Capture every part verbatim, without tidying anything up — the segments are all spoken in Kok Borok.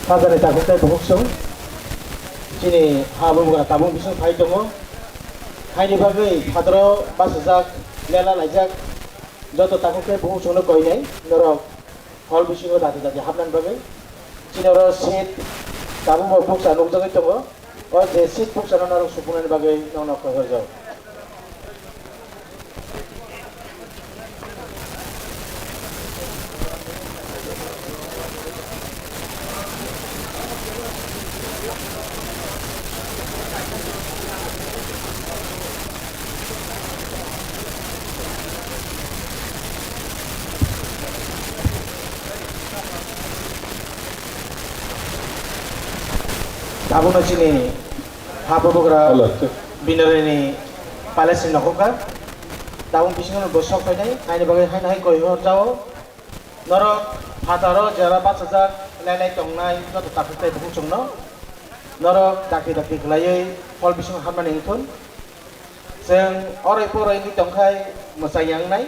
Phatarni takhuk tei bukhuk chwng chini ha bubagra tabuk bising phai tongo. Haini bagwi phataro bachajak, lela laijak joto takhuk tei bukhuk chwngno koinai norok hol bisingo dati dati hapnani bagwi. Chini oro seat tabukbo bukcha nukjagwi tongo. O je seat bukchano norok supunani bagwi nokno koi horjak. Tabukno chini ha bubagra Hello. Binorini palace ni nokhorkha. Tabuk bisingo bo sok phainai, haini bagwi haino hai koi hor jao. Norok phataro jera bachajak, lailai tongnai joto takhuk tei bukhuk chwngno norok dakti dakti khlaiwi hol bisingo hapmani wngthun. Chwng oroi poroi wngwi tongkhai mwchang yangnai.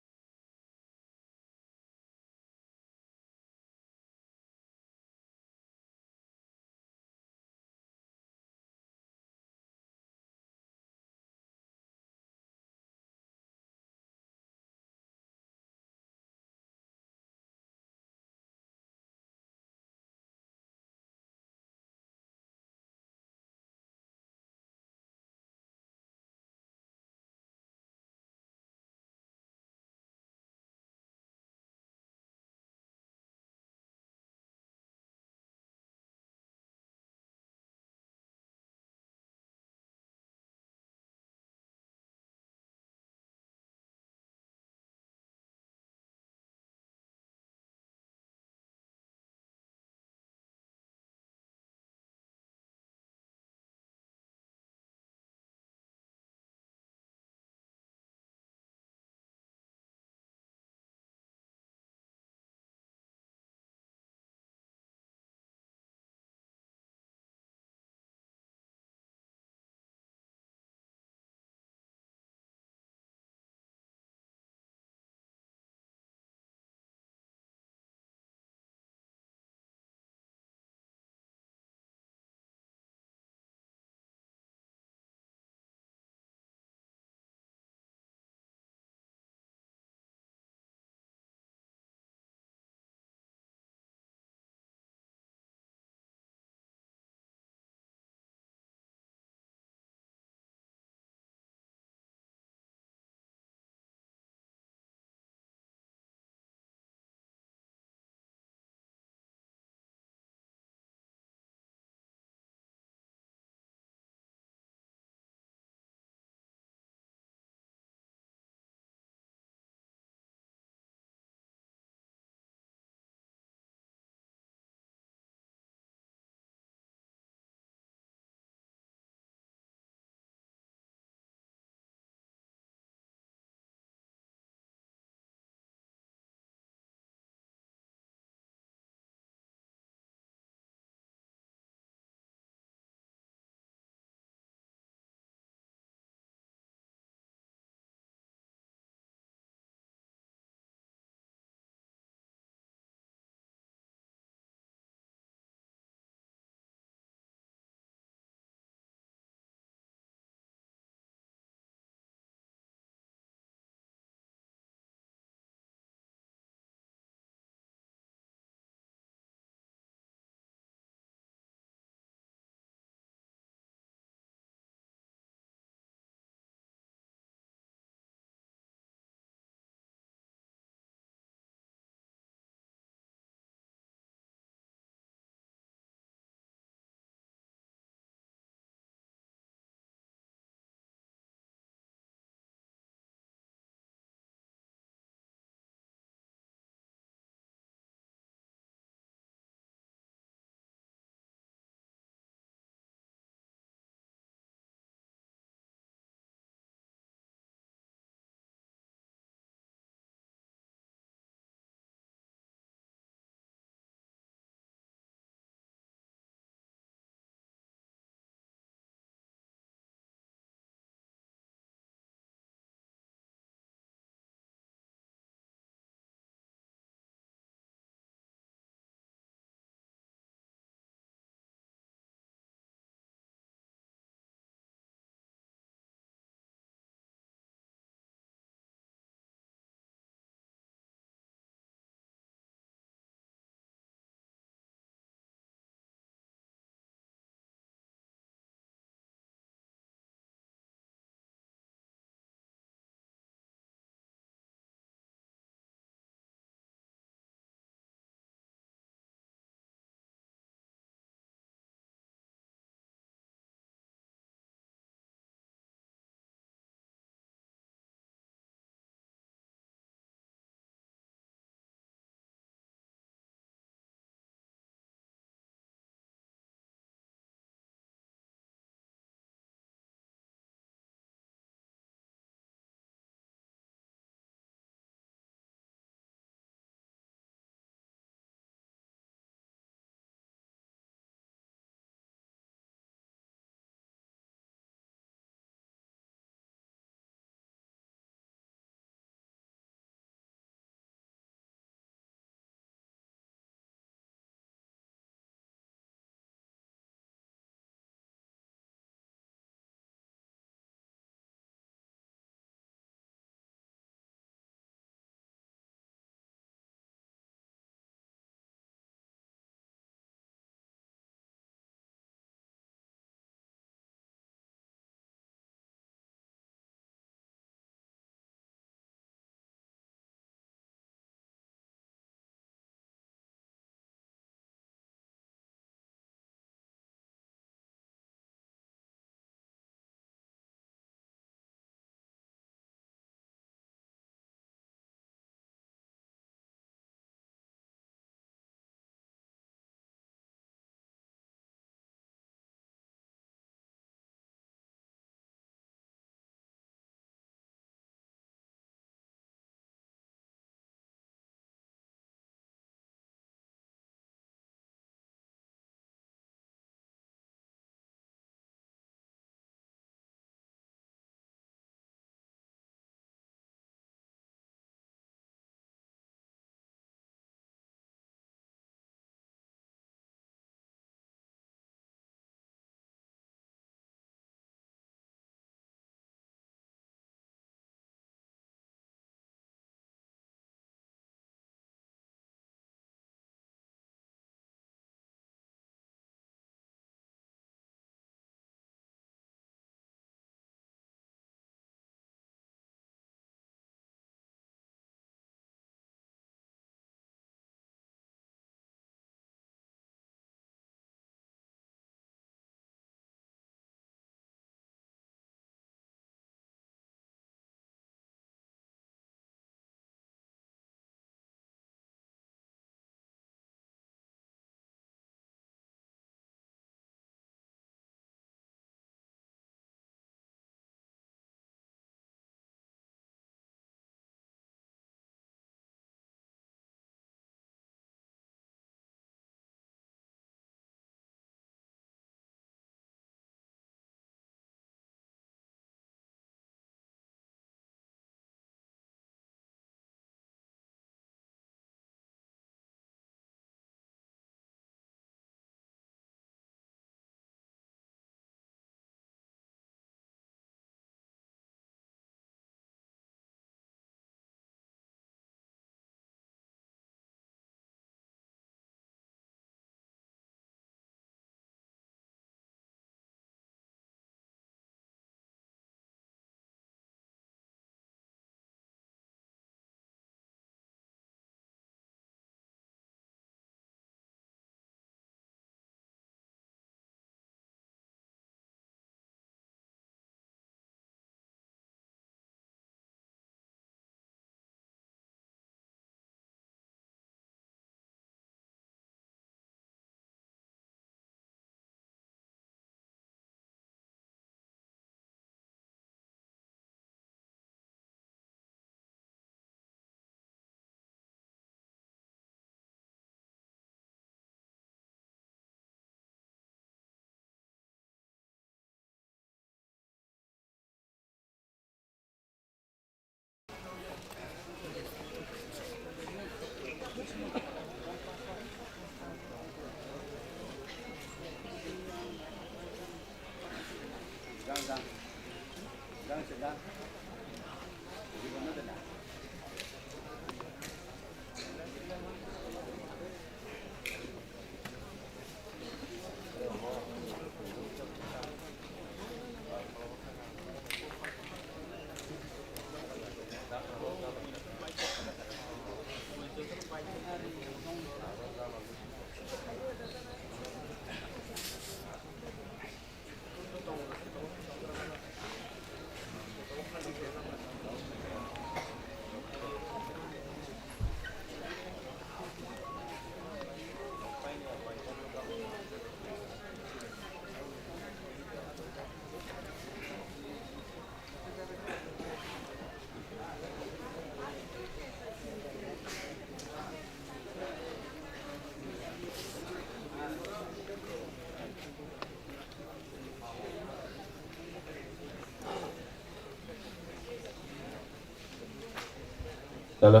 Hello.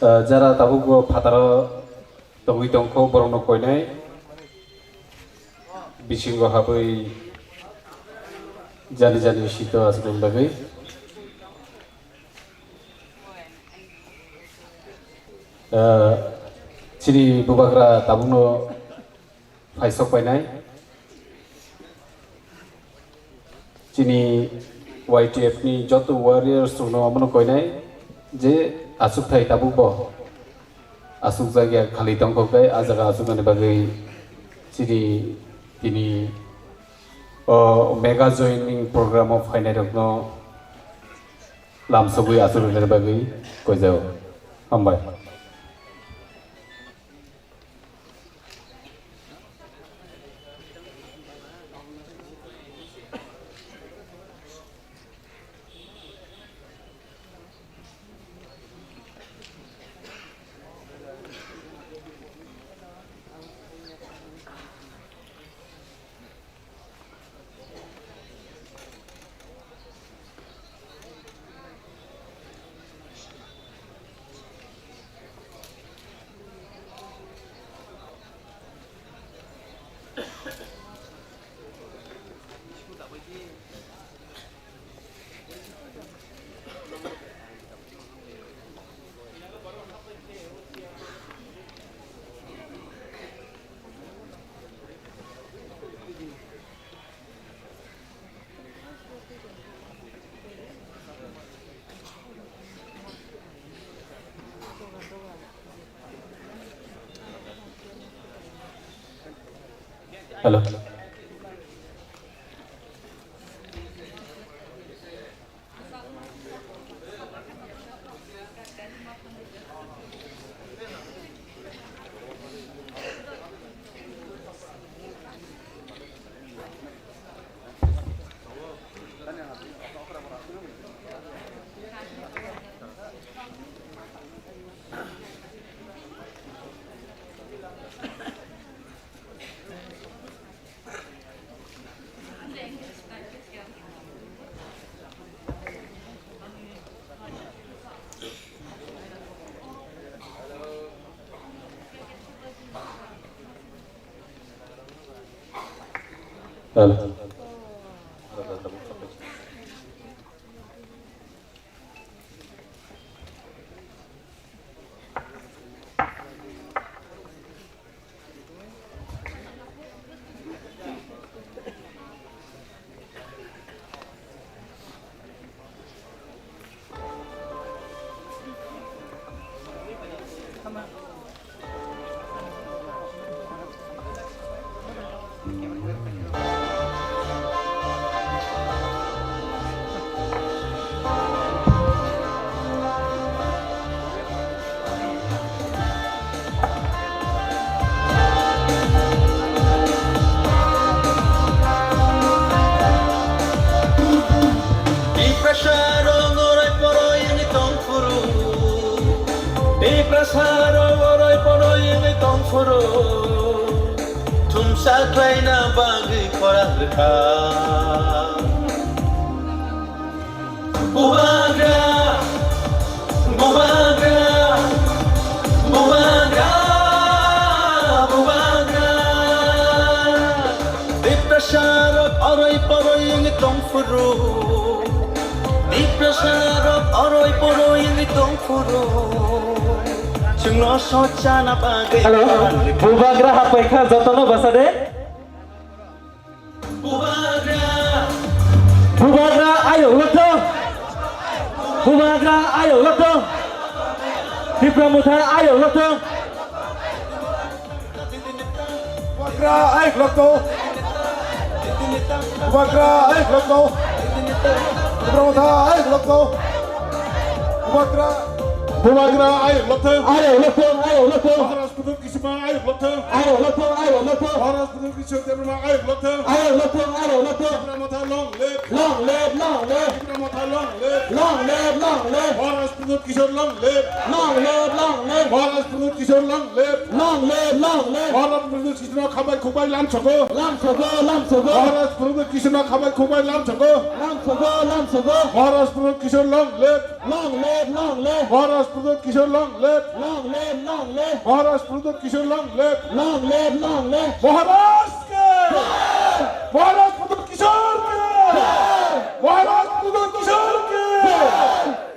Eh, jara tabuk bo phataro tongwi tongkho, borokno koinai bisingo habwi jani jani sito aswkni bagwi. Eh, chini bubagra tabukno phaisok painai. Chini Y T F ni joto warriors rokno omono koinai je aswkthai tabuk bo aswk jagya khali tongkho khe, ah jaga aswknani bagwi chini tini o mega joining program o phainai rokno lamsogwi aswk rwnani bagwi koijago. Hambai. Hello. Hello. Tiprasa rok orai poroi wngwi tongphuru. Tiprasa rok orai poroi wngwi tongphuru. Thumsa khlaina bagwi khorang rwkha. Bubagra, bubagra, bubagra, bubagra. Tiprasa rok orai poroi Tongphuru, Tiprasa rok oroi poroi wngwi tongphuru, chwngno sochana bagwi Hello, bubagra hapai kha, jotono basa de. Bubagra, bubagra ayok lotho, bubagra ayok lotho, Tipra Motha ayok lotho. Bubagra ayok lotho. Bubagra ayok lotho. Tipra Motha ayok lotho. Bubagra, bubagra ayok lotho. Ayok lotho, ayok lotho. Maharaj Pradip Kishore ayok lotho. Ayok lotho, ayok lotho. Maharaj Pradip Kishore Debbarma ayok lotho. Ayok lotho, ayok lotho. Tipra Motha long live. Long live, long live. Tipra Motha long live. Long live, long live. Maharaj Pradip Kishore long live. Long live, long live. Maharaj Pradip Kishore long live. Long live, long live. Maharaj Pradip Kishore khabai khubai lam sogo. Lam sogo, lam sogo. Maharaj Pradip Kishore khabai khubai lam sogo. Lam sogo, lam sogo. Maharaj Pradip Kishore long live. Long live, long live. Maharaj Pradip Kishore long live. Long live, long live. Maharaj Pradip Kishore long live. Long live, long live. Maharaj ke. Jai. Maharaj Pradip Kishore ke. Jai. Maharaj Pradip Kishore ke. Jai.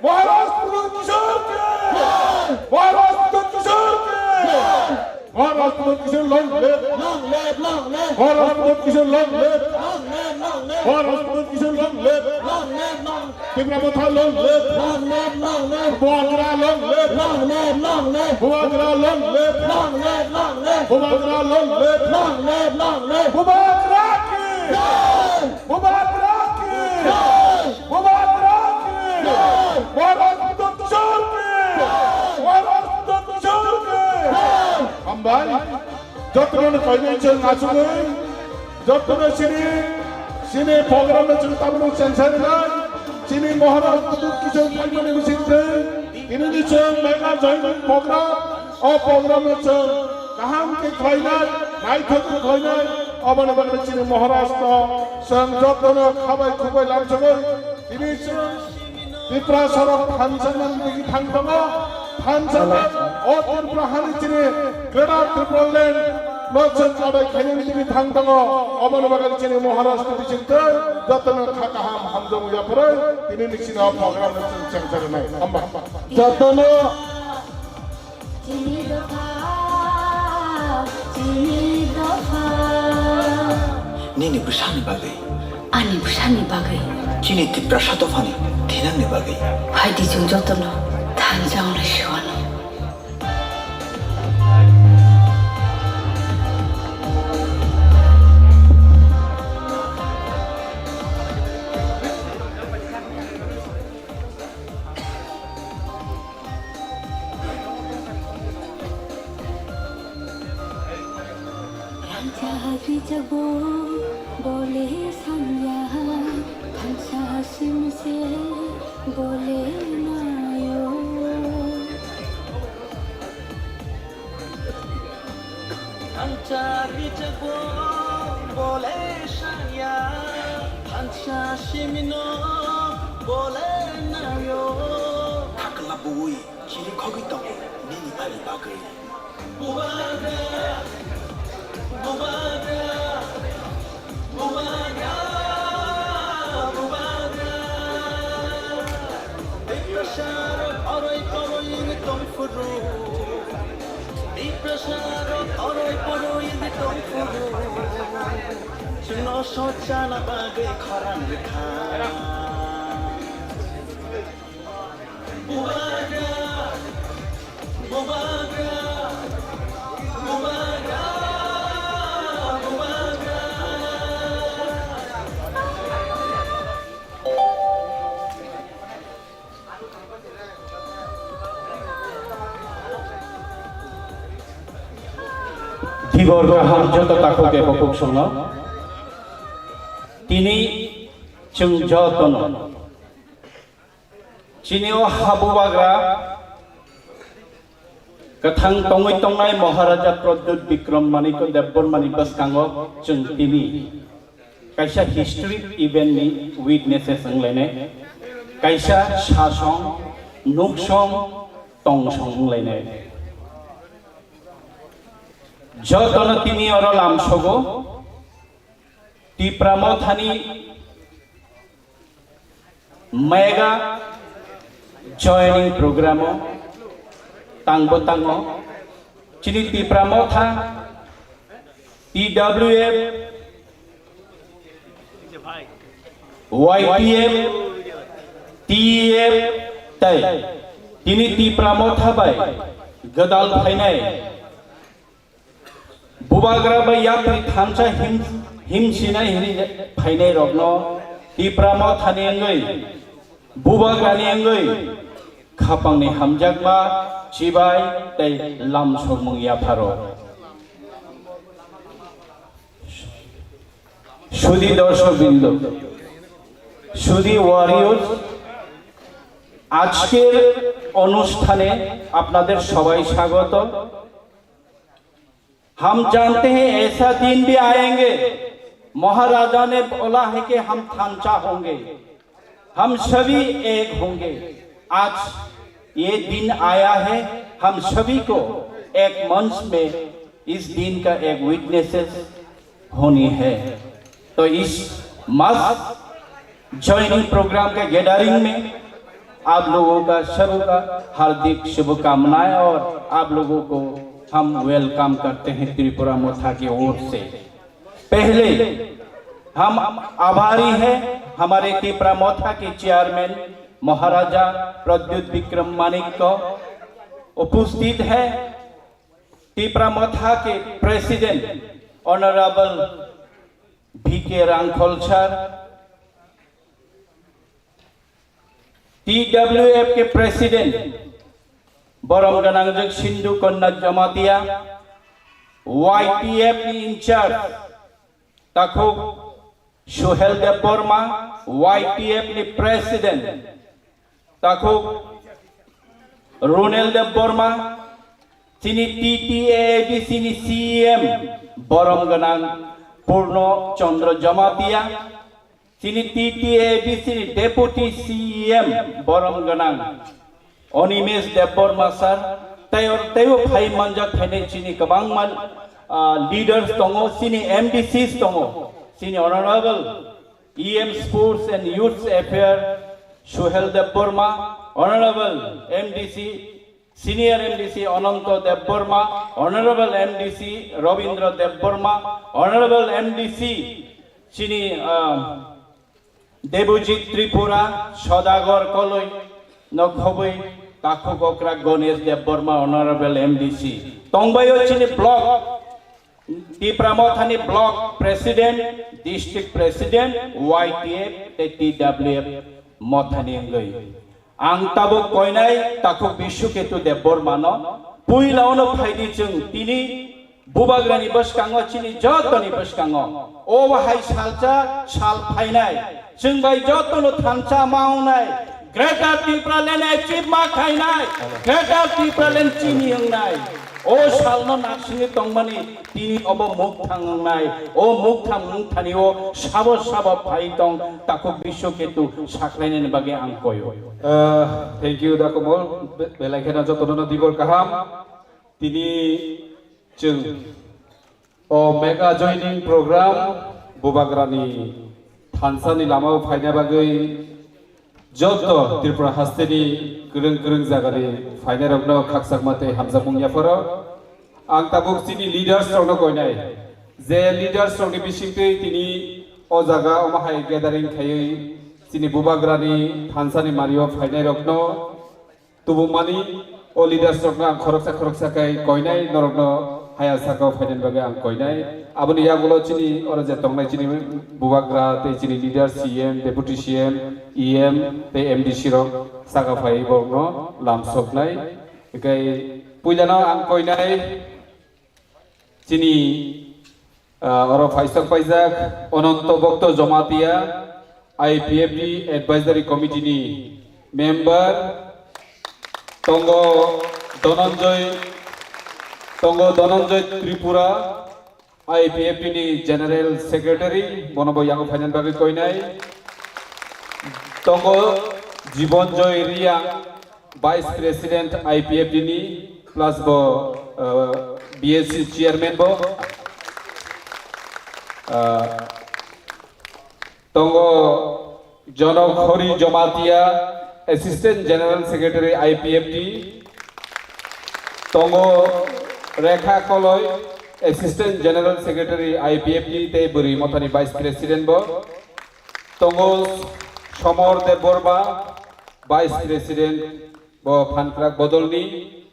Maharaj Pradip Kishore ke. Jai. Maharaj Pradip Kishore ke. Jai. Maharaj Pradip Kishore long live. Long live, long live. Maharaj Pradip Kishore long live. Long live, long live. Maharaj Pradip Kishore long live. Long live, long live. Tipra Motha long live. Long live, long live. Bubagra long live. Long live, long live. Bubagra long live. Long live, long live. Bubagra long live. Long live, long live. Bubagra ki. Jai. Bubagra ki. Jai. Bubagra ki. Jai. Maharaj Pradip Kishore ki. Jai. Maharaj Pradip Kishore ki. Jai. Hambai. Jotono koinai chwng achugwi, jotono chini, chini program no chwng tabuk chengsarinai, chini Maharaj Pradip Kishore phaimani bisingtwi, tini ni chwng mega joining program, o program no chwng kaham khe khlainai, naithok khe khlainai, oboni bagwi chini Maharaj no chwng jotono khabai khubai lamsogwi, tini chwng Tiprasa rok thansa nang digi thang tongo, thansa nang o Tripura hani chini Greater Tipraland no chwng kadai khainani digi thang tongo, oboni bagwi chini Maharaj ni bisingtwi jotono kha kaham hamjak yapharwi tini ni chini o program no chwng chengcharinai. Hamba. Jotono Chini dopha, chini dopha. Nini bwsani bagwi. Ani bwsani bagwi. Chini Tiprasa dophani thinangni bagwi. Phaidi chwng jotono thansa wngnai siwano. Rangchak rijak bo bole sanya, thansa simse bole nayo. Thansa rijak bo bole sanya, thansa simino bole nayo. Thakla bui. Chini khogwi tongo nini ani bagwi. Bubagra, bubagra, bubagra, bubagra. Tiprasa rok oroi poroi wngwi tongphuru. Tiprasa rok oroi poroi wngwi tongphuru. Chwngno sochana bagwi khorang rwkha. Tibor kaham joto takhuk eba kuk songno. Tini chwng jotono. Chini o habubagra kwthang tongwi tongnai Maharaja Pradyut Bikram Manikya Debbarmani bwskango chwng tini kaisa historic event ni witnesses wnglainai, kaisa sasong, nuksong, tongsong wnglainai. Jotono tini oro lamsogo. Tipra Mothani Mega joining program o tangbo tango. Chini Tipra Motha, T W F, Y T F, T E F tei tini Tipra Motha bai gwdal phainai Bubagra bai yapri thansa him, himsinai hini phainai rokno Tipra Mothani wngwi, Bubagrani wngwi khapangni hamjakma chibai tei lam sokmung yapharo. সুধী দর্শকবৃন্দ, সুধী warriors, আজকের অনুষ্ঠানে আপনাদের সবাই স্বাগত। हम जानते हैं ऐसा दिन भी आएंगे, महाराजा ने बोला है कि हम थानचा होंगे, हम सभी एक होंगे। आज ये दिन आया है, हम सभी को एक मंच में इस दिन का एक विटनेसेस होनी है। तो इस मस ज्वाइनिंग प्रोग्राम के गैदरिंग में आप लोगों का सबका हार्दिक शुभकामनाएं और आप लोगों को हम वेलकम करते हैं त्रिपुरा मोथा की ओर से। पहले हम आभारी हैं हमारे तिपरा मोथा के चेयरमैन महाराजा प्रद्युत विक्रम मानिक को, उपस्थित है तिपरा मोथा के प्रेसिडेंट ऑनरेबल वी के रांखल सर, टी डब्ल्यू एफ के president Borom Gwnangjwk Sindhu Konyak Jamatia, Y T F ni incharge Takhuk Suhel Debbarma, Y T F ni president Takhuk Runel Debbarma, chini T T A A D C ni C E M Borom Gwnang Purno Chandra Jamatia, chini T T A A D C ni Deputy C E M Borom Gwnang Animesh Debbarma sir, tei or teibo phai manjak phainai chini kwbangma, ah, leaders tongo, chini M D Cs tongo, chini Honorable E M Sports and Youth Affair Suhel Debbarma, Honorable M D C Senior M D C Ananto Debbarma, Honorable M D C Rabindra Debbarma, Honorable M D C chini, ah, Debojit Tripura, Sodagar Koloi, nokhobwi Takhuk Okra Ganesh Debbarma, Honorable M D C. Tongbaio chini block, Tipra Mothani block president, district president, Y T F tei T W F Mothani wngwi. Ang tabuk koinai Takhuk Biswaketu Debbarmano puilaono phaidi chwng tini Bubagrani bwskango chini jotoni bwskango o bahai salsa sal phainai chwng bai jotono thansa ma wngnai Greater Tipraland achieve ma khainai Greater Tipraland chini wngnai o salno naksingwi tongmani Tini obo mukthang wngnai, o mukthang wngthani o sabo sabo phai tong Takhuk Biswaketu saklainani bagwi ang koyo. Ah, thank you, da Komol. Be-, belai kheno jotono dibor kaham. Tini chwng o mega joining program Bubagrani thansani lamao phaina bagwi Joto Tripura hasteni kwrwng kwrwng jagani phainairokno khakchangma tei hamjakmung yapharo. Ang tabuk chini leaders rokno koinai, je leaders rokni bisingtwi tini o jaga omo hai gathering khaiwi chini Bubagrani thansani mario phainairokno tubumani o leaders rokno ang khoroksa khoroksa khe koinai, norokno haya sakao phainani bagwi ang koinai. Aboni yagulo chini oro je tongnai chini Bubagra tei chini leader C M, Deputy C M, E M tei M D C rok saka phai borokno lam soknai. Hinkhe puilano ang koinai chini, ah, oro phaisok paijak Ananto Bhakta Jamatia, I P F T Advisory Committee ni member, tongo Dhananjay, tongo Dhananjay Tripura, I P F T ni General Secretary, bono bo yango phainani bagwi koinai. Tongo Jibanjoy Reang, Vice President I P F T ni, plus bo, uh, B S C Chairman bo. Uh, tongo Jonok Hori Jomatia, Assistant General Secretary I P F T, tongo Rekha Koloi, Assistant General Secretary I P F T tei Bwrwi Mothani Vice President bo, tongo Somor Debbarma, Vice President bo Phanprak Bodolni,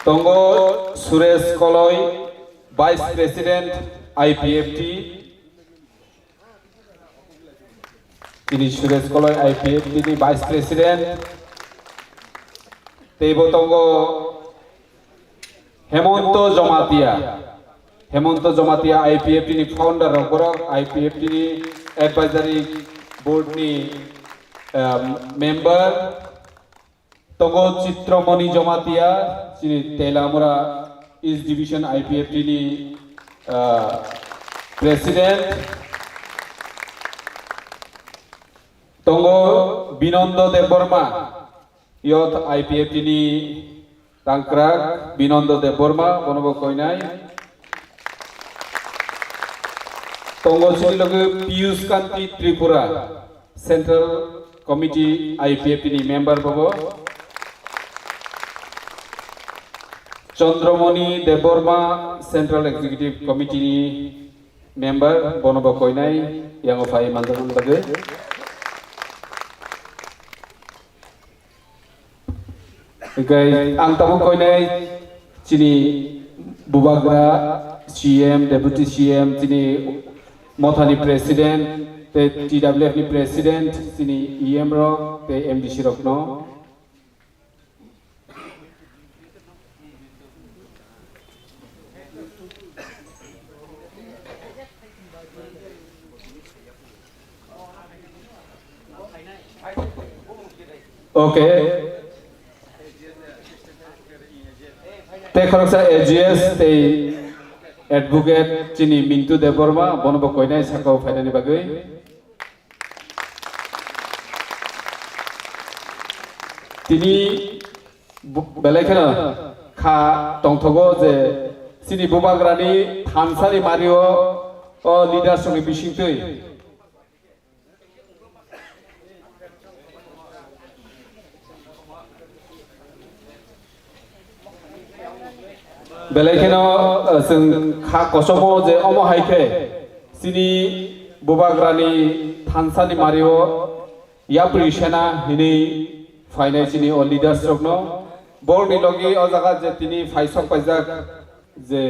tongo Suresh Koloi, Vice President I P F T. Tini Suresh Koloi I P F T ni Vice President. Teibo tongo Hemonto Jomatia. Hemonto Jomatia I P F T ni founder rok borok, I P F T ni advisory board ni, um, member. Tongo Chitramoni Jomatia, chini Telamura East Division I P F T ni, uh, President. Tongo Binondo Debbarma, Youth I P F T ni tangkrak Binondo Debbarma, bono bo koinai. Tongo chini loge Piyush Kanti Tripura, Central Committee I P F T ni member bobo. Chandramoni Debbarma, Central Executive Committee ni member, bono bo koinai, yango phai manjakmani bagwi. Hingke ang tabuk koinai chini bubagra C M, Deputy C M, chini mothani President, tei T W F ni President, chini E M rok, tei M D C rokno. Okay. Tei khoroksa A G S tei advocate chini Mintu Debbarma, bono bo koinai sakao phainani bagwi. Tini bu-, belai kheno kha tongthogo je chini bubagrani thansani mario o leaders rokni bisingtwi. Belai kheno, eh, chwng kha kosomo je omo hai khe chini bubagrani thansani mario yapri sena hinwi phainai chini o leaders rokno. Borokni logi o jaga je tini phaisok paijak je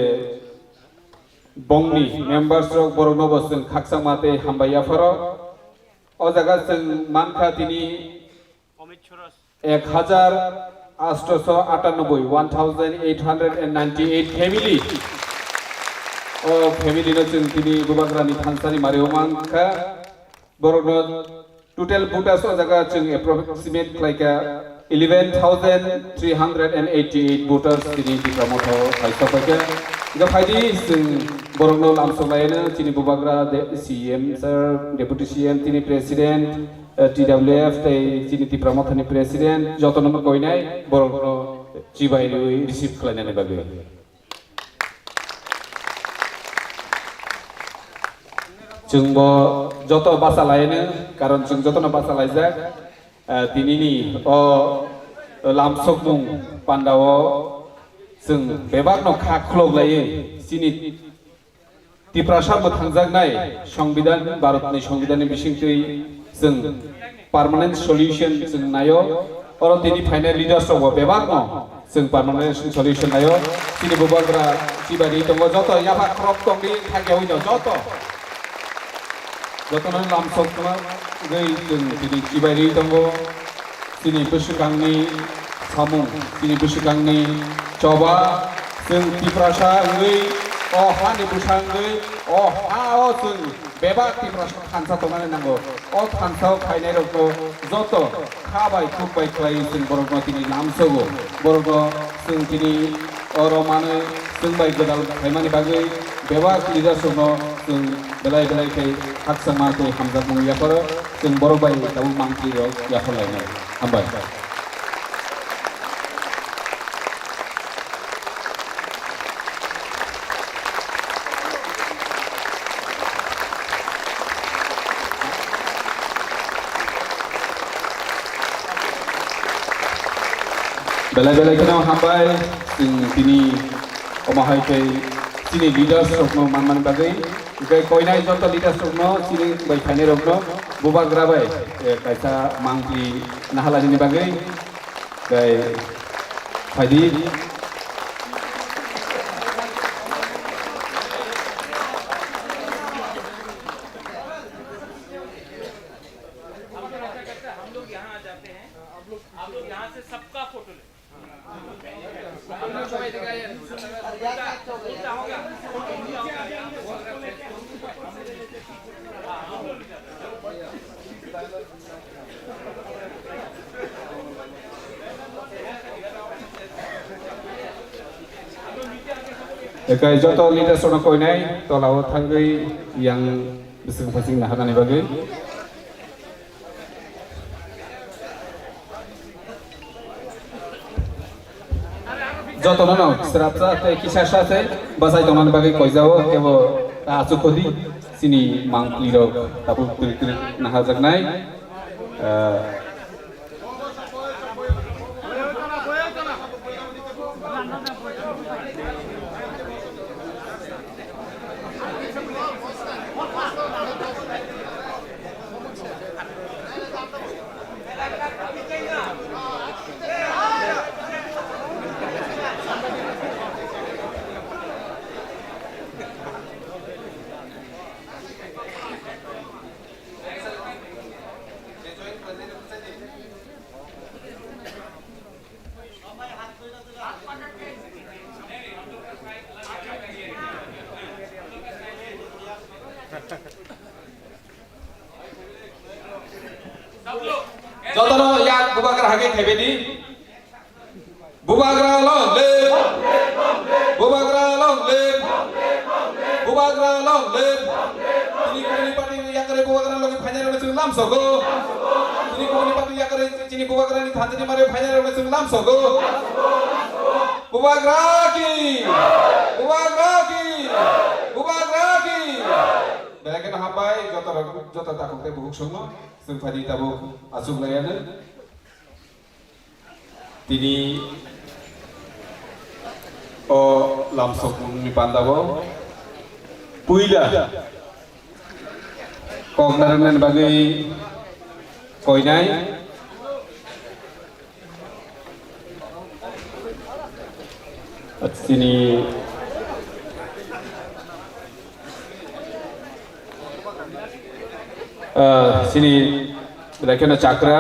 bongni members rok, borokno bo chwng khakchangma tei hambai yapharo. O jaga chwng mankha tini ek hajar atsho atanoboi, one thousand eight hundred and ninety-eight family. O family no chwng tini bubagrani thansani mario mankha. Borokno total voters o jaga chwng approximate khlaikha eleven thousand three hundred and eighty-eight voters tini Tipra Motha o phaisok paikha. Hingkhe phaidi chwng borokno lamsok laino chini bubagra de-, C M sir, Deputy C M, tini President, eh, T W F tei chini Tipra Mothani President, jotono koinai borokno chibai rwi receive khlainani bagwi. Chwngbo joto basa laino, karon chwng jotono basa laijak. Eh, tinini o lamsokmung pandao chwng bebakno kha khulok laiwi chini Tiprasa mwthangjaknai Songbidan, Bharatni Songbidanni bisingtwi chwng permanent solution chwng naio. Oro tini phainai leaders rokbo bebakno chwng permanent solution naio. Chini bubagra chibai ri tongo, joto yapha khorok tongdi thangyawi no joto. Jotono lamsok tongma wngwi chwng tini chibai ri tongo. Chini bwswkangni samung, chini bwswkangni choba, chwng Tiprasa wngwi, o hani bwsa wngwi, o ha-o chwng bebak Tiprasa thansa tongnani nango. O thansa-o phainairokno joto kha bai, khuk bai khlaiwi chwng borokno tini lamsogo. Borokno chwng tini oro manwi chwng bai gwdal khlaimani bagwi bebak leaders-rokno chwng belai belai khe khakchangma tei hamjakmung yapharo. Chwng borok bai tabuk mangpli rok yaphar lainai. Hambai. Belai belai kheno hambai, chwng tini omo hai khe chini leaders rokno manmani bagwi, hwnkhe koinai joto leaders rokno, chini bai phainai rokno, bubagra bai, eh, kaisa mangpli nahalani bagwi, tei phaidi. हम लोग यहाँ आ जाते हैं, आप लोग यहाँ से सबका फोटो लेते हैं। Ekai joto leaders rokno koinai tola o thangwi yang bising phasing naharnani bagwi. Jotono no srapsa tei kisa sa se bachai tongmani bagwi koijao, kebo ta achuk khodi chini mangpli rok tabuk twrwk twrwk naharjaknai. Ah, Jotono yak bubagra hage thebedi. Bubagra long live! Bubagra long live! Bubagra long live! Tini kubuni party ni yakari bubagra logi phainai rok chwng lam sogo. Tini kubuni party yakari chini bubagra ni thanjani mare phainai rok chwng lam sogo. Bubagra ki! Bubagra ki! Bubagra ki! Belai kheno hambai joto rok, joto takhuk tei bukhuk songno chwng phaidi tabuk achuk laiya no. Tini o lamsokmungni pandao puila kok narwknani bagwi koinai chini, ah, chini belai kheno chakra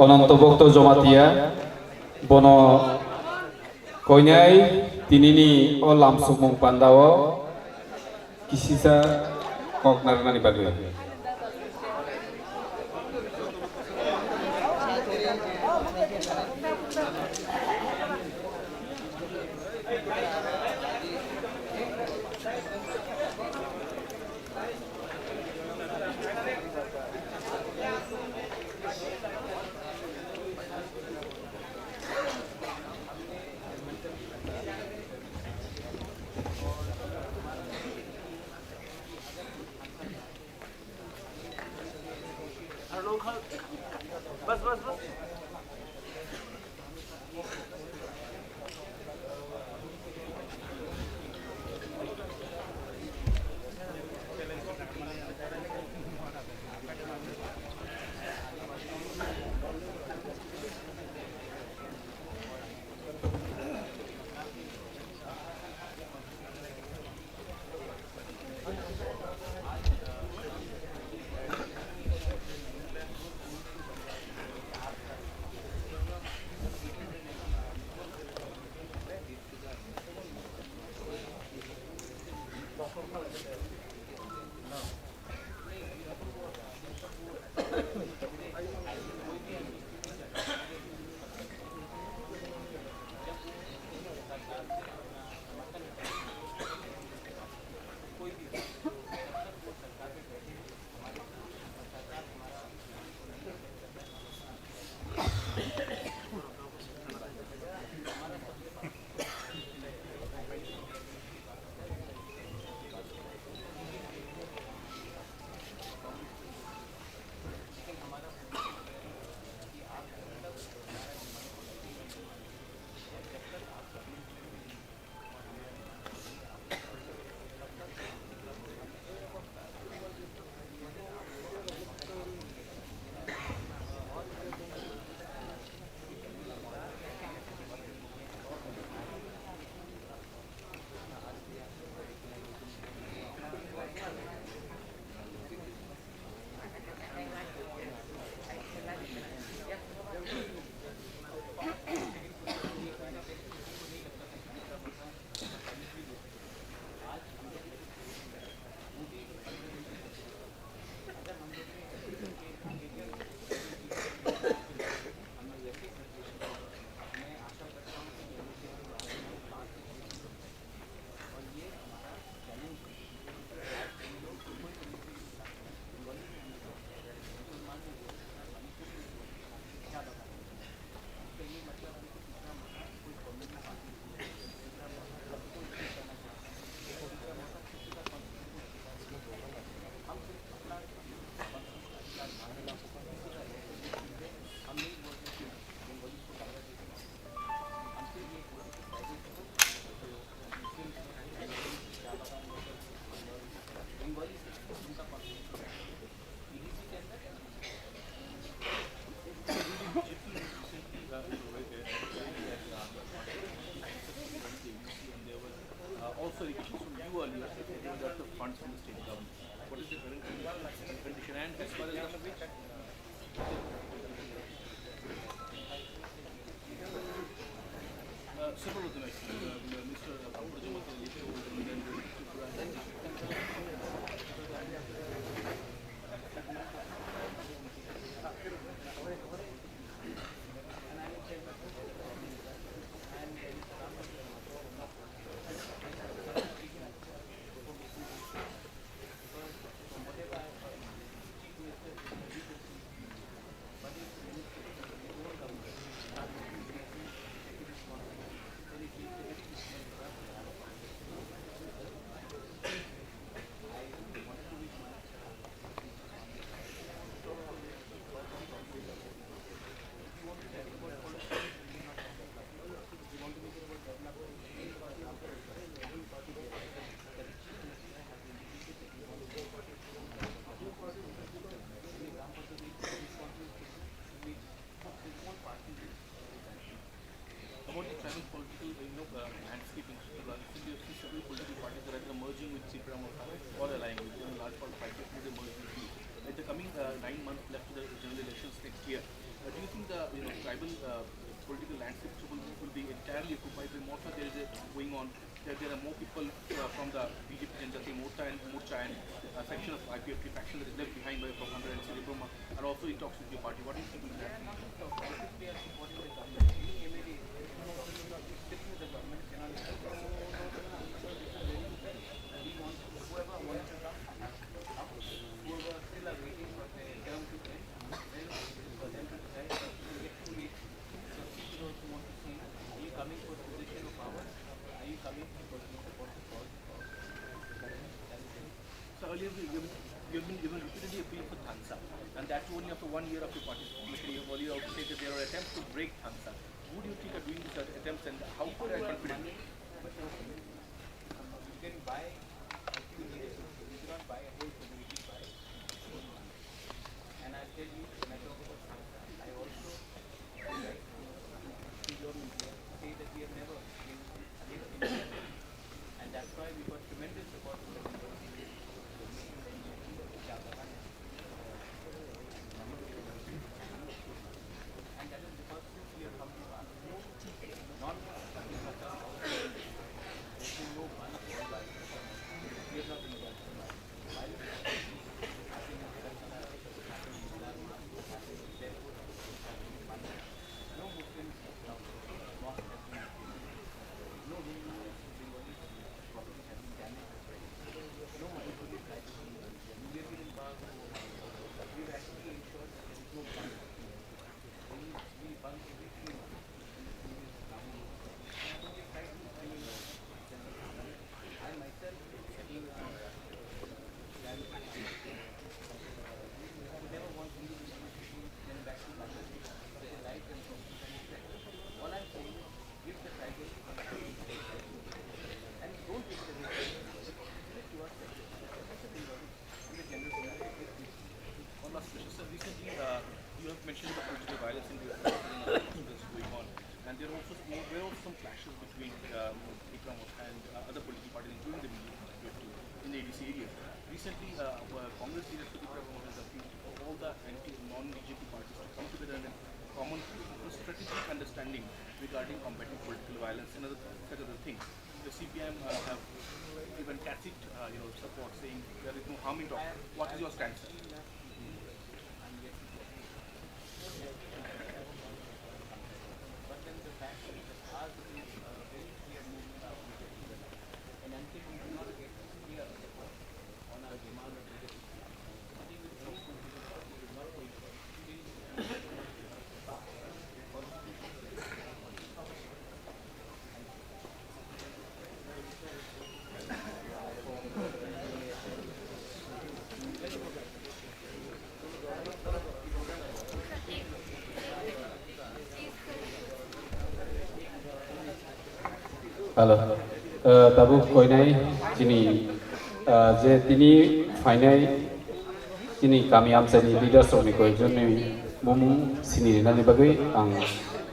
Ononto Bhokto Jomatia, bono koinai tinini o lamsokmung pandao kisisa kok narwknani bagwi. funds from the state government. What is the current condition? And as far as the, uh, several of them actually, uh, Mister Pankaj Jamatia, About the tribal political, you know, uh, landscape in Tripura, recently you see several political parties that are either merging with Tipra Motha or allying with them. Large part of I P F T they merged with you. In the coming, uh, nine months left to the general elections next year, uh, do you think the, you know, tribal, uh, political landscape will, will be entirely occupied by Motha? There is a going on that there are more people, uh, from the B J P Janjati Morcha and, Morcha and, uh, section of I P F T faction that is left behind by Prabhakar and Sri Brahma are also in talks with your party. What do you think will happen? So earlier you, you, you have been, you have been repeatedly appealed for Thansa, and that's only after one year of your participation. You have earlier also said that there are attempts to break Thansa. Who do you think are doing these attempts, and how could I confident? You can buy a few leaders, you cannot buy a whole community by one month. And I tell you, when I talk about Thansa, I also, like, see your media, say that we have never been against India. And that's why we got tremendous support from the Middle East, Chagatai. And that is because since we have come to us, non-Muslims have come out, there is no one who has, we have not been welcomed. While One last question, sir. Recently, uh, you have mentioned the political violence in the that's going on, and there are also there were also some clashes between, uh, Bikram and, uh, other political parties, including the B J P, in the A D C area. Recently, uh, uh, Congress leader Sudip Prabhu has appealed to all the anti non-B J P parties to come together and a common strategic understanding regarding combating political violence and other such other things. The C P I M, uh, have given tacit, uh, you know, support, saying there is no harm in talking. What is your stance, sir? Hello. Uh, tabuk koinai chini, uh, je tini phainai chini kami amchaini leaders rokni koijon ni bumung sini rinani bagwi ang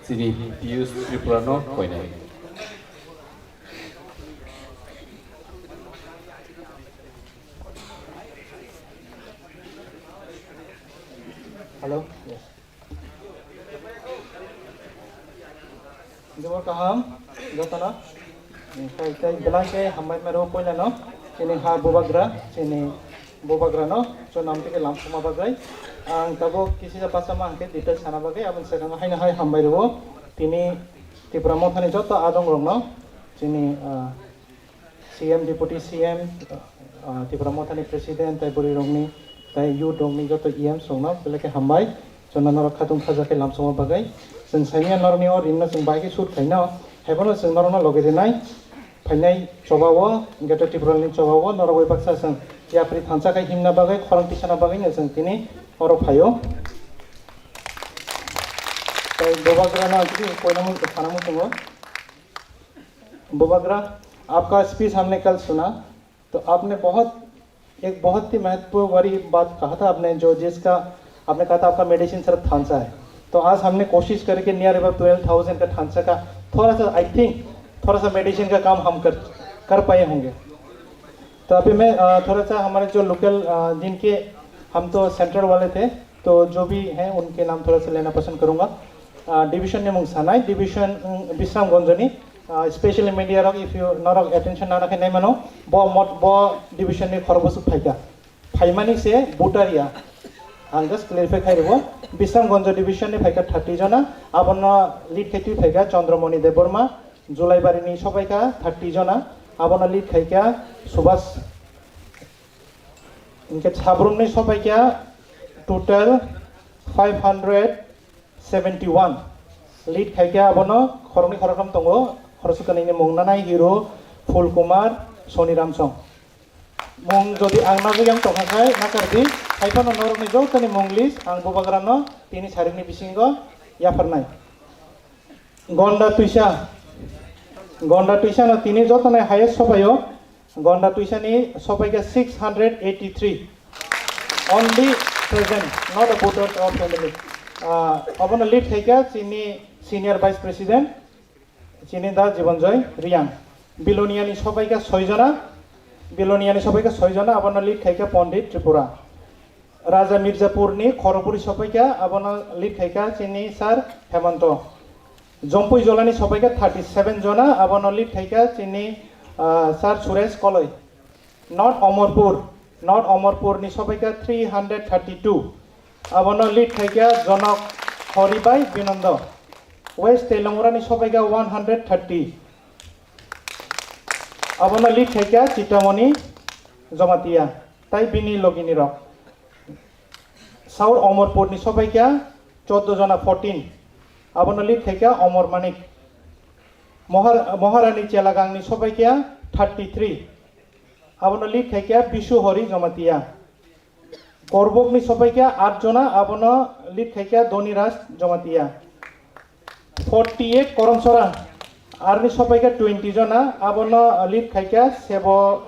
chini Piyush Tripura no koinai. Hello. Yes. Jebor kaham, jotono. Tei, tei belai khe hambai mero poilano. Chini ha bubagra, chini bubagrano, chunam tike lamsuma bagwi. Ang tabuk kisi ja bachama hwnkhe details sana bagwi, aboni swkango haino hai hambai rwo. Tini Tipra Mothani joto adongrokno, chini, ah, C M, Deputy C M, ah, Tipra Mothani President, tei bwrwirokni, tei youth rokni joto E M songno belai khe hambai. Chwngno norok khatung khaja khe lamsokma bagwi. Chwng saimanya norokni o ringno chwng bahai khe shoot khaino, haiphano chwng norokno logi rinai. Phainai chobao, Greater Tipralandni chobao norok bai baksa chwng yapri thansa khe himna bagwi, khorang tisana bagwino chwng tini oro phaio. Tei bubagrano ang tini koinamung sana muchungo. बुबाग्रा, आपका स्पीच हमने कल सुना, तो आपने बहुत, एक बहुत ही महत्व वाली बात कहा था आपने, जो जिसका आपने कहा था आपका मेडिसिन सिर्फ थानसा है। तो आज हमने कोशिश करके नियर अबाउट ट्वेल्व थाउजेंड का थानसा का थोड़ा सा, आई थिंक, थोड़ा सा मेडिसिन का काम हम कर, कर पाए होंगे। तो अभी मैं, अ, थोड़ा सा हमारे जो लोकल, अ, जिनके, हम तो सेंट्रल वाले थे, तो जो भी हैं उनके नाम थोड़ा सा लेना पसंद करूँगा। अ, division ni mung sanai, division, um, Bisramganj ni, uh, specially media rok, if you norok attention nana khe nai mano, bo mot, bo division ni khorokboswk phaikha. Phaimani se voter ya. Ang just clarify khai rwo. Bisramganj division ni phaikha thirty jona, abono lead khai twi phaikha Chandramani Debbarma, Julaibari ni sopaikha thirty jona, abono lead khaikha Subhas. Hinkhe sabrumni sopaikha total five hundred seventy one. Lead khaikha abono khoroknwi khoroktham tongo, khoroksa kwnwini mung nanai hero Phul Kumar, Soni Ramsong. Mung jodi ang nagwi yang tongkha khai nakardi, haiphano norokni jotoni mung list ang bubagrano tini sarikni bisingo yapharnai. Gonda Twisa, Gonda Twisa no tini jotoni highest sopaio, Gonda Twisa ni sopaikha six hundred eighty three. Only present, not a voters or family. Ah, abono lead khaikha chini senior vice president, chini da Jibanjoy Reang. Bilonia ni sopaikha soi jona, Bilonia ni sopaikha soi jona, abono lead khaikha Pandit Tripura. Raja Mirzapur ni khorokburi sopaikha, abono lead khaikha chini sir Hemanto. Jompui Jolani sopaikha thirty seven jona, abono lead khaikha chini, ah, sir Suresh Koloi. North Omorpur, North Omorpur ni sopaikha three hundred thirty two, abono lead khaikha Jonok Hori bai Binondo. West Telamura ni sopaikha one hundred thirty, abono lead khaikha Chitamoni Jamatia tai bini logini rok. South Omorpur ni sopaikha chordo jona, fourteen, abono lead khaikha Omor Manik. Mohar-, Moharani Chelagangni sopaikha thirty three, abono lead khaikha Bisu Hori Jamatia. Korbokni sopaikha at jona, abono lead khaikha Dhoni Raj Jamatia. Forty eight Koromsora, arni sopaikha twenty jona, abono lead khaikha Sebo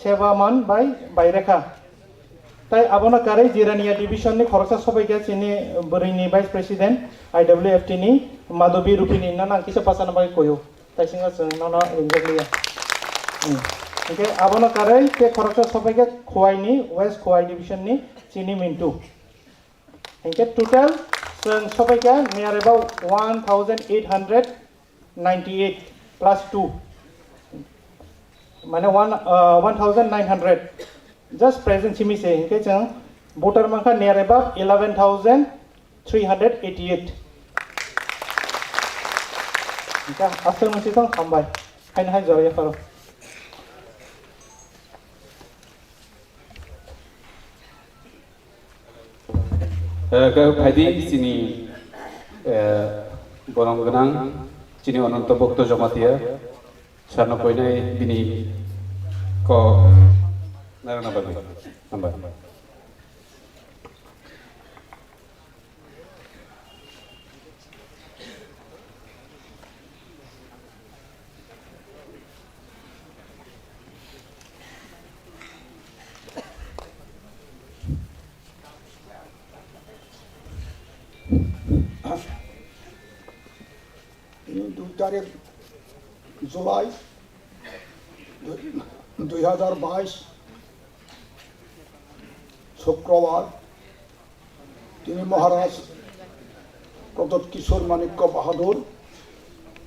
Sebaman bai Bairekha. Tai abono karwi Jirania division ni khoroksa sopaikha chini bwrwini vice president I W F T ni Madhabi Rupini no nang kisa bachana bagwi koyo. Tai singno chwng nono ringjak liya. Hmm. Hingke abono karwi te khoroksa sopaikha Khowai ni West Khowai division ni chini Mintu. Hingke total chwng sopaikha near about one thousand eight hundred ninety eight plus two, mane one, uh, one thousand nine hundred. Just present simi se hingke chwng voter mankha near about eleven thousand three hundred eighty eight. Hingke aswk nungsi tong hambai. Haino hai jora yapharo. Eh, khe phaidi chini, eh, borom gwnang chini Ononto Bhokto Jamatia, sarno koinai bini kok narwkna bagwi. Hambai. Tini dui tarik July dui hajar bais, Shukrowar, Tini Maharaj Pradyut Kishore Manikya Bahadur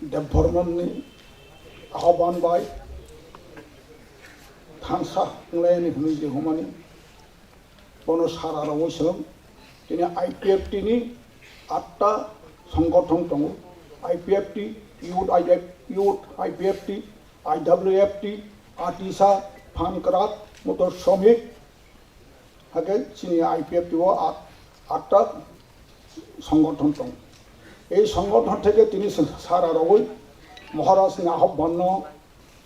Debbarmani ahoban bai thansa wnglaini hwnwi je humani bono sara rogwi chwng tini I P F T ni atta songgothon tongo, I P F T, Youth I F, Youth I P F T, I W F T, Atisa, Pankrat, Motor Shramik, Hakhe chini I P F T o a-, atta songgothon tongo. Ei songgothon theke tini chwng sara rogwi Maharaj ni ahobanno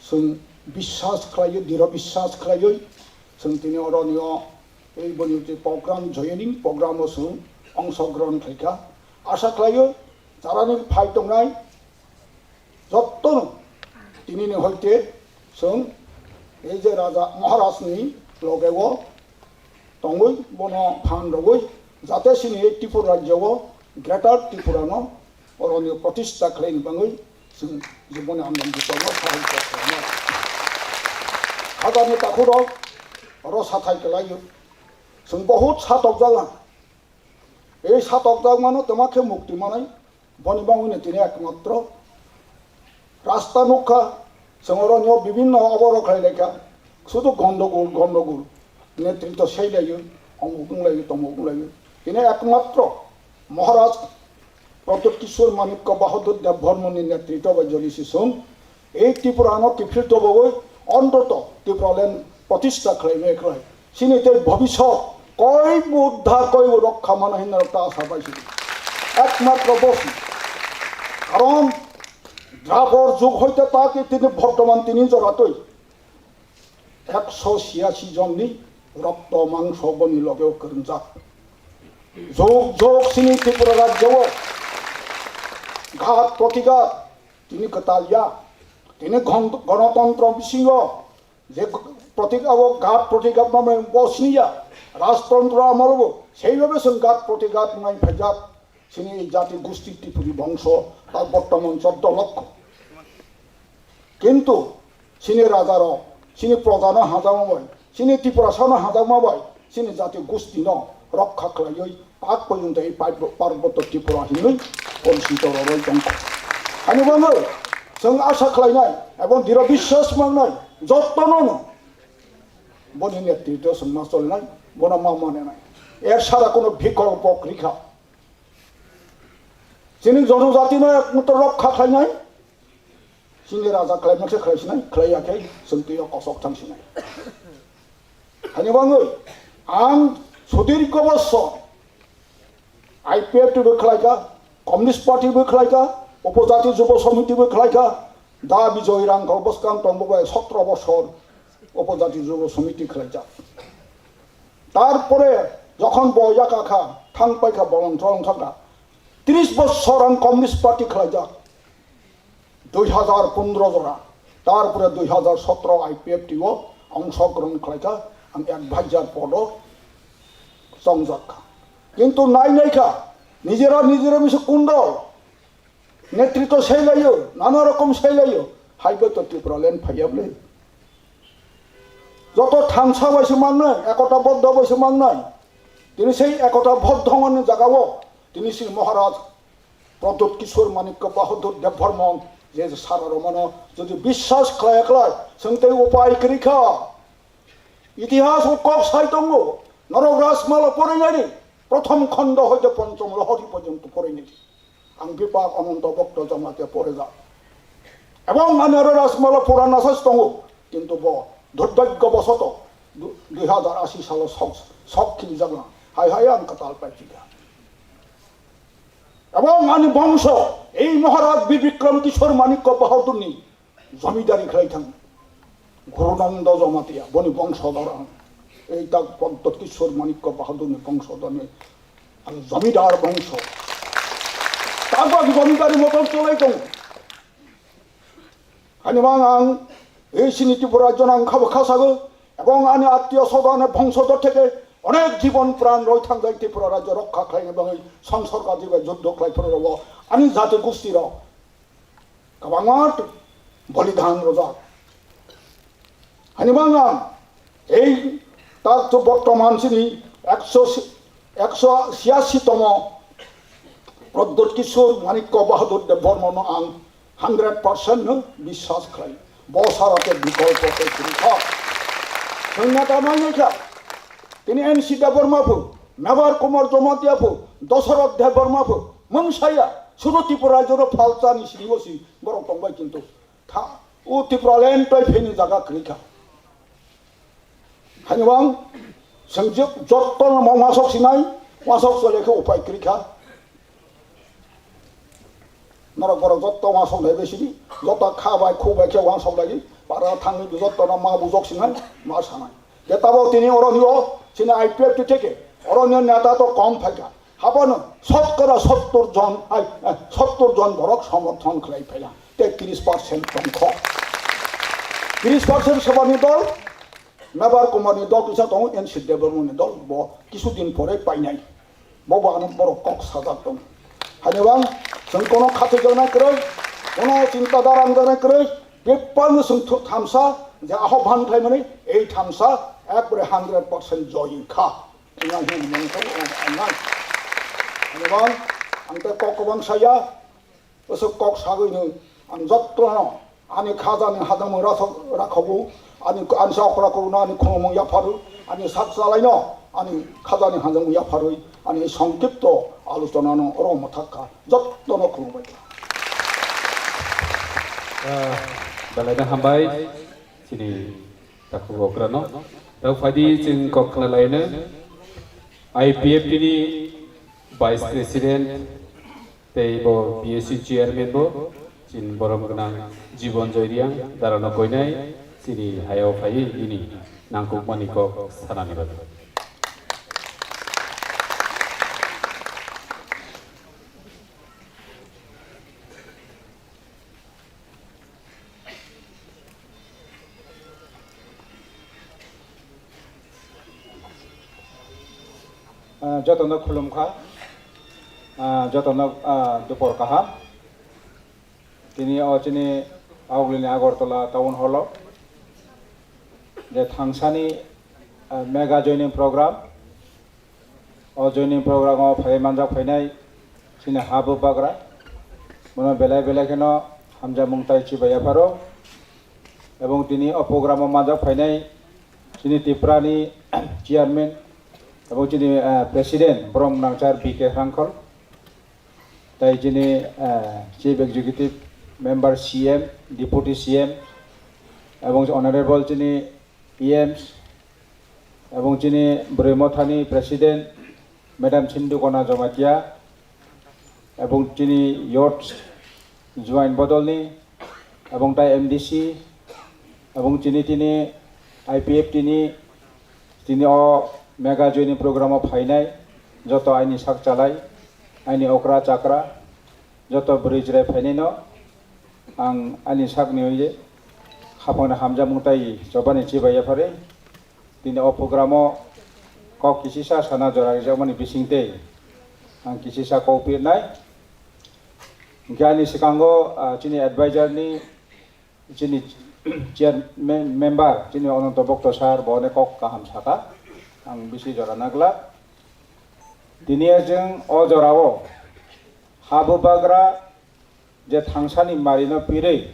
chwng biswas khlaio, diro biswas khlaiwi chwng tini oro nio ei boni je program, joining program o chwng ongshogrohon khlaikha. Asa khlaio jarani phai tongnai Jottono tinini hoite chwng ei je Raja Maharajni logeo tongwi bono phan rwgwi jate chini ei Tripura rajyo o Greater Tripura no oroni protista khlaini bagwi chwng je boni amdan bitorno sahajyo khlainai. Hajani takhurok oro sathai kwlaio. Chwng bohut satokjak ang. Ei satokjakmano twma khe mukti manai. Boni bagwino tini ekmatro rasta nukha, chwng oro nio bibinno oborok khlai laikha, sudu gondogol, gondogol, netrito sailaio, omuk wnglaio, tomuk wnglaio. Tini ekmatro Maharaj Pradyut Kishore Manikya Bahadur Debbarmani netrito bai joli si chwng Ei Tripura no kiphil tobogoi ontoto Tipraland protista khlaimai khlai. Chini tei bhobishyot koi bo uddhar, koi bo rokha mano hinwi rok ta asa bai sidi. Ekmatro bosi. Karon Dwapor jug hoite ta ki tini bortoman tini jora twi ekso chiyasi jonni rokto mangso boni logeo kwrwngjak. Jug jug chini Tripura rajyo o ghat protighat Tini kwtal ya. Tini gon-, gonotontro bisingo je protik abo ghat protigat mamai bosni ya. Rajtontro amolobo seibabe chwng ghat protigat wngnai phaijak. Chini jati gusti Tripuri bongso ta bortoman choddo lokho. Kintu chini rajarok, chini projano hajakma bai, chini Tiprasano hajakma bai, chini jati gustino rokha khlaiwi tak porjonto ei Parbotto Tripura hinwi komsito roroi tongkha. Ani bagwi chwng asa khlainai ebong diro biswas mangnai jottono boni netrito chwng ma cholinai, bono ma manenai. Er sara kono bikolpo kwrwi kha. Chini jonojatino ekmatro rokha khlainai, Chini raja khlaima khe khlai sinai, khlai ya khe chwng twi o kosok thang sinai. Hani bangwi ang sudirgho bosor I P F T bo khlaikha, Communist Party bo khlaikha, Upojati Jubo Samiti bo khlaikha, da Bijoy Rangkhol bwskang tongbo bai sotro bosor Upojati Jubo Samiti khlaijak. Tarpore jokhon bo yakakha, thang paikha, bolong tholong thangkha, tris bosor ang Communist Party khlaijak. Dui hazar pondro jora, tarpore dui hazar sotro I P F T o ongshogrohon khlaikha, ang advisor podo chongjak kha. Kintu nai nai kha, nijera nijera misi kundol, netrito sailaio, nana rokom sailaio, haibo to Tipraland phaiya bwle. Joto thansa bai se mangnai, ekota boddo bai se mangnai. Tini sei ekota boddo hwnani jagao, tini sei Maharaj Pradyut Kishore Manikya Bahadur Debbarman je sara romano jodi biswas khlai khlai, chwng tei upai kwrwi kha. Itihas o kok sai tongo, norok Rajmala porinai di, prothom khondo hoite ponchom lohori porjonto porinai di. Ang Bipak Ananta Bhakta Jamatia porejak. Ebong ani aro Rajmala pura nasas tongo, kintu bo durbhagyo bosoto du-, dui hazar ashi salo sok, sok khiljak na. Hai hai ang kwtal pai phika. Ebong ani bongso, ei Maharaj Bir Bikram Kishore Manikya Bahadurni jomidari khlai thang. Gurunanda Jamatia, boni bongso dor ang. Ei tak Pradyut Kishore Manikya Bahadurni bongso dorni ang jomidar bongso. Tabok jomidari motor cholai tong. Hani mang ang, ei sini Tripura rajyo nang khabo khasago, ebong ani attiyo sodane bongso dor theke onek jibon pran roi thangjai Tripura rajyo rokha khlaina bagwi Song Sarkar jibai juddo khlai phuru rwo ani jati gusti rok kwbangma bolidan rojak. Hani mang ang, ei tak to bortoman sini ekso si-, Ekso siyasi tomo Pradyut Kishore Manikya Bahadur Debbarmano ang hundred percent no biswas khlai. Bo sara te bikolpo tei kwrwi kha. Chwng neta nai nai kha. Tini N C Debbarma phu, Mebar Kumar Jamatia phu, Dasarath Debbarma phu, mungsaya, sudu Tripura rajyo phalsa ni sini osi borok tongbai kintu. Tha, o Tipraland tei pheni jaga kwrwi kha. Haino ang, chwng je-, jotto no ma uansuk sinai, uansuk chole khe upai kwrwi kha. Norok borok jotto uansuk lai bai sidi, jotto kha bai, khu bai khe uansuk lai, para thangwi jotto no ma bujok sinai, ma sanai. Je tabok tini oro hino, chini I P F T theke, oro hino neta to kom phaikha. Habono sotkora sottor jon, ai, eh, sottor jon borok somorthon khlai phaila. Tei tris percent tongkho. Tris percent sebani dol, Mebar Kumar ni dol kisa tongo, N C Debbarma ni dol, bo kisu din pore painai. Bo bo ano borok kok sajak tong. Hani bang, chwng kono khathojaknai kwrwi, kono chinta dara wngjaknai kwrwi, bebakno chwng thu-, thamsa, je ahobhan khlaimani, ei thamsa, ekbare hundred percent joy kha. Wngya hwnwi mano khe, o, ang nai. Ani bang, ang tei kok kwbang saya, bwswk kok sagwi nw, ang jottono ani khajani hajangmung rakhok-, rakhogo, ani, ani sa okra kwrwngno ani khulumung yapharu, ani sak chalaino ani khajani hajangmung yapharwi, ani songkipto alochonano oro mwthak kha, jottono khulumbai kha. Ah, belai no hambai. Chini takhuk okrano. Tei phaidi chwng kok khna laino I P F T ni Vice President tei bo P S C Chairman bo chini borom gwnang Jibon Joy Reang darano koinai chini hayao phaiwi bini nangkukmani kok sanani bagwi. Ah, jotono khulumkha, ah, jotono, ah, dupor kaham. Tini o chini Augulini Agartala Town Hall o je thangsani, ah, mega joining program. O joining program o phai manjak phainai chini ha bubagra, bono belai belai kheno hamjakmung tai chibai yapharo. Ebong tini o program o manjak phainai chini Tripura ni chairman ebong chini, eh, president borom nangchar B K Hrangkhol, tai chini, eh, chief executive member, C M, deputy C M, ebong honorable chini P Ms, ebong chini Bwrwi Mothani President Madam Sindhu Kona Jamatia, ebong chini Youth Joint Bodolni, ebong tai M D C, ebong chini tini I P F T ni tini o mega joining program o phainai joto aini sak chalai, aini okra chakra, joto bwrwi chwrai phainai no ang ani sakni oi khapangni hamjakmung tai chobani chibai yapharwi. Tini o program o kok kisisa sana jora rijakmani bisingtwi ang kisisa kok pirnai. Hwnkhe ani swkango, ah, chini advisor ni, chini chair mem-, member, chini Ananto Bhakta sir, bo onek kok kaham saka. Ang bisi jora naglak. Tini chwng o jorao ha bubagra je thangsani marino pirwi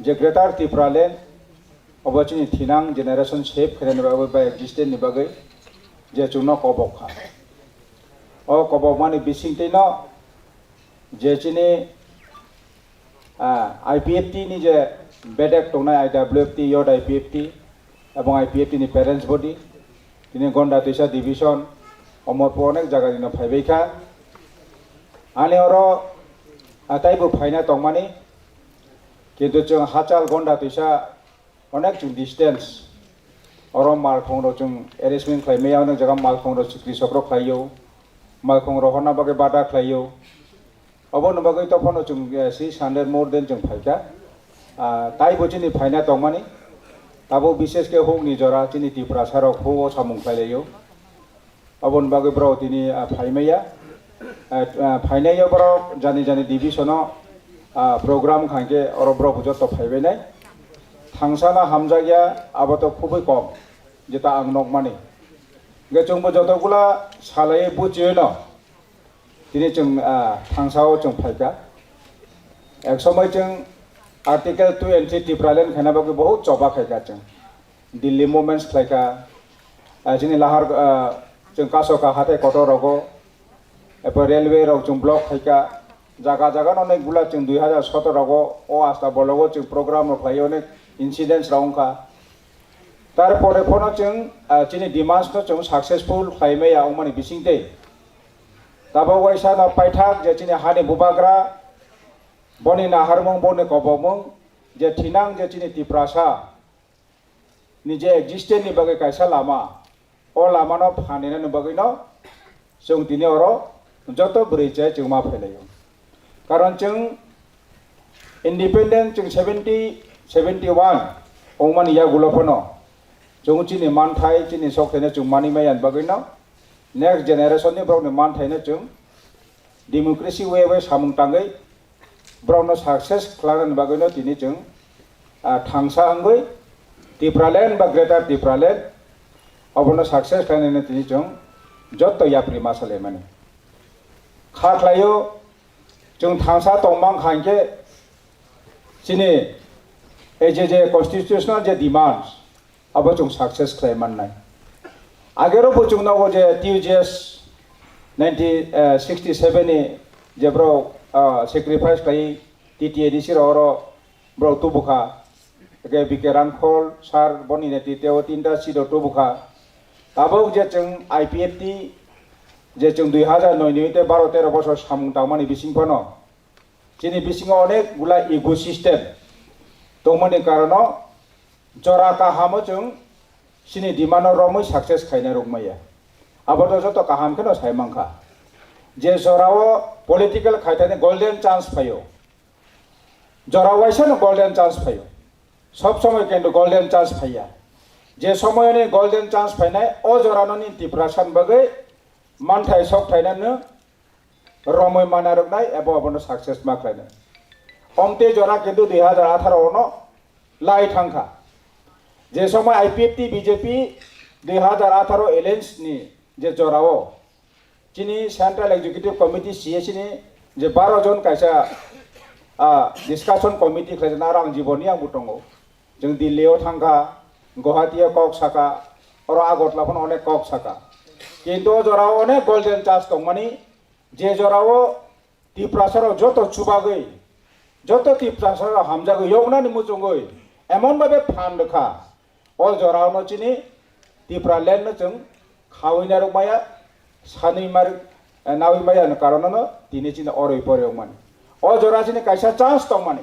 je Greater Tipraland obo chini thinang generation save khainani bagwi ba existence ni bagwi je chwngno kobok kha. O kobokmani bisingtwino je chini, ah, I P F T ni je bedek tongnai I W F T, Youth I P F T, ebong I P F T ni parents body, tini Gonda Twisa division, Omorpur onek jaga nino phaibai kha. Ani oro, ah, taibo phaina tongmani, kintu chwng hachal Gonda Twisa onek chwng distance. Oro malkhong rok chwng arrangement khlai maya, onek jaga malkhong rok chwng krisok rok khlaio, malkhong rok horna bagwi bada khlaio. Obo ni bagwi to phano chwng, eh, six hundred more than chwng phaikha. Ah, taibo chini phaina tongmani. Tabuk bishesh khe hukni jora chini Tiprasa rok hugo samung khlailaio. Obo ni bagwi borok tini, ah, phaimaya. Ah, ah, phainai borok jani jani division o, ah, program khankhe oro borok joto phaibainai. Thangsano hamjakya abo to khubui kom, jeta ang nokmani. Hingke chwngbo joto gula salai buchiyoino tini chwng, ah, thangsao chwng phaikha. Ek somoi chwng Article two and three Tipraland khaina bagwi bohut choba khaikha chwng. Delhi movements khlaikha, ah, chini lahar, ah, chwng kasoka hathai kotor rogo, ebo railway rok chwng block khaikha, jaga jaga no onek gula chwng dui hazar sotoro rogo o asta bologo chwng program rok khlai onek incidents rok wngkha. Tar pore phano chwng, ah, chini demands no chwng successful khlai maya wngmani bisingtwi. Tabok waisa no paithak je chini hani bubagra, boni naharmung, boni kobomung, je thinang je chini Tiprasa ni je existence ni bagwi kaisa lama, o lama no phaninani bagwi no chwng tini oro joto bwrwi chai chwng ma phailaio. Karon chwng independent chwng seventy, seventy one wngmani yagulo phano chwng chini manthai, chini sokthai no chwng manwi maya bagwi no next generation ni borok ni manthai no chwng democracy way bai samung tangwi borokno success khlainani bagwino tini chwng, ah, thangsa wngwi Tipraland ba Greater Tipraland obono success khlainani tini chwng joto yapri ma salaimani. Kha khlaio chwng thangsa tongmang kha hinkhe chini ei je, je constitutional je demands, abo chwng success khlai mannai. Agero bo chwng nogo je T U J S nineteen sixty seven ni je borok, ah, sacrifice khlai T T A D C rok oro borok tubukha. Eke B K Rangkhol sir boni netrite o tinta seat o tubukha. Tabok je chwng I P F T je chwng dui hazar noi ni tei baro tero bosor samung tangmani bising phano chini bisingo onek gula ego system tongmani karono jora kahamo chwng chini demand no romwi success khaina rwk maya. Abo to joto kaham kheno sai mankha. Je jorao political khaitani golden chance phaio. Jora waisa no golden chance phaio. Sob somoi kintu golden chance phaiya. Je somoyoni golden chance phainai o jorano ni Tiprasa ni bagwi manthai sok thainani romwi mana rwknai abo abono success ma khlainai. Omte jora kintu dui hazar atharo ono lai thangkha. Je somoi I P F T B J P dui hazar atharo alliance ni je jorao chini Central Executive Committee C A C ni je baro jon kaisa, ah, discussion committee khlaijak na rang jiboni ang bo tongo. Chwng Delhi o thangkha, Guwahati o kok saka, oro Agartala phano onek kok saka. Kintu o jorao onek golden chance tongmani, je jorao Tiprasa rok joto chubagwi, joto Tiprasa rok hamjagwi yoknani muchungwi emon babe phan rwkha. O jorao no chini Tipraland no chwng khawi narwk maya, sanwi mar, eh, nawi maya ni karon no tini chini oroi poroi wngmani. O jora chini kaisa chance tongmani.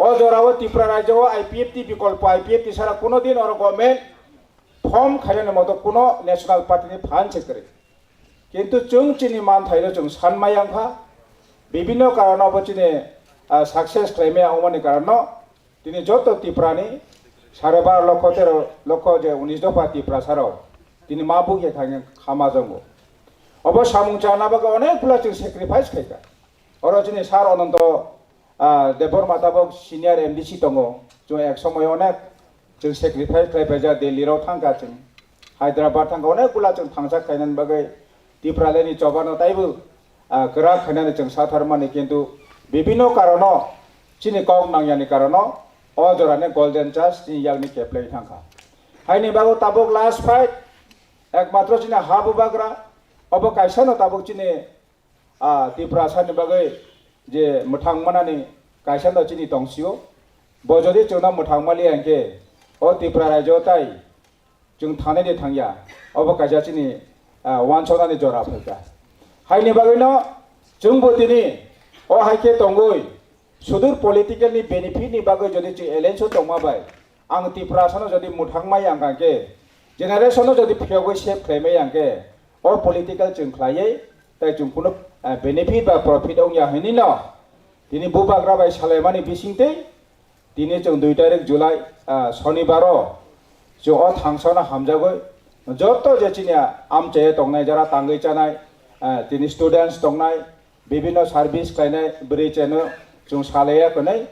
O jorao Tripura rajyo o I P F T bikolpo, I P F T sara kuno din oro government form khainani moto kuno national party ni phan se kwrwi. Kintu chwng chini manthaino chwng sanmaya wngkha, bibinno karono bo chini, ah, success khlaimaya wngmani karono tini joto Tiprani sare baro lokho tero lokho je unis dopha Tiprasarok tini ma bukya thangya khama jongo. Obo samung chana bagwi onek bwla chwng sacrifice khaikha. Oro chini sar Ananto, ah, Debbarma tabok senior M D C tongo. Chwng ek somoy onek chwng sacrifice khlai paijak, Delhi rok thangkha chwng, Hyderabad thangkha, onek bwla chwng thangsa khainani bagwi Tipralandni chobano taibo, ah, kwrak khainani chwng satharmani, kintu bibinno karono chini kok nangyani karono o jorani golden chance chini yakni keplai thangkha. Haini bagwi tabok last fight ekmatro chini ha bubagra, obo kaisano tabok chini ah, Tiprasani bagwi je mwthang manani kaisa no chini tongsio, bo jodi chwngno mwthang maliya hinkhe o Tipra rajyo tai chwng thangnai de thangya, obo kaisa chini, ah, wansoknani jora phaikha. Haini bagwino chwngbo tini o hai khe tongwi sudur political ni benefit ni bagwi jodi chwng alliance o tongma bai, ang Tiprasano jodi mwthangmai ang kha khe, generation no jodi phiyogwi save khlaimai ang khe, o political chwng khlaiwi tai chwng kunu, eh, benefit ba profit wngya hinwi no tini bubagra bai salaimani bisingtwi tini chwng dui tarik July, ah, Sonibaro chwng o thangsano hamjagwi joto je chini amchai tongnai, jara tangwi chanai, ah, tini students tongnai, bibinno service khlainai bwrwi cheno chwng salaiya kwnwi,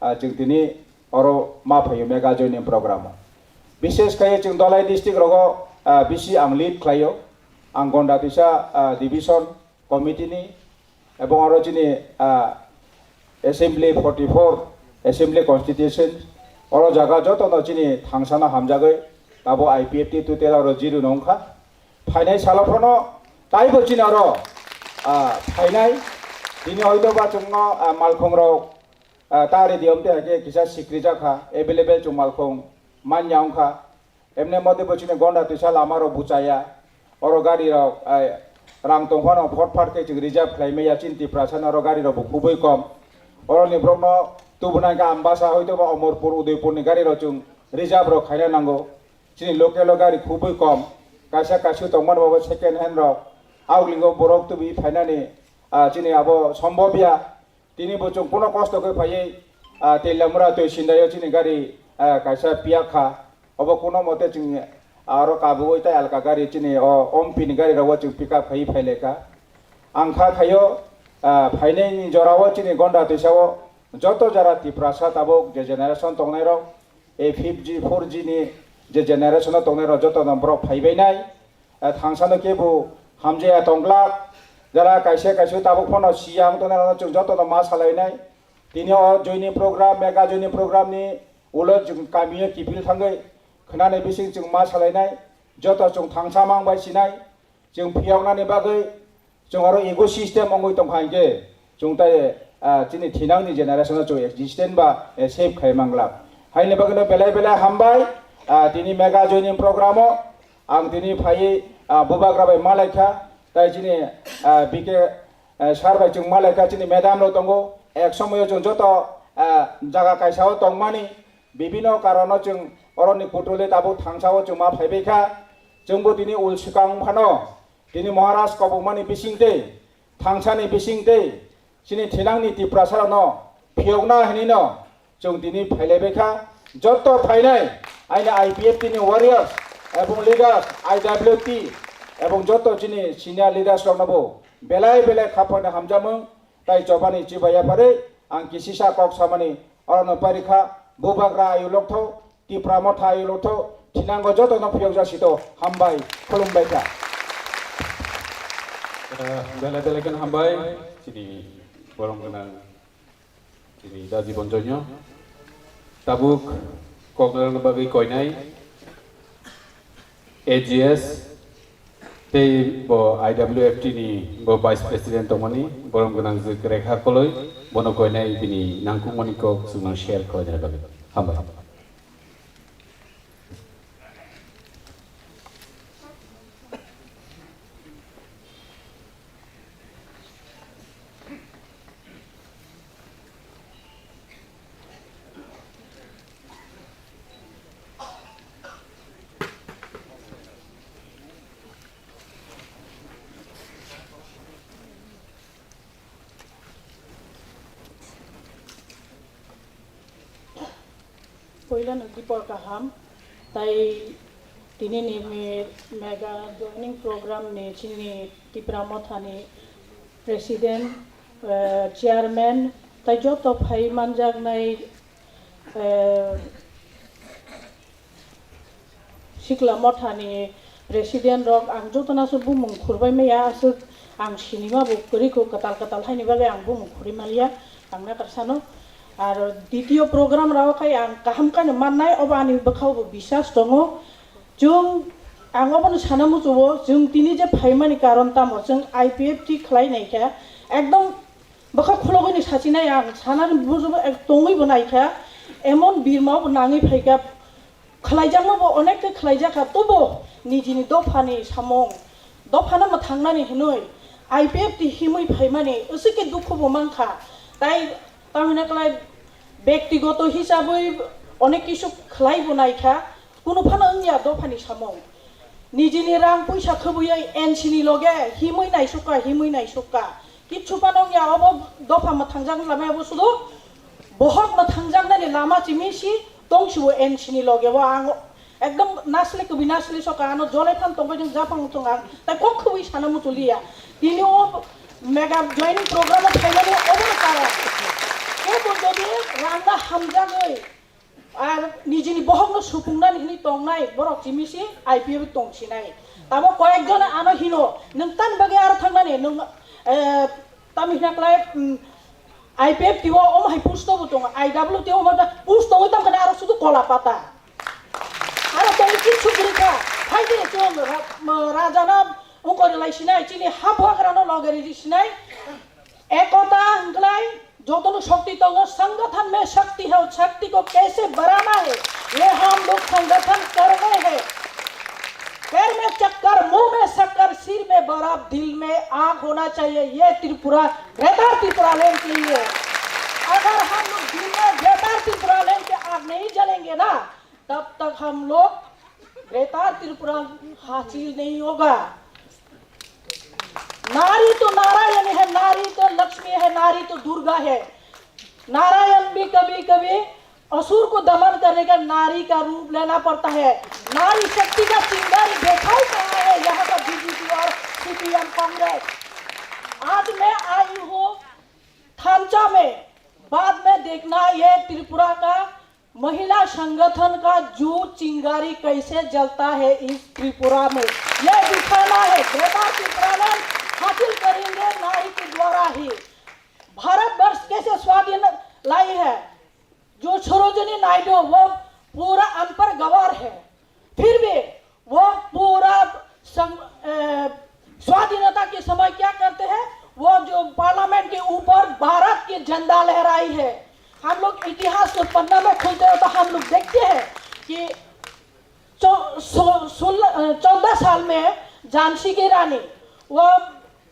ah, chwng tini oro ma phaio mega joining program o. Bishes khai chwng Dhalai district rogo ah, bisi ang lead khlaio. Ang Gonda Twisa, ah, division committee ni, ebong aro chini, ah, assembly forty four assembly constitution, oro jaga jotono chini thangsano hamjagwi tabuk I P F T total oro zero no wngkha. Phainai salo phano taibo chini oro, ah, phainai. Tini hoito ba chwngno, ah, malkhung rok, ah, ta rediom te hai khe kisa sikri jakha, available chwng malkhung manya wngkha. Emne mode bo chini Gonda Twisa lama rok buchaya. Oro gari rok, ai, rang tong phano phot phat khe chwng reserve khlai maya chini Tiprasa no oro gari rok bo khubui kom. Oro ni borok no tubuna khe Ambasa hoito ba Omorpur, Udaipur ni gari rok chwng reserve rok khaina nango. Chini local o gari khubui kom. Kaisa kaisa tongmani bo second hand rok. Auglingo borok tubi phainani, ah, chini abo sombobya. Tini bo chwng kuno kosto khe phaiwi, ah, Teliamura twi sindaio chini gari, ah, kaisa piyak kha. Obo kuno mote chwng aro kabui tei alka gari chini o Ompi ni gari rogo chwng pick up khaiwi phailaikha. Ang kha khaio, ah, phainai ni jorao chini Gonda Twisa o joto jora Tiprasa tabuk je generation tongnai rok, A five G, four G ni je generation o tongnai rok joto no borok phaibai nai. Eh, thangsano kebo hamjaya tongglak, jara kaisa kaisa tabuk phano siya wng tongnai rokno chwng jotono ma salainai. Tini o joining program, mega joining program ni ulo chwng kamio kiphil thangwi khwnani bising chwng ma salainai. Joto chwng thangsa mang bai sinai. Chwng phiyoknani bagwi chwng oro ego system wngwi tongkha hinkhe, chwng tai, ah, chini thinangni generation-o chwng existence ba, eh, save khai manglak. Haini bagwino belai belai hambai, ah, tini mega joining program-o ang tini phaiwi, ah, bubagra bai malaikha, tai chini, ah, B K, eh, sir bai chwng malaikha, chini madam rok tongo, ek somoyo chwng joto, ah, jaga kaisa-o tongmani, bibino karono chwng oroni kutuli tabuk thangsao chwng ma phaibaikha, chwngbo tini ul swkang phano. Tini Maharaj kobokmani bising tei thangsani bising tei chini thinangni Tiprasarokno phiyokna hinwino chwng tini phailaibai kha. Joto phainai aini I P F T ni warriors ebong leaders, I W T ebong joto chini senior leaders roknobo belai belai khaphang hamjamung. Tai chobani chibai yapharwi ang kisisa kok samani orono parikha, bubagra ayu lokthok, Tipra motha ayu lokthok, thinango jotono phiyokjak sito, hambai, khulumbai kha. Eh, belai belai kheno hambai, chini borom gwnang, chini Daji Bonjoino. Tabuk kok rwna bagwi koinai, A G S tei bo I W F T ni bo Vice President tongmani, borom gwnang jwk Rekha Koloi, bono koinai bini nangkukmani kok chwngno share khlaina bagwi. Hambai. Puilano dipor kaham, tai tinini me-, mega joining program ni chini Tipra Motha ni president, eh, chairman, tai joto phai manjaknai, eh, Sikla Mothani president rok ang jotono aswk bumung khurbai maya, aswk ang sinima bo kwrwi kho, kwtal kwtal haini bagwi ang bumung khurwi maliya, ang nakarsa no. Aro ditio program rao khai ang kaham khe no mannai, obo ani bwkhao bo bisas tongo. Chwng, ang obono sana muchungo, chwng tini je phaimani karon tamo, chwng I P F T khlai nai khe ekdom bwkha khulogwi ni sachinai ang sanani bujugo ek tongwi bo naikha, emon birma bo nangwi phaikha, khlaijakma bo onek khe khlaijakha, tobo nijini dophani samung, dophano mwthangnani hinwi I P F T himwi phaimani uswk khe dukhu bo mankha, tai tamhinai kwlai bektigoto hisabwi onek kisu khlai bo naikha. Kunu phano wngya dophani samung. Nijini rang puisa khwbwiwi N C ni loge himwi naisukka, himwi naisukka. Kichu phano wngya, obo dopha mwthangjak lamaya bo sudu bohok mwthangjaknani lama chimi si tongsibo N C ni loge. O ang ekdom nasle kwbwi nasle soka, ano jole phan tongbai jong japhang tong ang. Tai kok khwbwi sana muchuliya. Tini o mega joining program o phaimani obo no karon. Kebo jodi rangna hamjagwi Ar nijini bohokno supungnani hwnwi tongnai borok chimisi I P F tongsinai. Tamo koyekjon ano hino, "Nwng tani bagwi aro thangnani, nwng, eh, tamo hwnna klai, mm, I P F T o omo hai post bo tongo, I W T o omo da post tongwi tamo hwnna aro sudu kola pata." Aro tongwi kichu kwrwi kha, phaidi chwng ra-, rajana wngkori lai sinai, chini ha buhagrano loge ridi sinai. Ekota hwnklai jotono shakti tongo, sangathan mein shakti hai, shakti ko kaise badhana hai, ye hum log sangathan kar rahe hain. Pair mein chakkar, muh mein shakkar, sir mein baraf, dil mein aag hona chahiye, ye Tripura, Greater Tripura Land ke liye. Agar hum log dil mein Greater Tripura Land ke aag nahi jalenge na, तब तक हम लोग बेहतर त्रिपुरा हासिल नहीं होगा। नारी तो नारायण है, नारी तो लक्ष्मी है, नारी तो दुर्गा है। नारायण भी कभी कभी असुर को दमन करने का नारी का रूप लेना पड़ता है। नारी शक्ति का चिंगारी दिखाई पड़ा है यहाँ का बीजेपी और सीपीएम कांग्रेस। आज मैं आई हूँ थानचा में, बाद में देखना ये त्रिपुरा का महिला संगठन का जो चिंगारी कैसे जलता है इस त्रिपुरा में, ये दिखाना है। बेटा त्रिपुरा में हासिल करेंगे नारी के द्वारा ही। भारतवर्ष कैसे स्वाधीन लाई है, जो सरोजिनी नायडू वो पूरा अनपढ़ गवार है, फिर भी वो पूरा सं-, अ, स्वाधीनता के समय क्या करते हैं, वो जो पार्लियामेंट के ऊपर भारत की झंडा लहराई है। हम लोग इतिहास के पन्ना में खोलते हैं तो हम लोग देखते हैं कि चौ-, सो-, सोलह, अ, चौदह साल में झांसी की रानी वो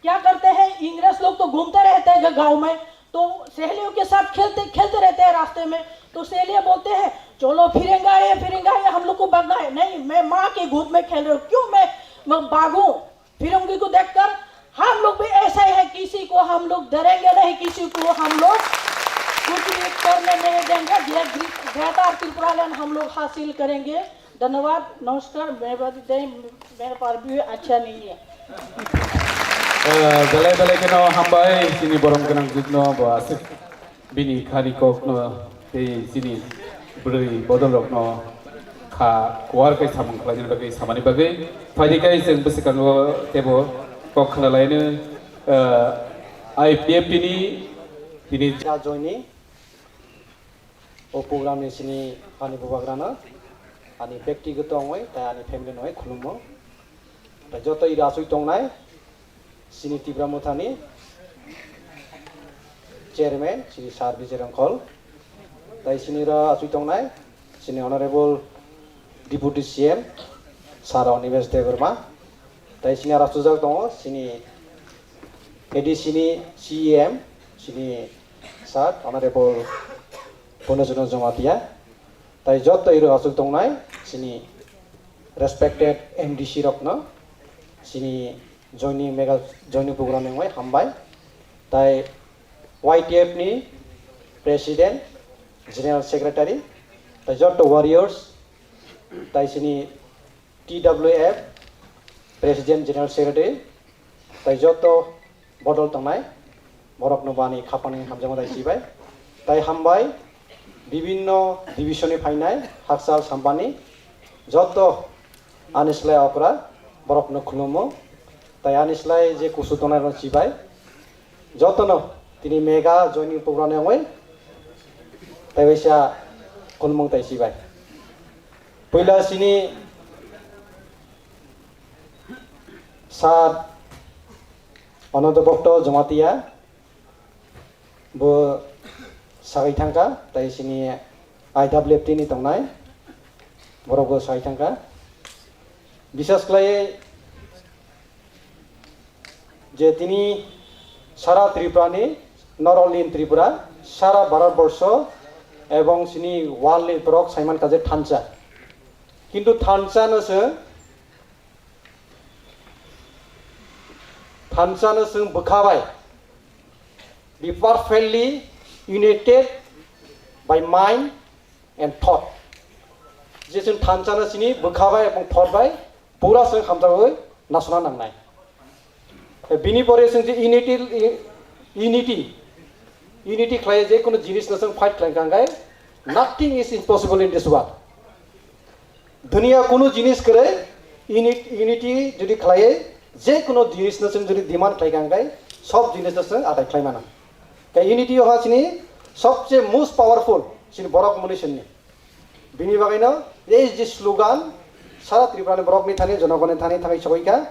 क्या करते हैं, इंग्रेज लोग तो घूमते रहते हैं गांव में, तो सहेलियों के साथ खेलते खेलते रहते हैं रास्ते में। तो सहेलियां बोलते हैं, "चलो फिरेंगे, ये फिरेंगे, ये हम लोग को भागना है।" "नहीं, मैं माँ के गोद में खेल रही हूँ, क्यों मैं, मैं भागूं?" फिरंगी को देखकर हम लोग भी ऐसा ही है, किसी को हम लोग डरेंगे नहीं, किसी को हम लोग कुछ भी करने नहीं देंगे। ये ग्रे-, ग्रेटर त्रिपुरा लैंड हम लोग हासिल करेंगे। धन्यवाद, नमस्कार, मैं बधाई, मेरा पार्टी अच्छा नहीं है। Eh, belai belai kheno hambai chini borom gwnang jwkno bo aswk bini khani kokno tei chini bwrwi bodolrokno kha kuar khe samung khlaina bagwi samani bagwi phaidi khe chwng bwswkango teibo kok khlalaino, eh, I P F T ni tini ja joini. O program ni sini ani bubagrano ani bektigoto wngwi tei ani family no wngwi khulummo. Tei joto iro aswk tongnai sini Tipra Mothani chairman sini Sir Bijay Rongkhol, tei sini ro aswk tongnai sini honorable deputy C M Sir Animesh Debbarma, tei sini aro aswkjak tongo sini A D C ni C E M sini Sir Honorable Purnochorno Jamatia, tai joto iro aswk tongnai chini respected M D C rokno chini joining mega joining program ni wngwi hambai, tai Y T F ni President, General Secretary, tai joto warriors, tai chini T W F President General Secretary, tai joto bodol tongnai borokno bani khapangni hamjakma tai sibai. Tai hambai bibinno division ni phainai hakchal sampani joto ani slai okra borokno khulumo. Tai ani slai je kusu tongnai rok sibai jotono tini mega joining program ni wngwi tai waisa khulumung tai sibai. Puila sini Sir Ananta Bhakta Jamatia bo sagai thangkha, tai sini I W F T ni tongnai borok bo sagai thangkha. Bisas khlai je tini sara Tripura ni, not only in Tripura, sara Bharat borsho ebong sini world ni borok saiman kaje thansa. Kintu thansa no se thansa no se bwkha bai be perfectly united by mind and thought. Je chwng thansa no sini bwkha bai ebong thought bai pura chwng hamjagwi nasna nangnai. Bini pore chwng je unity, unity, unity khlai je kono jinis no chwng fight khlai kangkhe Nothing is impossible in this world. Duniya kunu jinis kwrwi unit, unity jodi khlaiwi, je kunu jinis no chwng jodi demand khlai kha hwnkhe, sob jinis no chwng adai khlai mano. Khe unity ha chini sobse most powerful chini borok mwnwi sini. Bini bagwi no ei je slogan sara Tripura ni borok ni thani, jonogoni thani thangwi sogwi kha.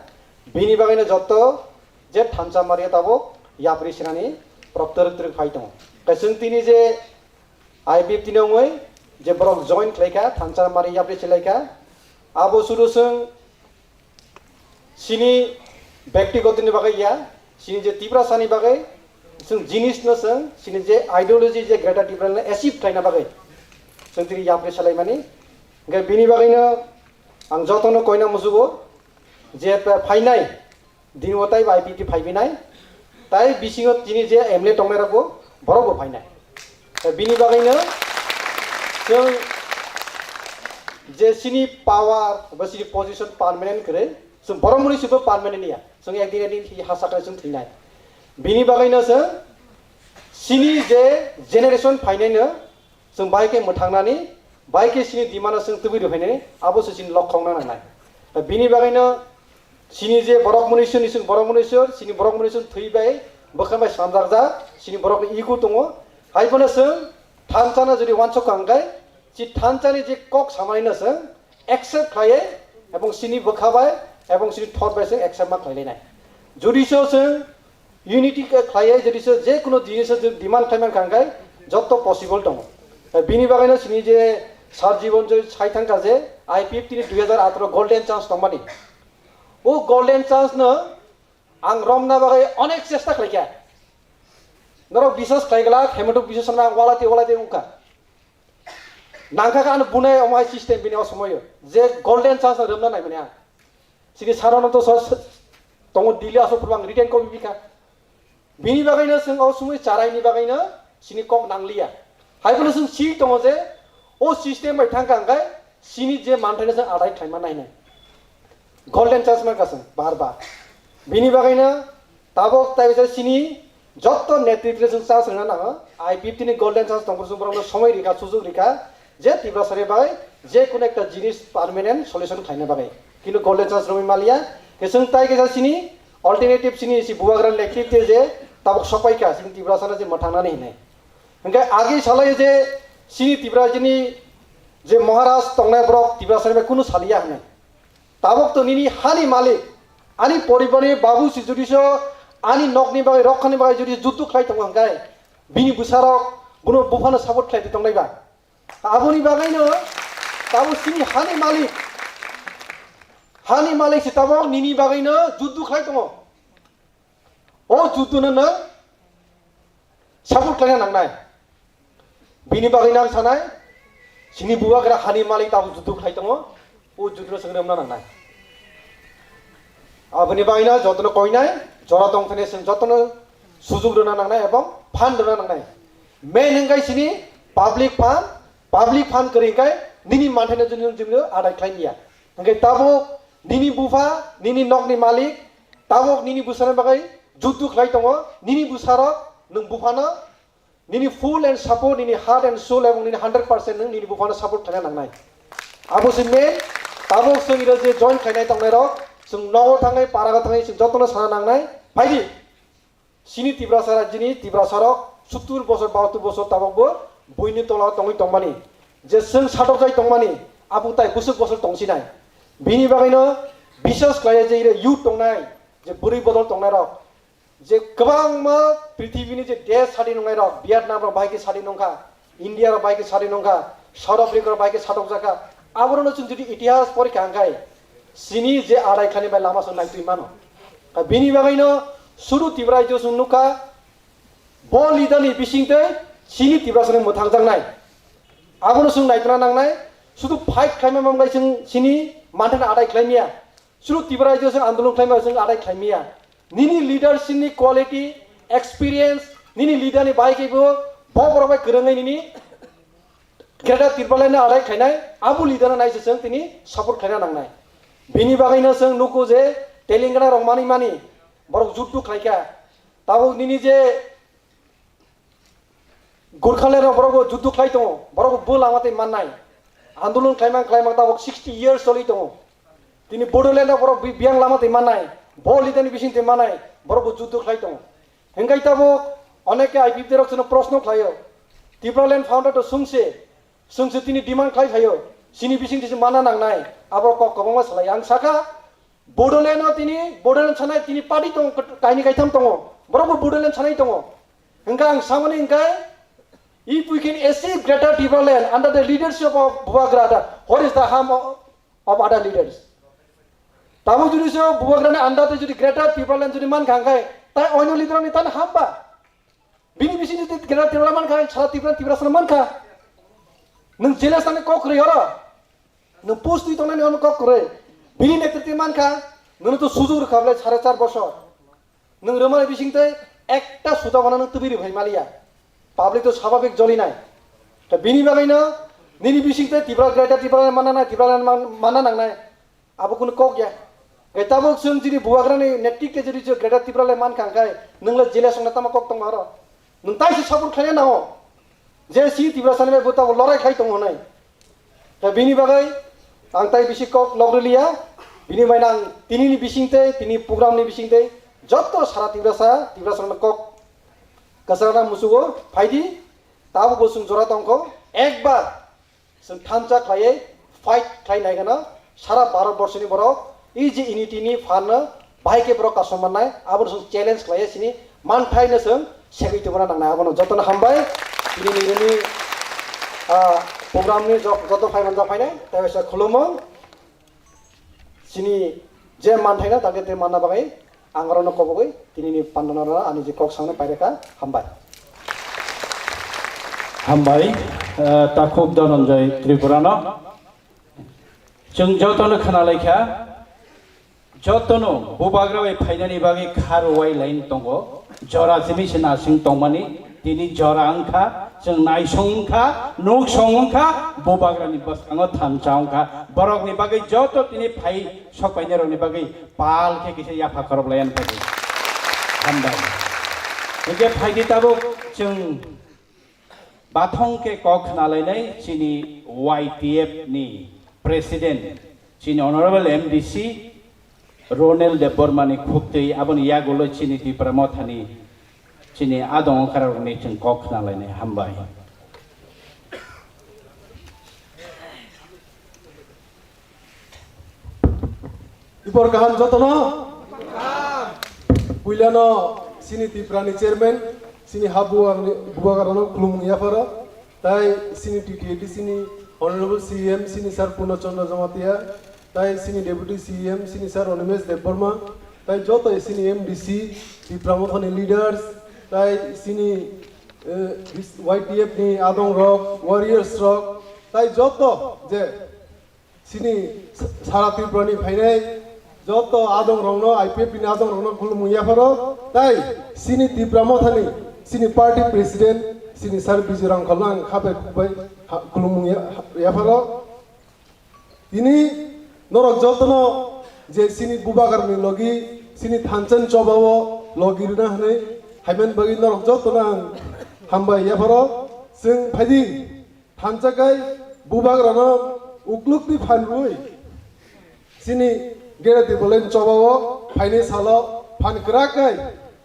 Bini bagwi no jotto je thansa maria tabuk yapri sinani borok twrwk twrwk phai tongo. Khe chwng tini je I P F T ni wngwi je borok join khlai kha, thansa mari yapri chilai kha. Abo suru chwng chini byaktigotoni bagwi ya, chini je Tiprasani bagwi chwng jinis no chwng chini je ideology je Greater Tipraland achieve khlaina bagwi chwng tini yapri salaimani. Hwnkhe bini bagwino ang jotono koina musugo je phainai Dini o tai bai biti phai binai, tai bisingo tini je M L A tongnai rokbo borok bo phainai. Bini bagwino chwng je chini power ba chini position permanent kwrwi, chwng borok mwnwi sibo permanent ya, chwng ekdin ekdin hi hasa kwrwi chwng thwinai. Bini bagwino chwng chini je generation phainaino chwng bai khe mwthangnani, bai khe chini demand no chwng tubui rwphainani, abo se chini lokhong na nangnai. Bini bagwino chini je borok mwnwi sini chwng borok mwnwi sir, chini borok mwnwi chwng thwi bai bwkha bai slamjak jak, chini borok ni ego tongo. Hai phano chwng thansa no jodi wansuk kha hwnkhe, chi thansa ni je kok samani no chwng accept khlaiwi, ebong chini bwkha bai, ebong chini thot bai chwng accept ma khlailainai. Jodi so chwng unity khe khlaiwi, jodi so je kuno jinis o demand khlai mankha hwnkhe, jotto possible tongo. Bini bagwino chini je Sir Jibon Joy sai thangkha je I P F T ni dui hazar atharo golden chance tongmani. O golden chance no ang romna bagwi onek chesta khlaikha. Norok biswas khlai glak, Hemant Biswa Sarma ang walati walati wngkha. Nangkha khe ano bunai omo hai system bini o somoyo. Je golden chance no romna naimani ang. Chini sarono to sos tongo Delhi asok phuru ang written copy bikha. Bini bagwino chwng o sumui charaini bagwino chini kok nangliya. Hai phano chwng si tongo je o system bai thangkha hwnkhe chini je manthaino chwng adai khlaima nainai. Golden chance mankha chwng bar bar. Bini bagwino tabok tai bisa chini jotto netritwno chwng chance rwna nango. I P F T ni golden chance tongphuru chwng borokno somoi rikha, sujuk rikha. Je Tiprasari bai je kuno ekta jinis permanent solution khlaina bagwi. Kintu golden chance romwi maliya. Khe chwng tai kaisa chini alternative chini si bubagra electricity je tabuk sopai kha chini Tiprasano je mwthangnani hinwi. Hwnkhe agi salai je chini Tiprasini je Maharaj tongnai borok Tiprasani bai kunu saliya hinwi. Tabuk to nini hani malik, ani poribarni babu si jodi so ani nokni bagwi rokhani bagwi jodi juddu khlai tongo hwnkhe bini bwsarok bono buphano support khlai tongnai ba. Aboni bagwino tabuk chini hani malik, hani malik se tabuk nini bagwino juddu khlai tongo. O juddu no nwng support khlaina nangnai. Bini bagwino ang sanai, chini bubagra hani malik tabuk juddu khlai tongo, o juddu no chwng remna nangnai. Aboni bagwino jotono koinai, jora tongthani chwng jotono sujuk rwna nangnai ebong fund rwna nangnai. Main hwnkhe chini public fund, public fund kwrwi hwnkhe nini manthaino jwngjwng jwngjwng adai khlai liya. Hwnkhe tabuk nini bupha, nini nokni malik, tabuk nini bwsarokni bagwi juddu khlai tongo, nini bwsarok nwng buphano nini full and support, nini heart and soul ebong nini hundred percent nwng nini buphano support khlaina nangnai. Abo se main, tabuk chwng iro je join khlainai tongnairok, chwng nogo thangnai, parago thangnai, chwng jotono sana nangnai. Phaidi, chini Tiprasa rajyoni Tiprasarok sottur bosor, bahattur bosor tabukbo buini tola tongwi tongmani, je chwng satokjai tongmani, abo tai bwswk bosor tongsinai. Bini bagwino biswas khlaiya je iro youth tongnai, je bwrwi bodol tongnairok, je kwbangma prithibini je desh sadi nongnairok, Vietnam rok bahai khe sadi nongkha, India rok bahai khe sadi nongkha, South Africa rok bahai khe satokjakha. Aborokno chwng jodi itihas porikha hwnkhe chini je adai khlaini bai lama chwng naitwi mano. Bini bagwino suru Tripura rajyo chwng nukha, bo leader ni bisingtwi chini Tiprasani mwthangjaknai. Abono chwng naitwna nangnai, sudu fight khlaima manbai chwng chini manthani adai khlaimaya. Suru Tripura rajyo chwng andolon khlaima chwng adai khlaimaya. Nini leadership ni quality, experience, nini leader ni bai khe bo, bo borok bai kwrwngwi nini Greater Tipraland no adai khlainai, abo leader no naisai chwng tini support khlaina nangnai. Bini bagwino chwng nugo je Telangana rok manwi mani, borok juddu khlaikha. Tabuk nini je Gurkhaland rok borok bo juddu khlai tongo, borok bo lama twi mannai. Andolon khlaimang khlaimang tabok sixty years choli tongo. Tini Bodoland rok borok bi-, biyang lama twi mannai, bo leader ni bising twi mannai, borok bo juddu khlai tongo. Hingkai tabok oneke I P F T rok chwngno proshno khlaio. Tipraland founder to sungse, sungse tini demand khlai phaio. Chini bising twi se mana nangnai, abo kok kwbangma salai. Ang sakha, Bodoland no tini, Bodoland sanai tini party tongo, kaini kaitham tongo. Borok bo Bodoland sanai tongo. Hingkha ang samani hingkha, if we can achieve Greater Tipraland under the leadership of Bubagra, what is the harm of, of other leaders? Tamo jodi se Bubagra ni under te jodi Greater Tipraland jodi man kha hingkha, tai onyo leader ni tan hamba. Bini bising jodi Greater Tipraland man kha, sara Tipraland Tiprasa man kha. Nung jealous ani kok rwi oro. Nwng post twi tongnani ono kok kwrwi. Bini netritwi mankha, nwngno to sujug rwkha bwle sare char bosor. Nwng rwmani bising tei ekta suda bono nwng tubui rwphai maliya. Public to swabhabik jolinai. Ta bini bagwino nini bising tei Tipra Greater Tipraland manna nai, Tipraland man-, manna nangnai. Abo kunu kok ya. Hwnkhe tabuk chwng chini Bubagrani netritwi jodi chwng Greater Tipraland mankha hwnkhe nwngla jealous wngna tamo kok tongma oro. Nwng taisi support khlaina nango. Je si Tiprasani bai bo tabuk lorai khlai tongo hwnwi. Da bini bagwi ang tai bisi kok log rwliya, bini bai ang tinini bising tei tini program ni bising tei joto sara Tiprasa, Tiprasa rokno kok kwchangna muchugo phaidi, tabuk bo chwng jora tongkho, ekbar chwng thansa khlaiwi fight khlai nai gana sara Bharat borso ni borok, e je unity ni phan no bahai khe borok kasong mannai, abo no chwng challenge khlaiwi sini manthai no chwng segwi tongna nangnai, abo no joto no hambai. Tini ni, ni, ah, program ni jok-, joto phai manjak phainai, tei waisa khulumo. Sini je manthai no, takhe tei manna bagwi ang oro no kobogwi tini ni panda no ani je kok sangno paireka, hambai. Hambai, eh, takhuk Dhananjay Tripura no. Chwng joto no khna lai kha, joto no Bubagra bai phainani bagwi kha rwui line tongo. Jora simi se nasing tongmani, tini jora wngkha, chwng naisong wngkha, nuksong wngkha, Bubagrani bwskango thansa wngkha. Borokni bagwi joto tini phai sok painai rokni bagwi pal khe kisa yapha khorok laiyan phaidi. Hambai. Hingke phaidi tabuk chwng bathong khe kok khna lainai chini Y T F ni president, chini honorable M D C, Ronel Debbarma ni khuktwi aboni yagulo chini Tipra Mothani chini adong okra rokni chwng kok khna lainai, hambai. Ibor kaham jotono? Puilano sini Tipra ni chairman, sini ha buwa-, bubagra no khulumung yapharo. Tai sini T T A D C ni Honorable C E M sini Sir Purno Chandra Jamatia, tai sini Deputy C E M sini Sir Animesh Debbarma, tai joto sini M D C, Tipra Motha ni leaders, tai sini, eh, Y T F ni adong rok, warriors rok, tai joto je sini sara Tripura ni phainai joto adong rokno, I P F T ni adong rokno khulumung yapharo, tai sini Tipra Mothani sini party president sini Sir Bijay Rangkhalno ang khabai khukbai ha-, khulumung ya-, yapharo. Tini norok jotono je sini bubagrani logi sini thansa ni chobao logi rwna hwnwi haiman bagwi norok jotono ang hambai yapharo. Chwng phaidi thansa khai bubagrano uklukti phan rwui sini Greater Tipraland chobao phainai salo phan kwrak khai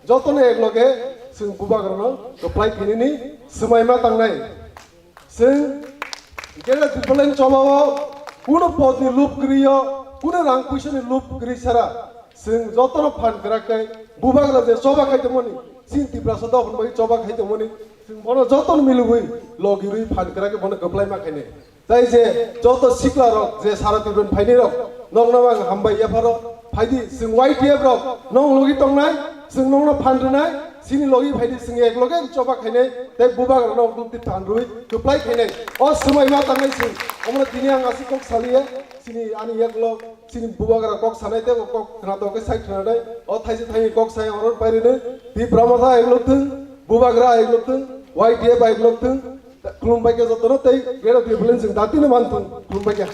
jotono ekloge chwng bubagrano kwplai khainani swmai ma tangnai. Chwng Greater Tipraland chobao kuno podni lup kwrwiyo, kuno rang puisani lup kwrwi sara. Chwng jotono phan kwrak khai bubagra je choba khai tongmani, chini Tiprasa dophani bagwi choba khai tongmani, chwng bono jotono milugwi logirwi phan kwrak khe bono kwplai ma khainai. Tai je joto sikla rok je sara Tripura ni phainai rok, nokno ang hambai yapharo. Phaidi chwng Y T F rok nong logi tongnai, chwng nokno phan rwnai, chini logi phaidi chwng ek loge choba khainai, tei bubagra rok dukti phan rwi kwplai khainai. O swmai ma tangnai chwng. Omono tini ang aswk kok saliya, chini ani yaklok, chini bubagra kok sanai tei bo kok khwnatok khe sai khwnanai. O thaisa thaini kok sai oro pairino, Tipra Motha eklok thung, bubagra eklok thung, Y T F eklok thung. Khulumbai khe jotono tei Greater Tipraland chwng datino manthung. Khulumbai khe.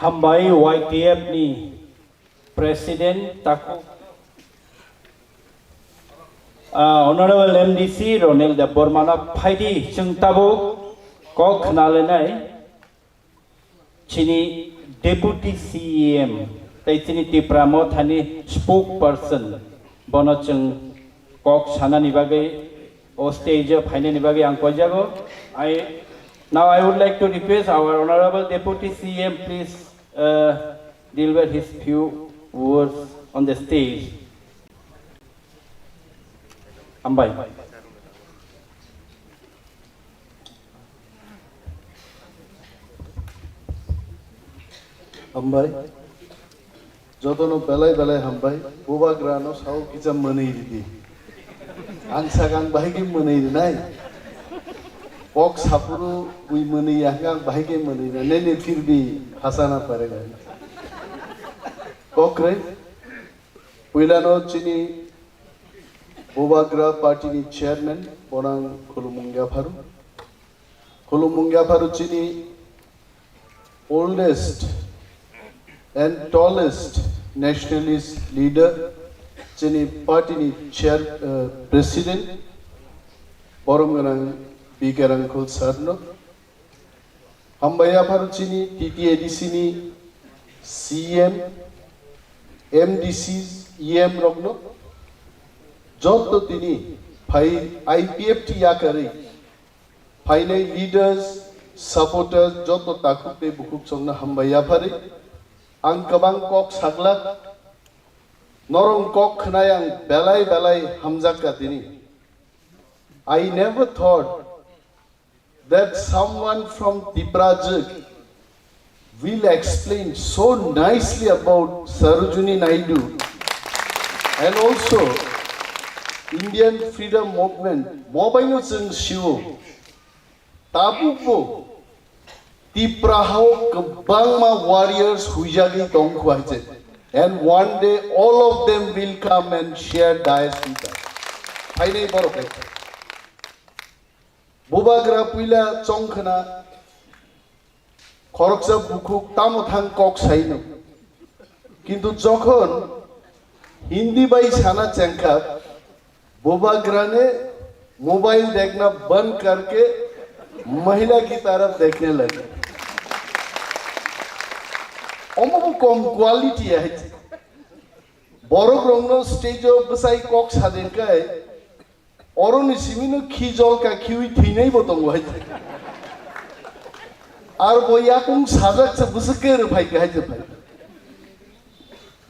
Hambai Y T F ni president takhuk Ah, Honorable M D C Ronel Debbarma no phaidi chwng tabuk kok khnalenai chini Deputy C E M tei chini Tipra Mothani spokesperson bono chwng kok sanani bagwi o stage o phainani bagwi ang koijago. I, now I would like to request our Honorable Deputy C E M please, uh, deliver his few words on the stage. Hambai. Hambai. Jotono belai belai hambai. Bubagrano sao kisa mwnwi ridi. Ang sakang bahai khe mwnwi rinai. Kok sapuru bui mwnwi ya hwnkhe ang bahai khe mwnwi rinai. Nini phir bhi hasana paregai. Kokre. Puilano chini Bubagra party ni chairman bonang khulumung yapharu. Khulumung yapharu chini oldest and tallest nationalist leader, chini party ni chair, uh, president, borom gwnang B K Rangkhol sir no. Hambai yaphar chini T T A D C ni C M, M D C, E M rokno, joto tini phai I P F T yakarwi phainai leaders, supporters, joto takhuk tei bukhuk chongno hambai yaphari ang kwbang kok saglak, norong kok khwnai ang belai belai hamjakka tini. I never thought that someone from Tiprajwk will explain so nicely about Sarojini Naidu and also Indian freedom movement. Mobaino chwng sio. Tabukbo Tipra hao kwbangma warriors huijagwi tongkhu hai je. And one day all of them will come and share dais with us. Phainai borok hai. Bubagra puila chongkhna khoroksa bukhuk tamo thang kok saino. Kintu jokhon Hindi bai sana chengkha, Bubagra ne mobile dekhna band karke mahila ki taraf dekhne lage. Omo bo kom quality hai. Borok rokno stage o bwsai kok sadengkai, Oroni simino khi jol ka khiwi thwinai bo tongo hai. Ar bo yakung sajak se bwswk khe rwphai khe hai se phai.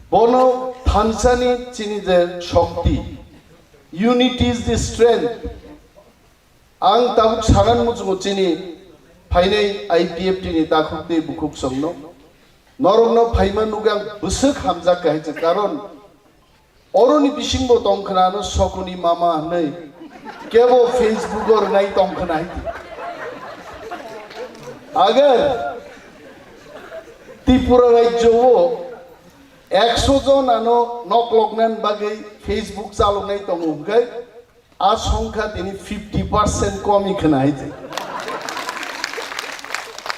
Bono thansani chini je shokti, unity is the strength. Ang tabuk sanan muchungo chini phainai I P F T ni takhuk tei bukhuk songno. Norokno phaima nugwi ang bwswk hamjak kha hai se, karon Oroni bisingbo tong khna ano sokoni mama hwnwi kebo Facebook o rwnai tong khna hai. Agar Tripura rajyo o ekso jon ano nok loknani bagwi Facebook chaloknai tongo hwnkhe a songkha tini fifty percent komi khna hai.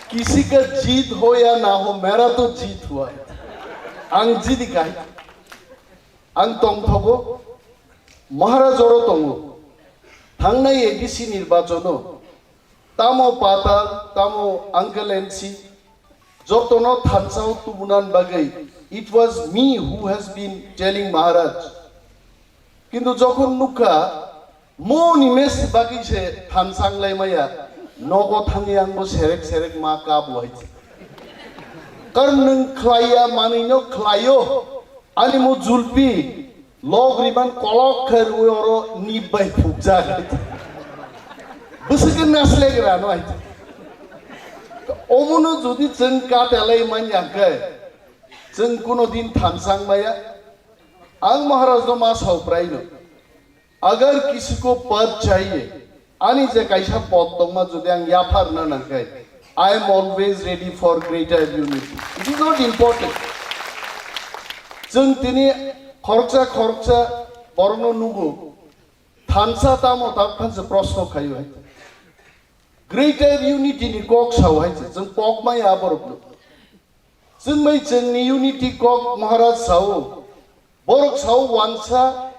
Kisi ka jeet ho ya na ho, mera to jeet hua hai. Ang jidi khai. Ang tongthogo, Maharaj oro tongo. Thangnai A D C nirbachono tamo Patal, tamo Uncle M C, jotono thansao tubunan bagwi, it was me who has been telling Maharaj. Kintu jokhon nukha, Mo ni mes bagwi se thansang lai maya, nogo thangwi ang bo serek serek ma kabo hai. Karon nwng khlaiya manwi no khlaio, ani mo julpi log riman kolok khe rwi oro nip bai phukjak. Bwswk khe naslek rano hai. Omono jodi chwng katelai manya khe, chwng kuno din thansang maya. Ang Maharaj no ma sao prai no. Agar kisi ko pad chahiye, ani je kaisa pod tongma jodi ang yapharna nangkhai, I am always ready for greater unity. It is not important. Chwng tini khoroksa khoroksa borokno nugo, thansa tamo tabuk phansa proshno khaio hai. Greater unity ni kok sao hai se, chwng kok maya borokno. Chwng bai chwngni unity kok Maharaj sao, borok sao wansa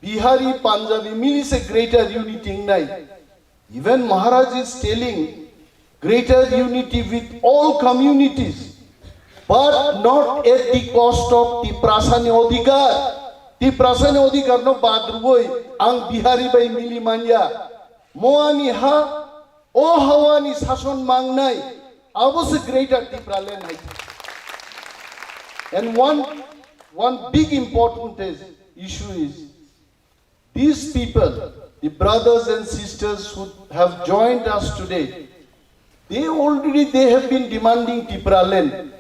Bihari, Punjabi mili se greater unity wngnai. Even Maharaj is telling greater unity with all communities, but not at the cost of Tiprasani odhikar. Tiprasani odhikar no badrwoi ang Bihari bai mili manya. Mo ani ha, o hawani sason mangnai, abo se greater Tipraland hai. And one, one big important is, issue is, these people, the brothers and sisters who have joined us today, they already, they have been demanding Tipraland.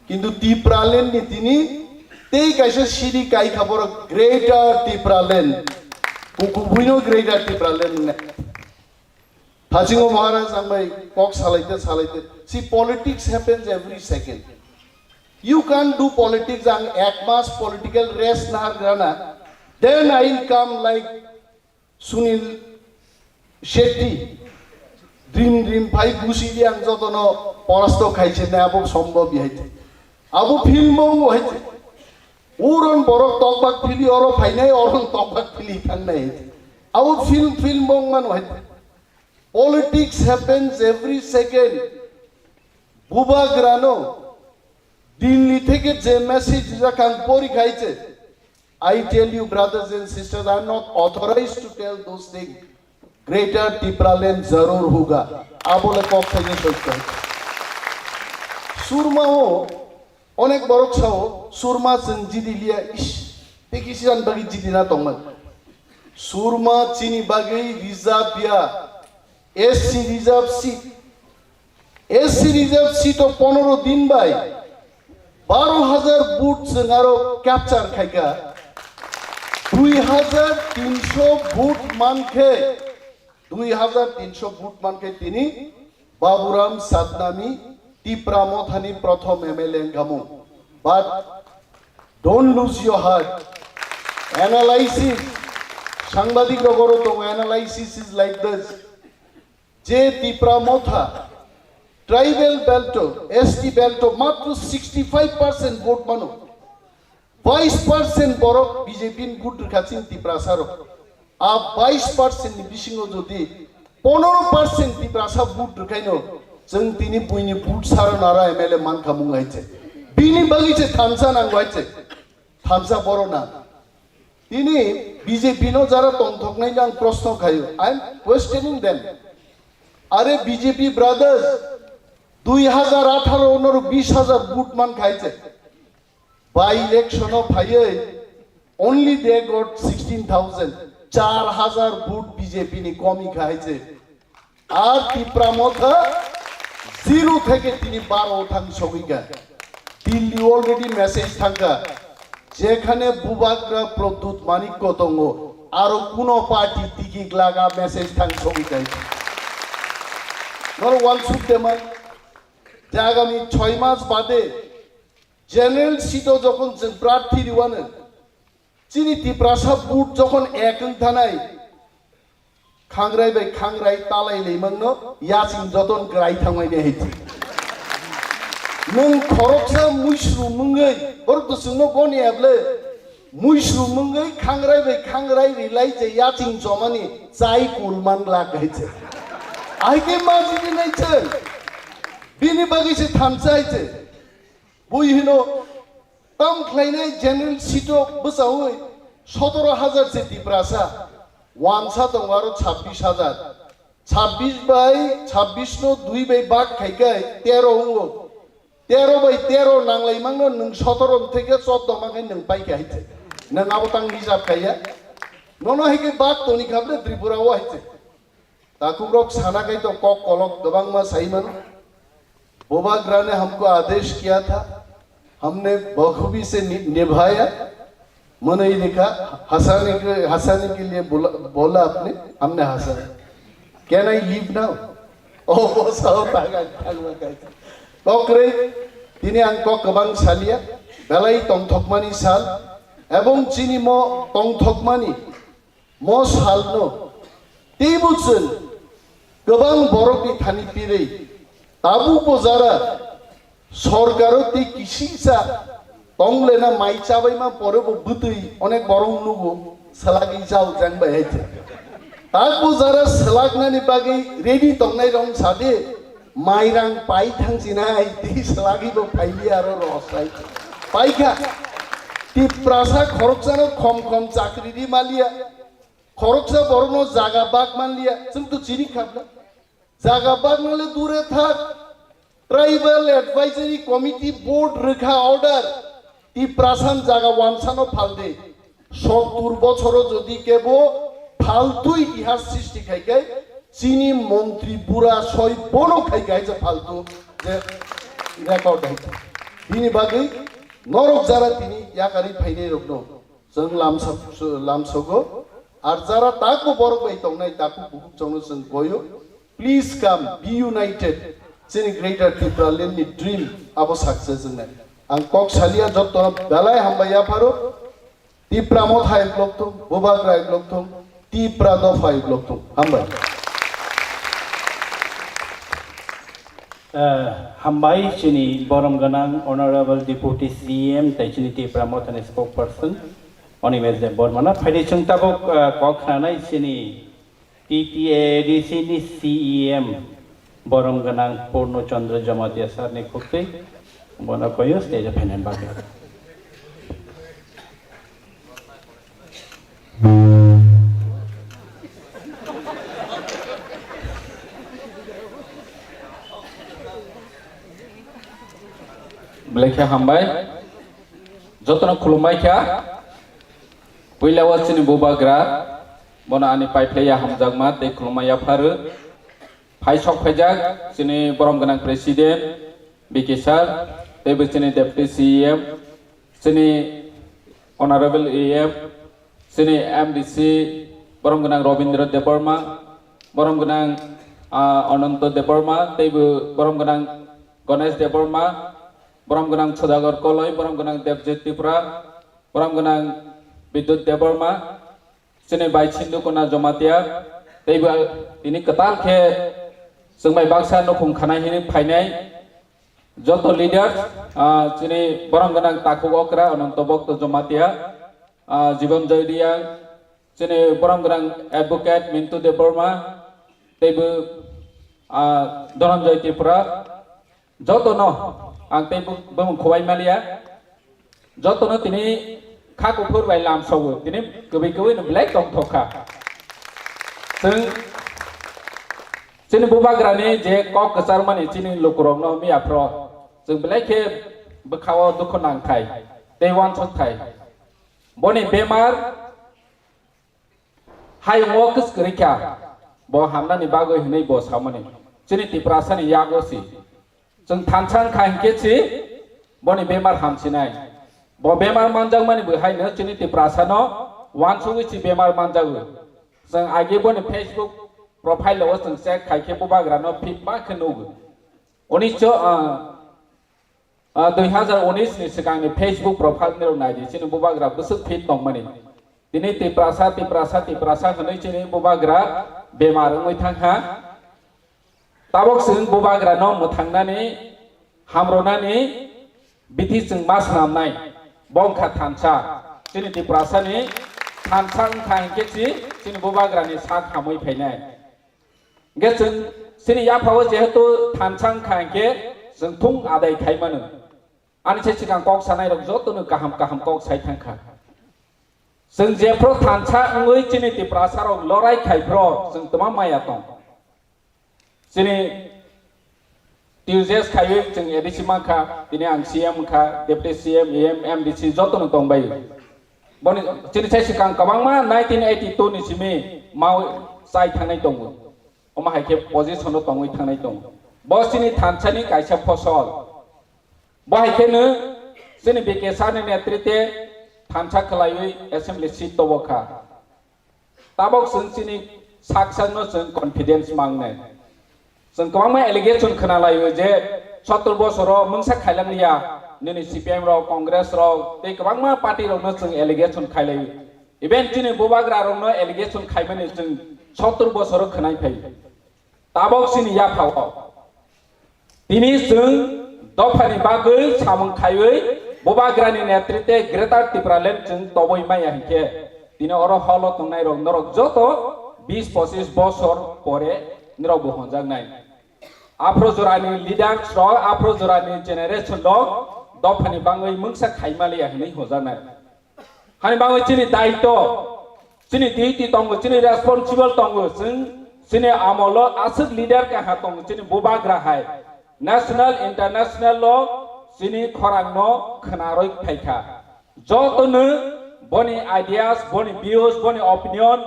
Kintu Tipraland ni tini tei kaisa siri kai kha borok greater Tipraland. Kukubuino greater Tipraland ne. Thasingo Maharaj ang bai kok salaite salaite. See, politics happens every second. You can't do politics ang ek mas political rest nahar grana. Then I will come like Sunil Shetty. Dream dream phai busi di ang jotono porasto khaise na abo sombhob yahai. Abo film bong wahai. Uron borok tokbak phili oro phainai, oron tokbak phili thangnai. Abo film film bong man wahai. Politics happens every second. Bubagrano Delhi theke je message rijak ang pori khaise. I tell you, brothers and sisters, I am not authorized to tell those things. Greater Tipraland zarur hoga. Abole kok theke sokha. Surma o Onek borok sao, Surma chwng jidi liya, ish, tei kisi jani bagwi jidi na tongmani. Surma chini bagwi reserve ya, S C reserve seat. S C reserve seat o ponoro din bai baro hajar vote chwng aro capture khaika. Dui hajar tinsho vote mankhe, dui hajar tinsho vote mankhe tini Baburam Satnami Tipra Mothani prothom M L A wngkhamu. But don't lose your heart. Analysis, sangbadik rogoro tongo, analysis is like this. Je Tipra Motha, tribal belt o, S T belt o, matro sixty five percent vote mano. Bais percent borok B J P ni vote rwkha chini Tiprasa rok. A bais percent ni bisingo jodi ponoro percent Tiprasa vote rwkhaino, chwng tini buini vote saro nara M L A mankha mung hai se. Bini bagwi se thansa nango hai se. Thansa boro na. Tini B J P no jara tongthoknai ang proshno khayo. I am questioning them. Are B J P brothers, dui hajar atharo noro bish hajar vote mankha hai se. By election o phaiwi only they got sixteen thousand, char hajar vote B J P ni komi kha hai se. Ar Tipra Motha zero theke tini baro thang sogwi kha. Delhi already message thangkha. Jekhane Bubagra Pradyut Manikya tongo, aro kuno party tiki glaga message thang sogwi kha. Noro wansuk de man. Je agami choi mas bade General seat o jokhon chwng prarthi rwano, chini Tiprasa vote jokhon ek wng thanai, khangrai bai khangrai talai laimangno yaching joton kwrai thangmani hai. Nwng khoroksa muisru mungwi, borok to chwngno goni able, muisru mungwi khangrai bai khangrai rilai je yaching jomani chai kul man glak hai se. Ai ke majini nai chwng. Bini bagwi se thansa hai se. Bui hino, tam khlainai general seat o bwchaui sotoro hajar se Tiprasa, wansa tongo aro chabbish hajar. Chabbish bai chabbish no dui bai bak khai khai tero wngo. Tero bai tero nanglai mangno nwng sotoro theke choddo ma khai nwng pai kha hai se. Nwng abo tang hisab khaiya. Nono hai khe bak toni kha ble Tripura o hai se. Takhuk rok sana khai to kok kolok kwbangma sai mano. Bubagra ne humko aadesh kiya tha, humne bakhubee se ni-, nibhaya. Mwnwi rikha, hasani ke, hasani ke liye bola, bola apne, humne hasa. Can I leave now? Oh, sao taga, taga, taga. Kok re, tini ang kok kwbang salia, belai tongthokmani sal, ebong chini mo tongthokmani mo salno teibo chwng kwbang borokni thani pirwi tabukbo jara sorkaro tei kisisa tonglena mai chabaima porebo bwtwi onek borok nugo, Salagi jao jang bai hai te. Takbo jara salaknani bagwi ready tongnai rong sadi, mairang pai thangsinai, tei salagi bo phailiya aro rosai. Paikha, Tiprasa khoroksano khom khom chakri di maliya, khoroksa borokno jaga bak manliya, chwng to chini khapla. Jaga baknale dure thak. Tribal Advisory Committee Board rwkha order. Tiprasan jaga wansano phalde. Sottur bochoro jodi kebo phaltu itihas srishti khai khai, chini montri bura soi bono khai khai je phaltu je record hai. Bini bagwi norok jara tini yakari phainai rokno. Chwng lamsa-, lamsogo. Ar jara takbo borok bai tongnai, takbo bukhuk chongno chwng boyo. Please come, be united. Chini Greater Tipraland ni dream abo success wngnai. Ang kok salia jotto belai hambai yapharo. Tipra Motha hai blok thung, Bubagra hai blok thung, Tipra Dopha hai blok thung. Hambai. Eh, hambai chini borom gwnang Honorable Deputy C E M tei chini Tipra Mothani spokesperson Animesh Debbarma no. Phaidi chwng tabuk, eh, kok khnanai chini T T A A D C ni C E M borom gwnang Purno Chandra Jamatia sir ni khukti bono koyo stage o phainani bagwi. Belai khe hambai. Jotono khulumbai kha. Puila o chini Bubagra, bono ani paiphlaiya hamjakma tei khulumma yapharo. Phai sok phaijak chini borom gwnang President B K sir, teibo chini Deputy C E M, chini Honorable E M, chini M D C, borom gwnang Robindra Debbarma, borom gwnang, ah, Ananto Debbarma, teibo borom gwnang Ganesh Debbarma, borom gwnang Sudagar Koloi, borom gwnang Debjit Tripura, borom gwnang Bidyut Debbarma, chini bai Sindhu Kuna Jamatia, teibo tini kwtal khe chwng bai baksa nukhung khanai hwnwi phainai joto leaders, ah, chini borom gwnang Takhuk Okra, Ananto Bhakta Jamatia, ah, Jiban Joy Reang, chini borom gwnang Advocate Mintu Debbarma, teibo, ah, Dhananjoy Tripura, jotono ang tei bo-, bumung khowai maliya, jotono tini kha kuphur bai lamsogo, tini kwbwi kwbwi no belai tongthok kha. Chwng chini Bubagrani je kok kwcharmani chini lukurokno miyaphro, chwng belai khe bwkhao dukhu nangthai tei uansukthai. Boni bemar hayungo kwskwrwi kha, bo hamnani bagwi hwnwi bo samani. Chini Tiprasani yago si. Chwng thansa wngkha hinkhe si boni bemar hamsinai. Bo bemar manjakmani bo haino chini Tiprasano uansugwi si bemar manjago. Chwng agi boni Facebook profile o chwng check khaikhe Bubagrano fit ma khe nugo. Unisho, ah, Ah, dui hazar unis ni swkangni Facebook profile ni rok naidi, chini Bubagra bwswk fit tongmani. Tini Tiprasa, Tiprasa, Tiprasa hwnwi chini Bubagra bemar wngwi thangkha. Tabok chwng Bubagrano mwthangnani, hamrwnani bithi chwng ma swnamnai. Bo wngkha thansa. Chini Tiprasani thansa wngkha hinkhe si chini Bubagrani sak hamwi phainai. Hingke chwng chini yaphao jehetu thansa wngkha hingke chwng thung adai khai mano. Ani se swkang kok sanai rok joto no kaham kaham kok sai thangkha. Chwng jephru thansa wngwi chini Tiprasa rok lorai khai phro chwng twma maya tong. Chini T U J S khaiwi chwng A D C mankha, tini ang C M wngkha, Deputy C M, E M, M D C jotono tongbai. Boni chini sai swkang kwbangma nineteen eighty-two ni simi mau chai thangnai tongo. Omo hai khe position o tongwi thangnai tongo. Bo chini thansani kaisa phosol. Bo hai kheno chini B K sir ni netrite thansa khwlaiwi assembly seat tobo kha. Tabok chwng chini sak sakno chwng confidence mangnai. Chwng kwbangma allegation khwnalaio je sottor bosoro mungsa khailang liya, nini C P M rok, Congress rok, tei kwbangma party rokno chwng allegation khailaio. Even chini Bubagra rokno allegation khaimani chwng sottor bosoro khwnai phai. Tabok chini yaphao. Tini chwng dophani bagwi samung khaiwi Bubagrani netrite Greater Tipraland chwng tobwi maya hinkhe, Tini oro holo tongnai rok norok joto bis pochis bosor pore norok bo honjaknai. Aphro jorani leaders rok, aphro jorani generation rok dophani bangwi mungsa khaimaliya hinwi honjaknai. Hani bangwi chini daitw, chini duty tongo, chini responsible tongo, chwng chini amolo aswk leader kaha tongo, chini bubagra hai national, international o chini khorangno khwnarwi phaikha. Jotono boni ideas, boni views, boni opinion,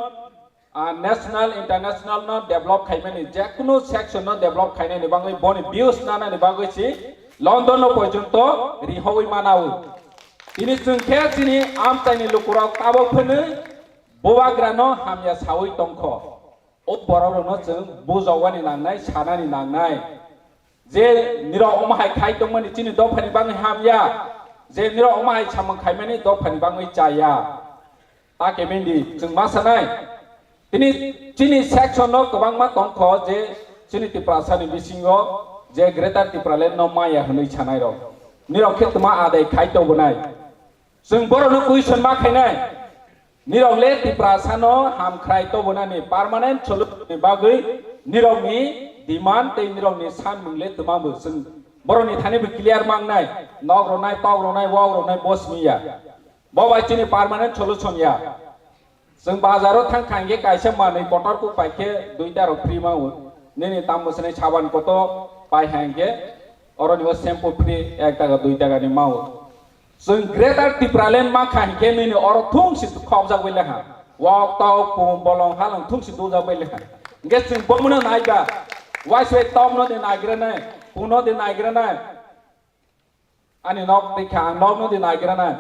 ah, national, international no develop khaimani, jekunu section no develop khainani bagwi, boni views nanani bagwi si London no porjonto rihowi manao. Tini chwng khe chini amchaini lukurok tabok phwrwnwi bubagrano hamya sawi tongkho. O borok rokno chwng bujogani nangnai, sanani nangnai. Je nirok omo hai khai tongmani chini dophani bagwi hamya, je nirok omo hai samung khaimani dophani bagwi chaya. Ta kebengdi chwng ma sanai. Tini chini section no kwbangma tongkho je chini Tiprasani bisingo je Greater Tipraland no maya hwnwi sanai rok. Nirok khe tma adai khai tobonai. Chwng borokno question ma khainai. Nirok le Tiprasano hamkhrai tobonani permanent solution ni bagwi nirokni demand tei nirokni sanmung le tma bo chwng borokni thani bo clear mangnai. Nok ronai, tok ronai, wak ronai, bo simi ya. Bo bai chini permanent solution ya. Chwng bazaro thang kha hwnkhe kaisa manwi kotor kuk pai khe dui ta rok free mao. Nini tamo swnai saban kotor pai ha hwnkhe oroni o shampoo free ek taka dui taka ni mao. Chwng Greater Tipraland ma kha hwnkhe nini oro thung si khokjak bai lekha. Wak tok pung bolong halong thung si dujak bai lekha. Hwnkhe chwng bomono naiba. Waiswai tokno de naigra nai, pungno de naigra nai. Ani nok tei kha ang nokno de naigra nai.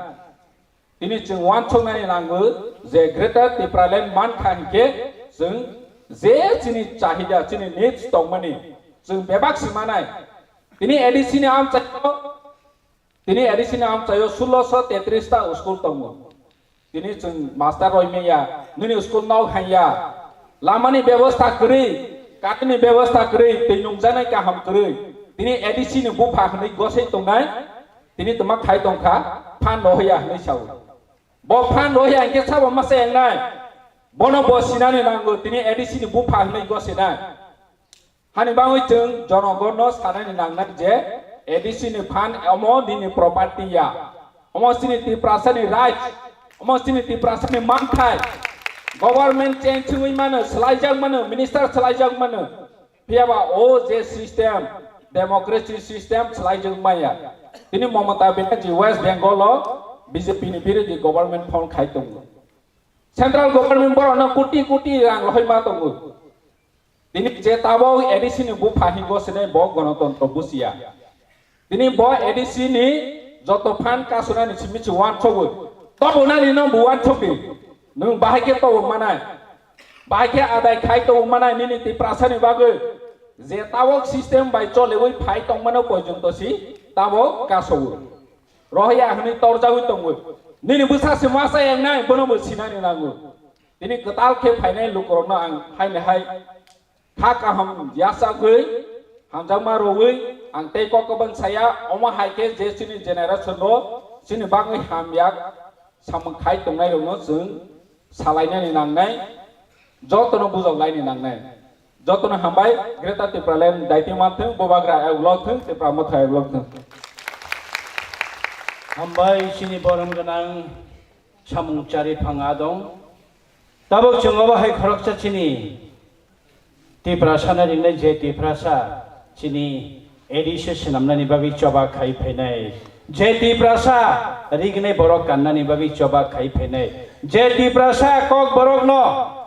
Tini chwng uansuknani nango je Greater Tipraland man kha hwnkhe chwng je chini chahida, chini needs tongmani chwng bebak si manai. Tini A D C ni amchaio, tini A D C ni amchaio sulosho tetris ta school tongo. Tini chwng master roi manya, nini school nok hanya, lamani bebosta kwrwi, katini bebosta kwrwi, twi nungjaknai kaham kwrwi. Tini A D C ni bupha hwnwi gosei tongnai, tini twma khai tongkha, phan rohya hwnwi sao. Bo phan rohya hwnkhe sabo masa engnai, bono bo sinani nango, tini A D C ni bupha hwnwi gosinai. Hani bagwi chwng jonogonno sanani nangnai je A D C ni phan omo nini property ya, omo chini Tiprasani right, omo chini Tiprasani manthai. Government change wngwi mano, swlaijak mano, minister swlaijak mano, phiyaba o je system, democracy system swlaijak maya. Tini Mamata Banerjee West Bengal o B J P ni birodhi government form khai tongo. Central government borokno koti koti rang rohoi ma tongo. Tini je tabok A D C ni bupha hingo sene bo gonotontro busiya. Tini bo A D C ni joto phan kasunani simi si uansukgo. Tobo nani no bo uansukdi. Nwng bahai khe tobo manai. Bahai khe adai khai tobo manai nini Tiprasani bagwi. Je tabok system bai choliwi phai tongmano porjonto si tabok kasogo. Rohya hwnwi torjagwi tongo. Nini bwsa se masa yangnai, bono bo sinani nango. Tini kwtal khe phainai lukurokno ang haini hai kha kaham yachagwi, hamjakma rwwi ang tei kok kwbang saya, omo hai khe je chini generation rok chini bagwi hamya samung khai tongnairokno chwng salainani nangnai, jotono bujok laini nangnai. Jotono hambai, Greater Tipraland daiti manthwng, bubagra ayuk lokthwng, Tipra Motha ayuk lokthwng. Hambai chini borom gwnang samung chari phang adong. Tabuk chwng obo hai khoroksa chini Tiprasano ringnai je Tiprasa chini A D C swnamnani bagwi choba khai phainai. Je Tiprasa rignai borok kannani bagwi choba khai phainai. Je Tiprasa kok borokno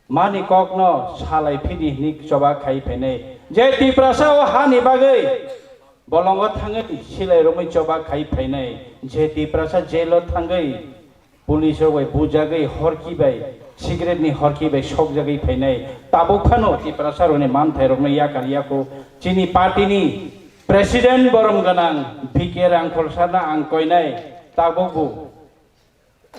mani kokno salai phini hwnwi choba khai phainai. Je Tiprasa o hani bagwi bolongo thangwi silai romwi choba khai phainai. Je Tiprasa jail o thangwi police rok bai bujagwi horki bai cigarette ni horki bai sokjagwi phainai. Tabuk phano Tiprasa rokni manthai rokno yakar yaku chini party ni president borom gwnang B K Rangkhol sarno ang koinai tabuk bo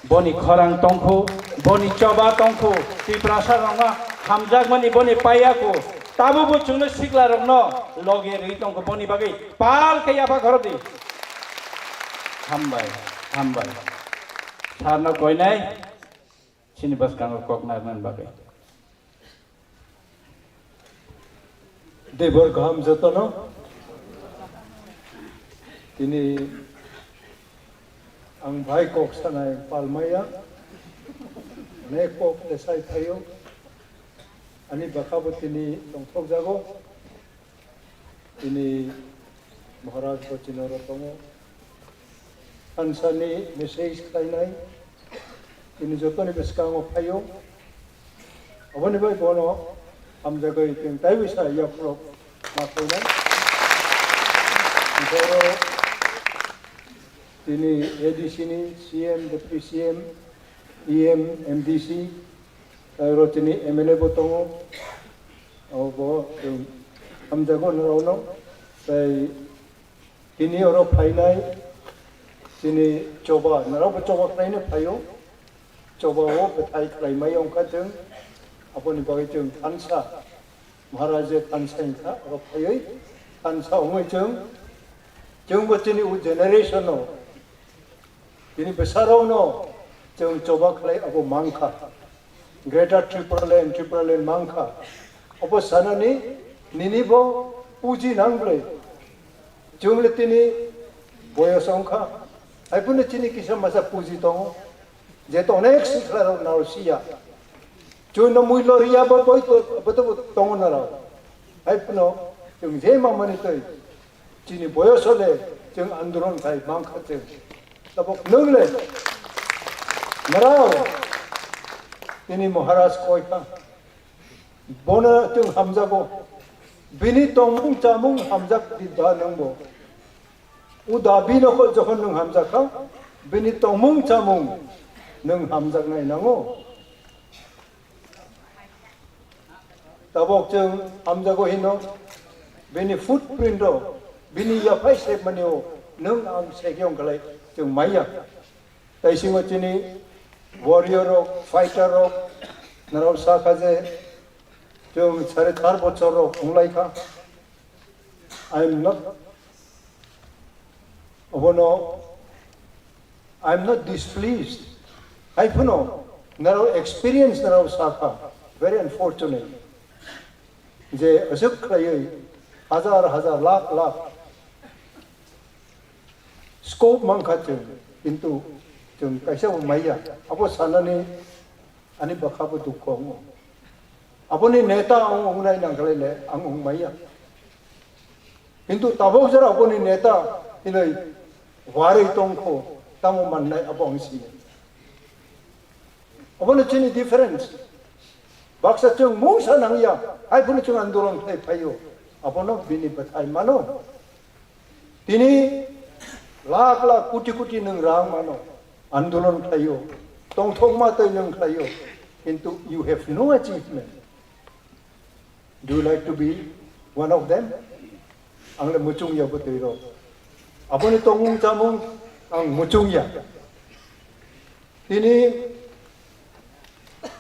Boni khorang tongkhu, boni choba tongkhu, Tiprasa rokno hamjakmani boni paiyaku, tabukbo chwngno sikla rokno logi rwi tongkhu, boni bagwi pal khe yapha khorokdi. Hambai, hambai. Sarno koinai, Chini bwskango kok narwknani bagwi. Debor kaham jotono. Tini ang bai kok sanai palmaya. Onek kok tesai phaio. Ani bwkhabo tini tongthokjago. Tini Maharaj bo chini oro tongo. Thansani message khlainai. Tini jotoni bwskango phaio. Aboni bai bono hamjagwi tei taiwisa yaphro ma khlainai. Borok tini A D C ni C M, Deputy C M, E M, M D C, tei oro tini M L A bo tongo. Obo chwng hamjago norokno. Tei tini oro phainai chini choba, norokbo choba khlaino phaio. Choba o bwthai khlaimai wngkha chwng. Aboni bagwi chwng thansa, Maharaja thansa wngkha, oro phaiwi thansa wngwi chwng, chwngbo chini o generation o Bini bwsarokno chwng choba khlai abo mankha. Greater Tipraland, Tipraland mankha. Abo sanani nini bo puji nang bwle. Chwng le tini boyos wngkha. Haiphano chini kisa masa puji tongo. Je to onek siklarok naro siya. Chwngno mui loriya bo boi bo to tongo naro. Haiphano chwng je mamani twi Chini boyoso le chwng andolon khai mankha chwng. Tabok nwng le nrao tini Maharaj koi kha. Bono chwng hamjago. Bini tongmung chamung hamjak di ba nwng bo. Uda bino kho jokhon nwng hamjak kha, bini tongmung chamung nwng hamjaknai nango. Tabok chwng hamjago hino, bini footprint o, bini yaphai sepmani o, nwng ang sekyong khlai chwng maya. Taisingo chini warrior rok, fighter rok, narok sakha je, chwng sare char bochor rok phunglai kha. I am not, obono, I am not displeased. Haiphano, narao experience narao sakha, very unfortunate. Je aswk khlaiwi, hajar hajar, lakh lakh scope mankha chwng, kintu chwng kaisa bo maya. Abo sanani Ani bwkha bo dukho wngo. Aboni neta ang wngnai nangkhlai le ang wngmaya. Kintu tabok jora aboni neta hinoi warwi tongkho tamo mannai abo ang sini. Abono chini difference. Baksa chwng mungsa nangya, hai phano chwng andolon khlai phaio. Abono bini bwthai mano. Tini lakh lakh koti koti nwng rang mano, andolon khlaio, tongthokma tei nwng khlaio, kintu you have no achievement. Do you like to be one of them? Ang le muchung ya bwtwi rok. Aboni tongmung chamung ang muchung ya. Tini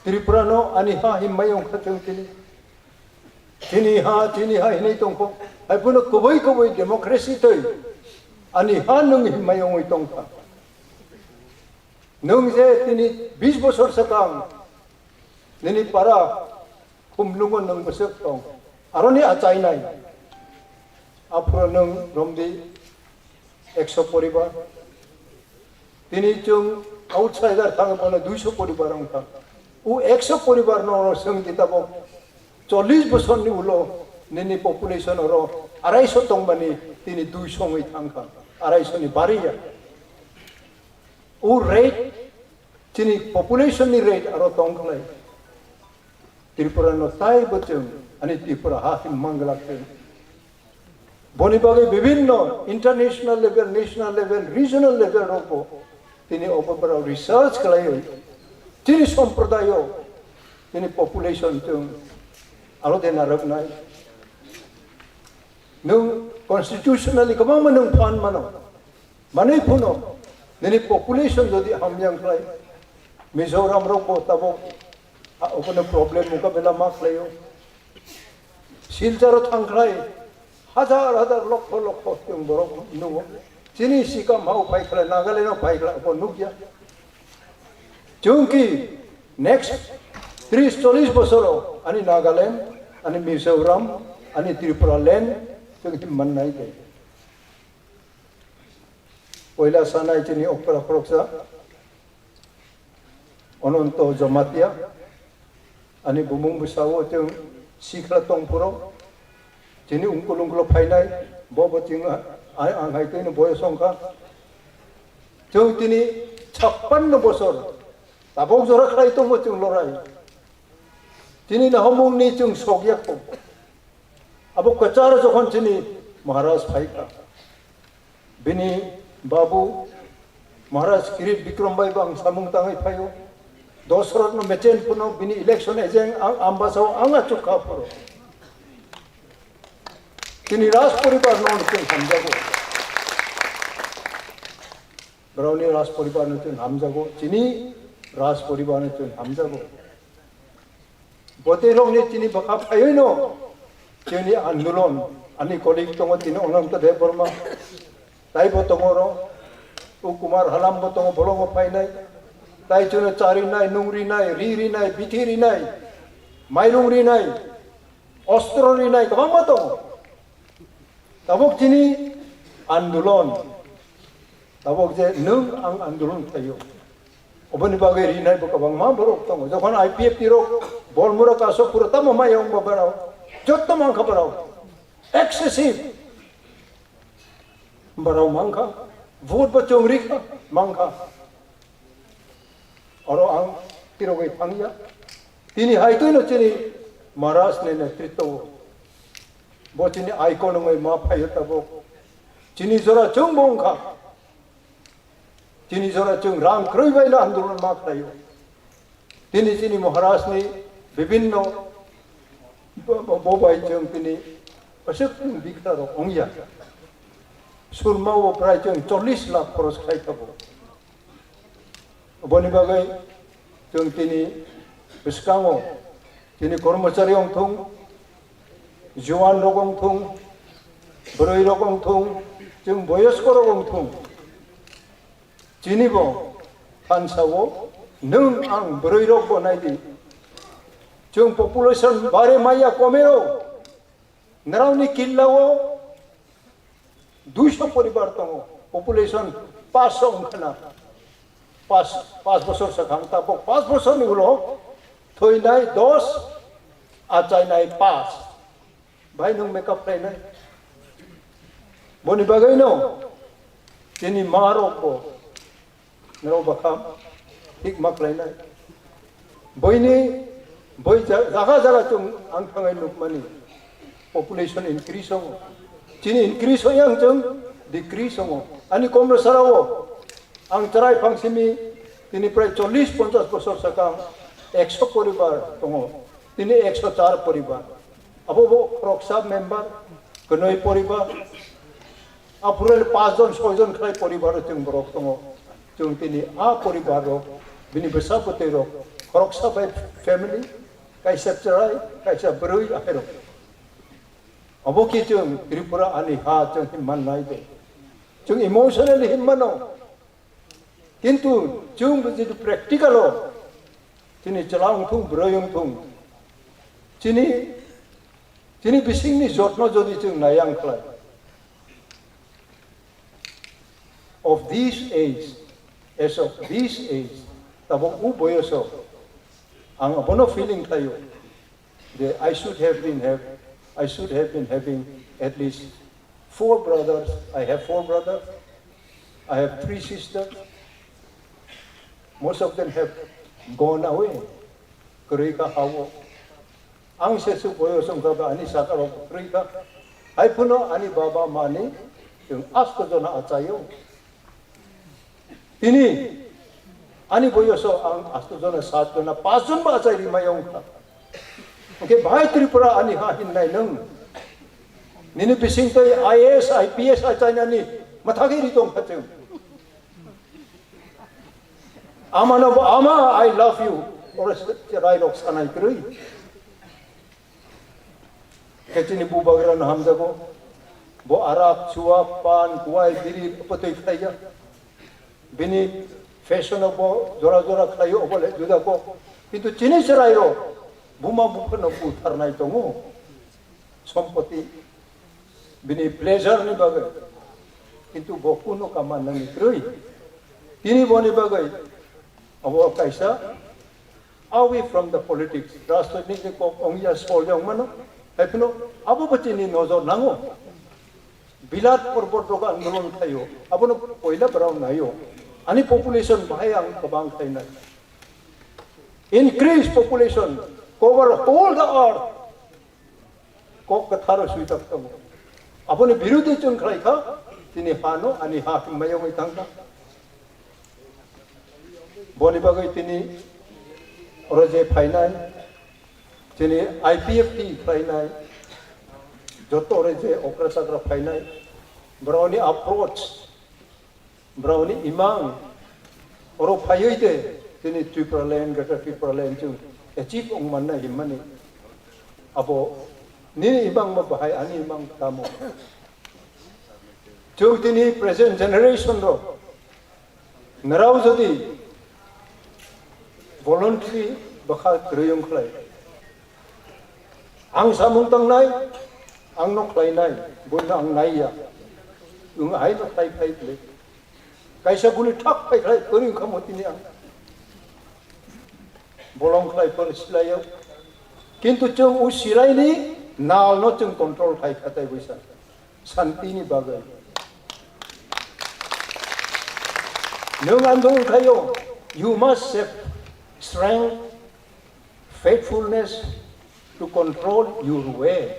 Tripura no ani ha himmai wngkha chwng tini. Tini ha, tini ha hinwi tongkho. Hai phano kubui kubui democracy twi ani ha nwng himmai wngwi tongkha. Nwng je tini bis bosor swkang nini para Khumlungo nwng bwswk tong. Aroni achainai. Aphuru nwng romdi ekso poribar. Tini chwng outsider thang bono duiso poribar wngkha. O ekso poribar no oro swng di tabok chollish bosorni ulo nini population oro araiso tongmani tini duiso wngwi thangkha. Araiso ni bariya. O rate Chini population ni rate aro tong khlai. Tripura no taibo chwng ani Tripura ha hin manglak chwng. Boni bagwi bibhinno international level, national level, regional level rokbo tini obo borok research khlaiwi chini somprodayo chini population chwng aro de narwknai. Nwng constitutionally kwbangma nwng phan mano. Manwi phano nini population jodi hamya wngkhlai, Mizoram rok bo tabok a-, obono problem mukabela ma khlaio. Silcharo thangkhlai hajar hajar lokho lokho chwng borok nungo. Chini sikam hao phaikhlai, Nagaland o phaikhlai, obo nukya. Chwngki Next tris chollish bosoro ani Nagaland, ani Mizoram, ani Tripura land chwng him mannai de. Poila sanai chini okra khoroksa Ononto Jamatia, ani bumung bwsao chwng sikla tongphuru, chini ungkul ungkulo phainai, bo bo chwng a-, a-, ang hai twino boyos wngkha. Chwng tini chappanno bosor tabok jora khlai tongo chwng lorai. Tini nahomungni chwng sokya kho. Abo kwcharo jokhon chini Maharaj phaikha. Bini babu Maharaj Kirit Bikram bai bo ang samung tangwi phaio. Dosrotno mechen phano bini election agent ang Ambasao ang achuk kha phoro. Chini Raj poribar no chwng hamjago. Borokni Raj poribar no chwng hamjago. Chini Raj poribar no chwng hamjago. Bwtwi rokni chini bwkha phaiwi no chini andolon, ani colleague tongo tini Ananta Debbarma, taibo tongo oro, U Kumar Halam bo tongo, bolongo phainai, tai chwngno cha rinai, nung rinai, ri rinai, bithi rinai, mairung rinai, ostro rinai, kwbangma tongo. Tabuk chini andolon, tabuk je nwng ang andolon khlaio, oboni bagwi rinai bo kwbangma borok tongo. Jokhon I P F T rok, Bormurok aswk phuru tamo maya wngba barao, jotto mankha barao, excessive barao mankha, vote bo chwng rikha mankha. Oro ang tirogwi thangya. Tini hai twino chini Maharaj ni netritwo o. Bo chini icon wngwi ma phaio tabuk. Chini jora chwng bo wngkha. Chini jora chwng rang kwrwi bai no andolon ma khlaio. Tini chini Maharaj ni bibinno bo, bo, bo bai chwng tini aswk bikha rok wngya. Surma o prai chwng chollish lakh khoros khai tabuk. Oboni bagwi chwng tini bwskango chini kormochari wngthung, juan rok wngthung, bwrwi rok wngthung, chwng boyosko rok wngthung, chini bo thansa o nwng ang bwrwi rok bo nai di. Chwng population bare maya komero. Nrao ni killa o duiso poribar tongo, population paanch sho wngkha na, paanch, paanch bosor swkang, tabuk paanch bosor ni ulo thwinai dos, achainai paanch, bai nwng make up khlainai? Boni bagwi no chini ma rok bo Norok bwkha thik ma khlainai. Boini, boi ja-, jaga jaga chwng ang thangai nukmani population increase wngo. Chini increase wngyang chwng decrease wngo. Ani Komrasarao ang chwrai phangsimi tini prai chollish ponchash bosor sakang ekso poribar tongo. Tini ekso char poribar. Abo bo khoroksa member, kwnwi poribar. Aphuru paanch jon, soi jon khlai poribar o chwng borok tongo. Chwng tini a poribar rok, bini bwsa bwtwi rok, khoroksa bai family, kaisa chwrai, kaisa bwrwi, ahairok. Obo khe chwng Tripura ani ha chwng himman nai de. Chwng emotionally himmano. Kintu chwng bo jodi practical o chini chwla wngthung, bwrwi wngthung, chini, chini bisingni jotno jodi chwng nai ang khlai, of this age, as of this age, tabuk u boyoso ang abono feeling khlaio. They, I should have been have, I should have been having at least four brothers. I have four brothers. I have three sisters. Most of them have gone away. Kwrwi kha hao. Ang se su boyo song kha ba ani saka rok kwrwi kha. Hai phuno ani baba mani chwng asto jona achaio. Tini ani boyoso ang asto jona, sat jona, pas jon ba achai ri mai wngkha. Hwnkhe bahai Tripura ani ha hinnai nwng? Nini bising tei I A S, I P S achainani mathagwi ri tongkha chwng. Amano bo, "Ama, I love you." Oro se-, se rairok sanai kwrwi. Khe chini bubagrano hamjago. Bo arak, chuwa, pan, kuwai, biri, bwtwi khlaiya. Bini Fashion o bo jora jora khlaio, obo le juda kok. Kintu chini chwraio buma buphano butharnai tongo. Sompoti bini pleasure ni bagwi. Kintu bo kunu kaman nani krwi. Tini boni bagwi abo kaisa away from the politics. Rajniti ni kok ongya sol yang mano. Hai phano abo bo chini nojor nango. Bilat porbot rok andolon khaio, abono poila borok naio. Ani population bahai ang kwbang khainai. Increase population, cover whole the earth. Kok kwtharo swijak tongo. Aboni birodhi chwng khlai kha, tini hano ani ha himmayongwi thangkha. Boni bagwi tini oro je phainai, chini I P F T phainai, joto oro je okra chakra phainai, borokni approach, borokni imang, oro phaiwi de chini Tripura land, Greater Tripura land chwng achieve wng mannai himmani. Abo nini imang ma bahai, ani imang tamo. Chwng tini present generation rok, nrao jodi voluntary bwkha kwrwi wng khlai, ang samung tangnai, ang no khlainai, buino ang naiya, wng hai no khlai phai bwle. Kaisa buni thak phai khlai kwrwi wng kha mo tini ang. Bolong khlai phano silaio. Kintu chwng o silaini nal no chwng control khai khatai buisa. Santini bagwi. Nwng andolon khaio, you must have strength, faithfulness to control your way.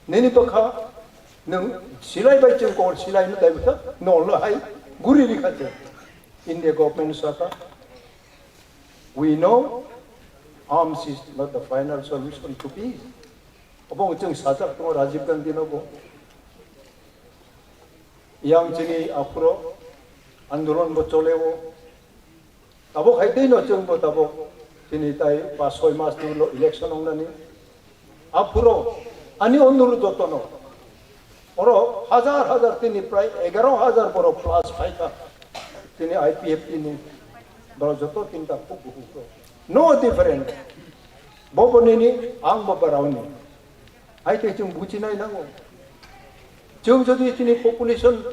Nini bwkha nwng silai bai chwng kor silai no dai bwkha nol no hai guri rikha chwng. India government saka, we know arms is not the final solution to peace. Obo chwng sajak tongo Rajiv Gandhi no bo. Yang chini aphuro andolon bo choleo. Tabok hai tei no chwng bo tabok chini tai pas soi mas ni ulo election wngnani. Aphuro ani onurudh jotono oro hajar hajar tini prai egaro hajar borok plus phaikha tini I P F T ni borok joto tinta khub buhuk rok. No different. Bobo nini ang bo baraoni. Hai tei chwng buchinai nango. Chwng jodi tini population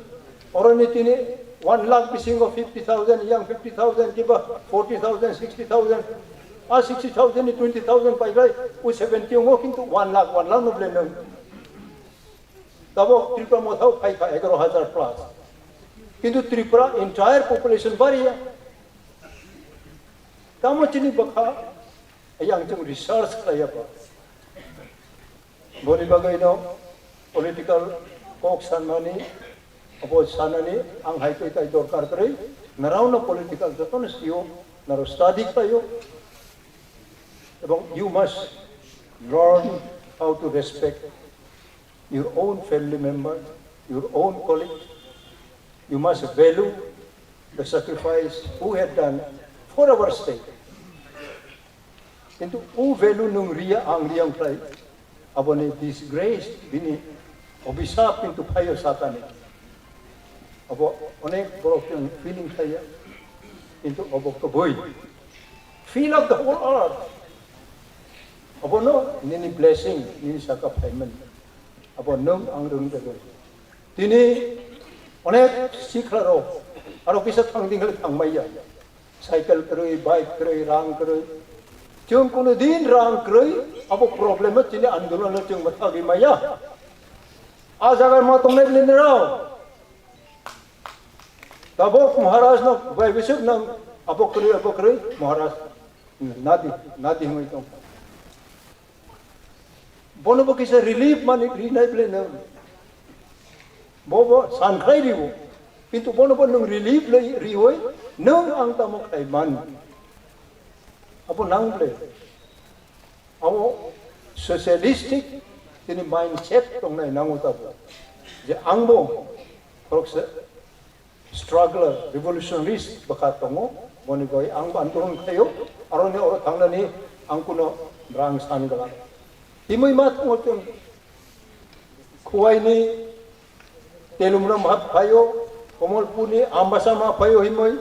oroni tini one lakh bisingo fifty thousand, yang fifty thousand kiba forty thousand, sixty thousand, a sixty thousand ni twenty thousand paibai, u seventy ongo kintu one lakh, one lakh no blenang. Tabok Tripura mothao phaikha egaro hajar plus. Kintu Tripura entire population bariya. Tamo chini bwkha, yang chwng research khlaiya ba. Boni bagwi no political kok sanmani, obo sanani ang hai tei tai dorkar kwrwi, narao no political jotono sio, naro study khlaio. Ebong you must learn how to respect your own family member, your own colleague. You must value the sacrifice who had done for our state. Kintu o value nung riya ang riya khlai aboni disgrace bini obisap kintu phaio satani. Abo onek borok chwng feeling khlaiya kintu obo kwbui. Fill up the whole earth. Abono nini blessing nini saka phaimani. Abo nung ang rung de. Tini onek sikla rok aro kisa thang ding kali thang maya. Cycle kwrwi, bike kwrwi, rang kwrwi. Chwng kuno din rang kwrwi, abo problem o chini andolon o chwng bwthagwi maya. A jaga ma tongnai bini rao. Tabok Maharaj no bai bisuk nang abo kwrwi, abo kwrwi, Maharaj nadi, nadi hwnwi tong. Bono bo kisa relief mani rinai bele nang. Bo bo sankhlai riwo. Kintu bono bo nung relief lai riwoi nung ang tamo khlai man. Abo nang bele. Abo socialistic tini mindset tongnai nango tabo. Je ang bo khoroksa struggler, revolutionaries bwkha tongo, boni bagwi ang bo andolon khlaio, aroni oro thangnani ang kuno rang san gala. Himwi ma thango chwng Khowai ni Telumra ma phaio, Komolpur ni Ambasa ma phaio himwi.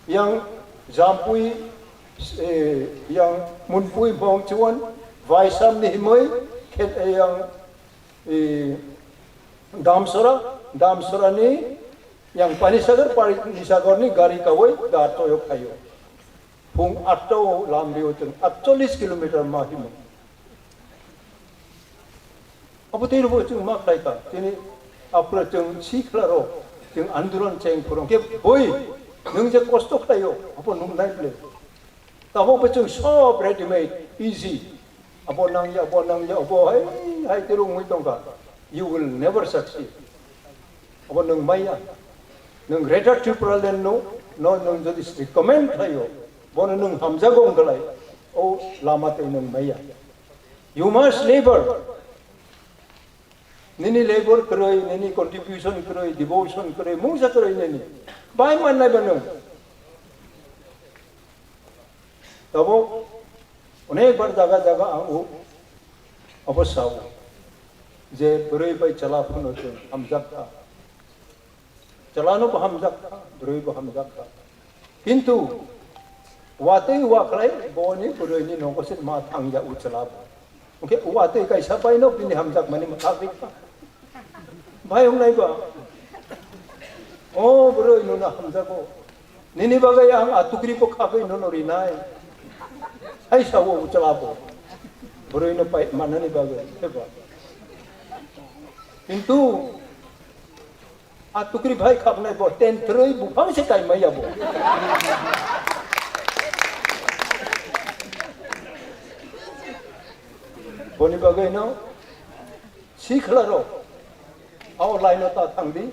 Yang Jampui, eh, yang Munpui bong chuan, Vaisam ni himoi, khet, eh, yang, eh, Damsora, Damsora ni yang Panisagar, Panisagar ni gari kawai dar toyok thaio. Phung atta o lam rio chwng atchollis kilometer ma himo. Abo tei rwbo chwng ma khlai kha, tini aphuru chwng sikla rok, chwng andolon cheng phuru khe boi nwng je kosto khlaio, abo nwng nai ble. Tabok bo chwng sob ready made, easy. Abo nangya, abo nangya, abo hai, hai tei rwngwi tongkha. You will never succeed. Abo nwng maya. Nwng Greater Tipraland no, no nwng jodi recommend khlaio, bono nwng hamjago wngkha lai, o lama tei nwng maya. You must labor. Nini labor kwrwi, nini contribution kwrwi, devotion kwrwi, mungsa kwrwi nini. Bai mannai ba nwng. Tabok onek bar jaga jaga ang o obo sao je bwrwi bai chwla phano chwng hamjak kha. Chwla no bo hamjak kha, bwrwi bo hamjak kha. Kintu watwi wa khlai boni bwrwi ni nogo se ma thang ya o chwla bo. Hwnkhe watwi kaisa bai no bini hamjakmani mwthak ri kha. Bai wngnai ba? O bwrwi, nwng no hamjago. Nini bagwi ang a tukri bo khagwi nono rinai. Hai sao o chwla bo. Bwrwi no pai manani bagwi, heba. Kintu a tukri bai khaknai bo, ten thrwi buphang se kaimai ya bo. Boni bagwi no sikla rok, ao line o ta thang di.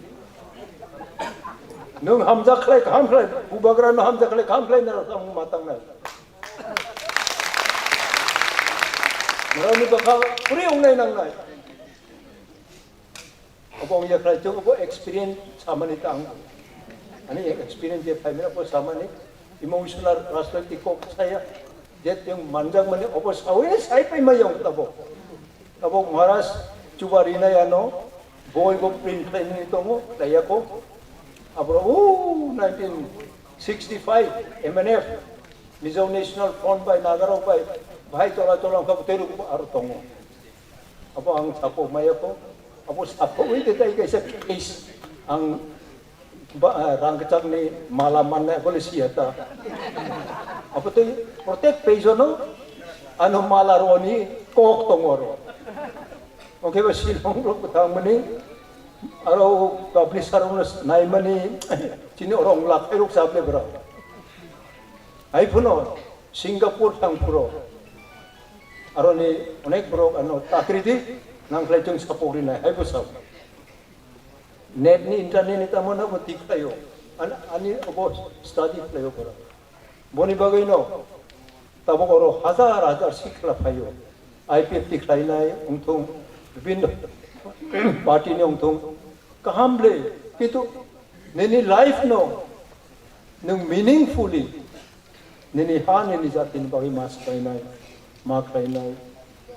Nwng hamjak khlai, kaham khlai, bubagra no hamjak khlai, kaham khlai, nara tang ma tangnai. Nara ni bakha puri wngnai nangnai. Obo wng ya khlai chwng, obo experience samani ta ang. Ani experience je phaimani obo samani emotional rajnaitik kok saya. Je teng manjak mani obo sawi sai paimai yang tabo. Abo Maharaj chuba rinai ano, boi bo print khlainani tongo, khlaiya ko. Abro, o, nineteen sixty-five M N F, Mizo National Front bai, Nagarok bai, bai tola tola wngkha, bwtwi rok aro tongo. Abo ang sapo maya ko, abo sapo wi de tai kaisa case ang ba, ah, rang kachak ni mala manna bole siya ta. Apo tei protect page no ano mala ro ni kok tongo ro. Oke ba silong ro kutang mani aro publisher no nai mani chini orang lak eruk sable bro. Hai phuno Singapore thang phuro aro ni onek borok ano takridi nangkhlai chwng sapok rinai hai bwsao. Net ni internet ni tamo nabo tik khlaio. An-, ani obo study khlaio borok. Boni bagwi no tabok oro hajar hajar sikla phaio. I P F T khlainai wngthung, bibinno party ni wngthung, kaham le, kintu nini life no nwng meaningfully nini ha nini jatini bagwi ma swbainai, ma khlainai.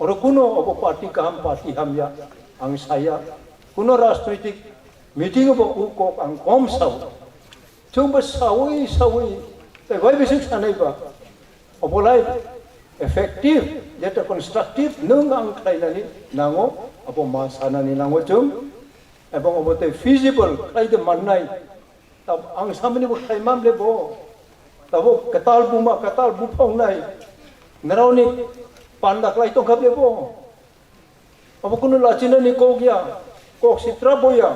Oro kuno obo party kaham, party hamya ang saya. Kuno rajnoitik meeting bo u kok ang kom sao. Chwngbo sawi sawi tei bai bising sanai ba. Obolai effective, jeta constructive nwng ang khlainani nango, abo ma sanani nango chwng. Ebong obo tei feasible khlai de mannai. Tab ang samani bo khlai mam le bo. Tabo kwtal buma, kwtal buphang nai. Naraoni panda khlai tongkha le bo. Abo kunu lachina ni kok ya, kok sitra boya.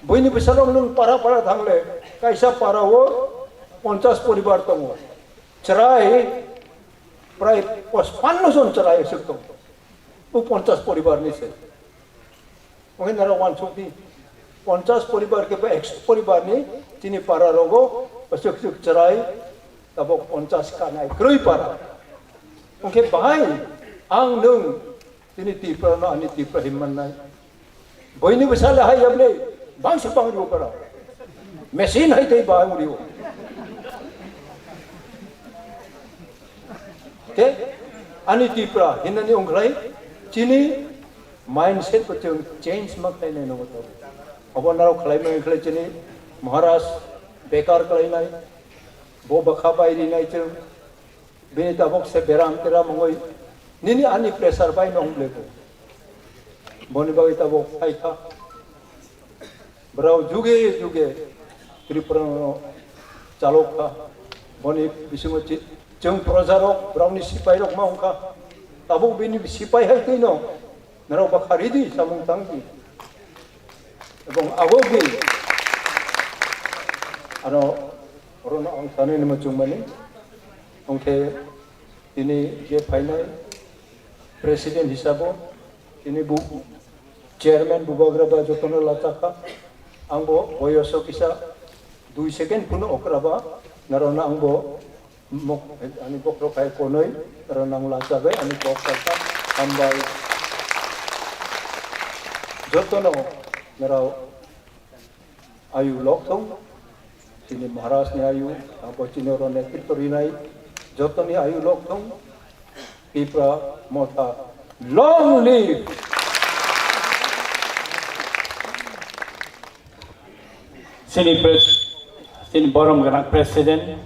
Boini bwsarok nwng para para thangle, kaisa para o ponchas poribar tongo. Chwrai prai pachpanno jon chwrai aswk tongo. O ponchas poribar ni se. Oke nara wansuk di. Ponchas poribar ke ba ekso poribar ni chini para rogo aswk aswk chwrai tabok ponchas kanai kroi para. Oke bahai ang nwng Tini Tripura no ani Tripura himman nai. Boini bwsale hai yable bangsa bang rio para. Machine hai tei bang rio. Te ani Tripura hinani ongkhlai chini mindset ko chwng change ma khlai nai no to. Abo naro khlai ma khlai chini Maharaj bekar khlai nai. Bo bwkha bai rinai chwng, bini tabuk se beram teram wngwi nini ani pressure bai no wng lego. Boni bagwi tabuk phaikha. Borok juge juge Tripura no chalok kha. Boni bisingo chi-, chwng proja rok, borokni sipai rok ma wng kha. Tabuk bini sipai hai twi no norok bwkha ridi, samung tangdi. Ebong abo di ano orono ang sanani muchungmani. Hwnkhe tini je phainai president hisabo tini bu chairman Bubagra ba jotono lachakha. Angbo boyoso kisa dui second phunu okra ba, norokno angbo mok-, ani bokhorok hai konwi norokno ang lachabai ani kok salsa hambai. Jotono norok ayu lok thung, chini Maharaj ni ayu, abo chini oro netritw rinai, jotoni ayu lok thung, Tipra Motha, long live! Chini pres-, chini borom gwnang president,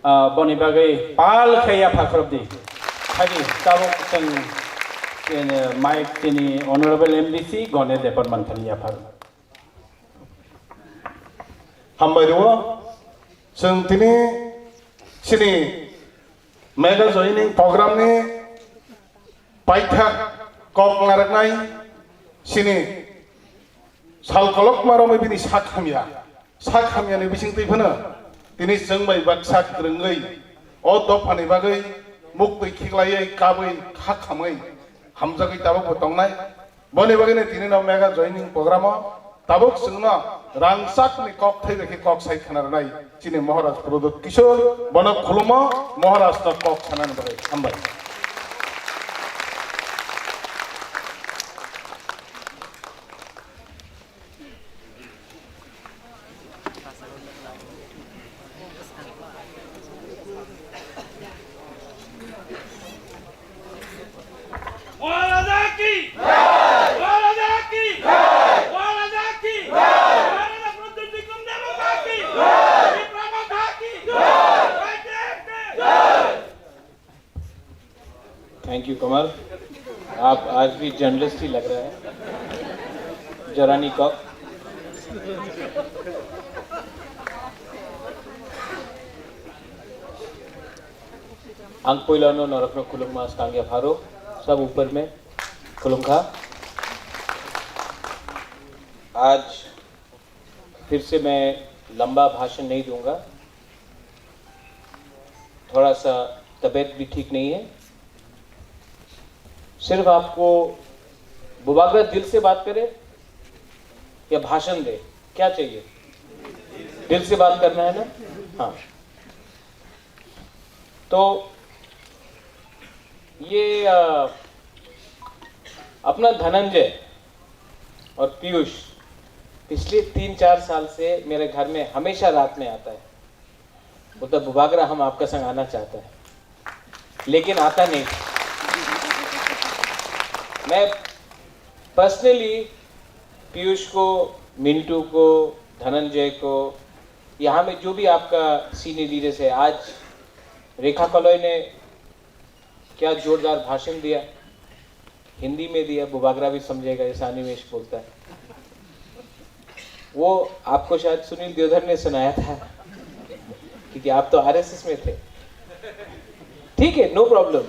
ah, boni bagwi pal khe yapha khorokdi. Hadi tabuk chwng, eh, mic chini honorable M D C Gone Debbarma thani yapha. Hambai rwo, chwng tini chini mega joining program ni paithak kok narwknai chini sal kolokma romwi bini sak hamya, sak hamya ni bising twi phano tini chwng bai baksa kwrwngwi o dopha ni bagwi muktwi khiklaiwi kabwi kha khamwi hamjagwi tabuk bo tongnai. Boni bagwi no tini no mega joining program o tabuk chwngno rangchak ni kok thai bai khe kok sai khna rwnai chini Maharaj Pradyut Kishore, bono khulumo Maharaj no kok sanani bagwi. Hambai. মহারাজা কি? মহারাজা কি? মহারাজা কি? মহারাজা প্রদ্যুৎ বিক্রম দেবতা কি? বিক্রম কি? Thank you, Kamal. आप आज भी जर्नलिस्ट ही लग रहा है। जरानी Kock. Ang puilano norokno khulumma skang yapharo, sab upar mein khulumkha. आज फिर से मैं लंबा भाषण नहीं दूंगा, थोड़ा सा तबीयत भी ठीक नहीं है। सिर्फ आपको बुबागरा दिल से बात करें या भाषण दे, क्या चाहिए? दिल से बात करना है ना? हाँ। तो ये, अ, अपना धनंजय और पीयूष पिछले तीन चार साल से मेरे घर में हमेशा रात में आता है। बोलता, "बुबागरा, हम आपका संग आना चाहता है, लेकिन आता नहीं।" मैं पर्सनली पीयूष को, मिंटू को, धनंजय को, यहाँ में जो भी आपका सीनियर लीडर्स है, आज रेखा कलॉय ने क्या जोरदार भाषण दिया, हिंदी में दिया, बुबागरा भी समझेगा, ऐसा अनिमेश बोलता है। वो आपको शायद सुनील देवधर ने सुनाया था, क्योंकि आप तो आरएसएस में थे। ठीक है, नो प्रॉब्लम।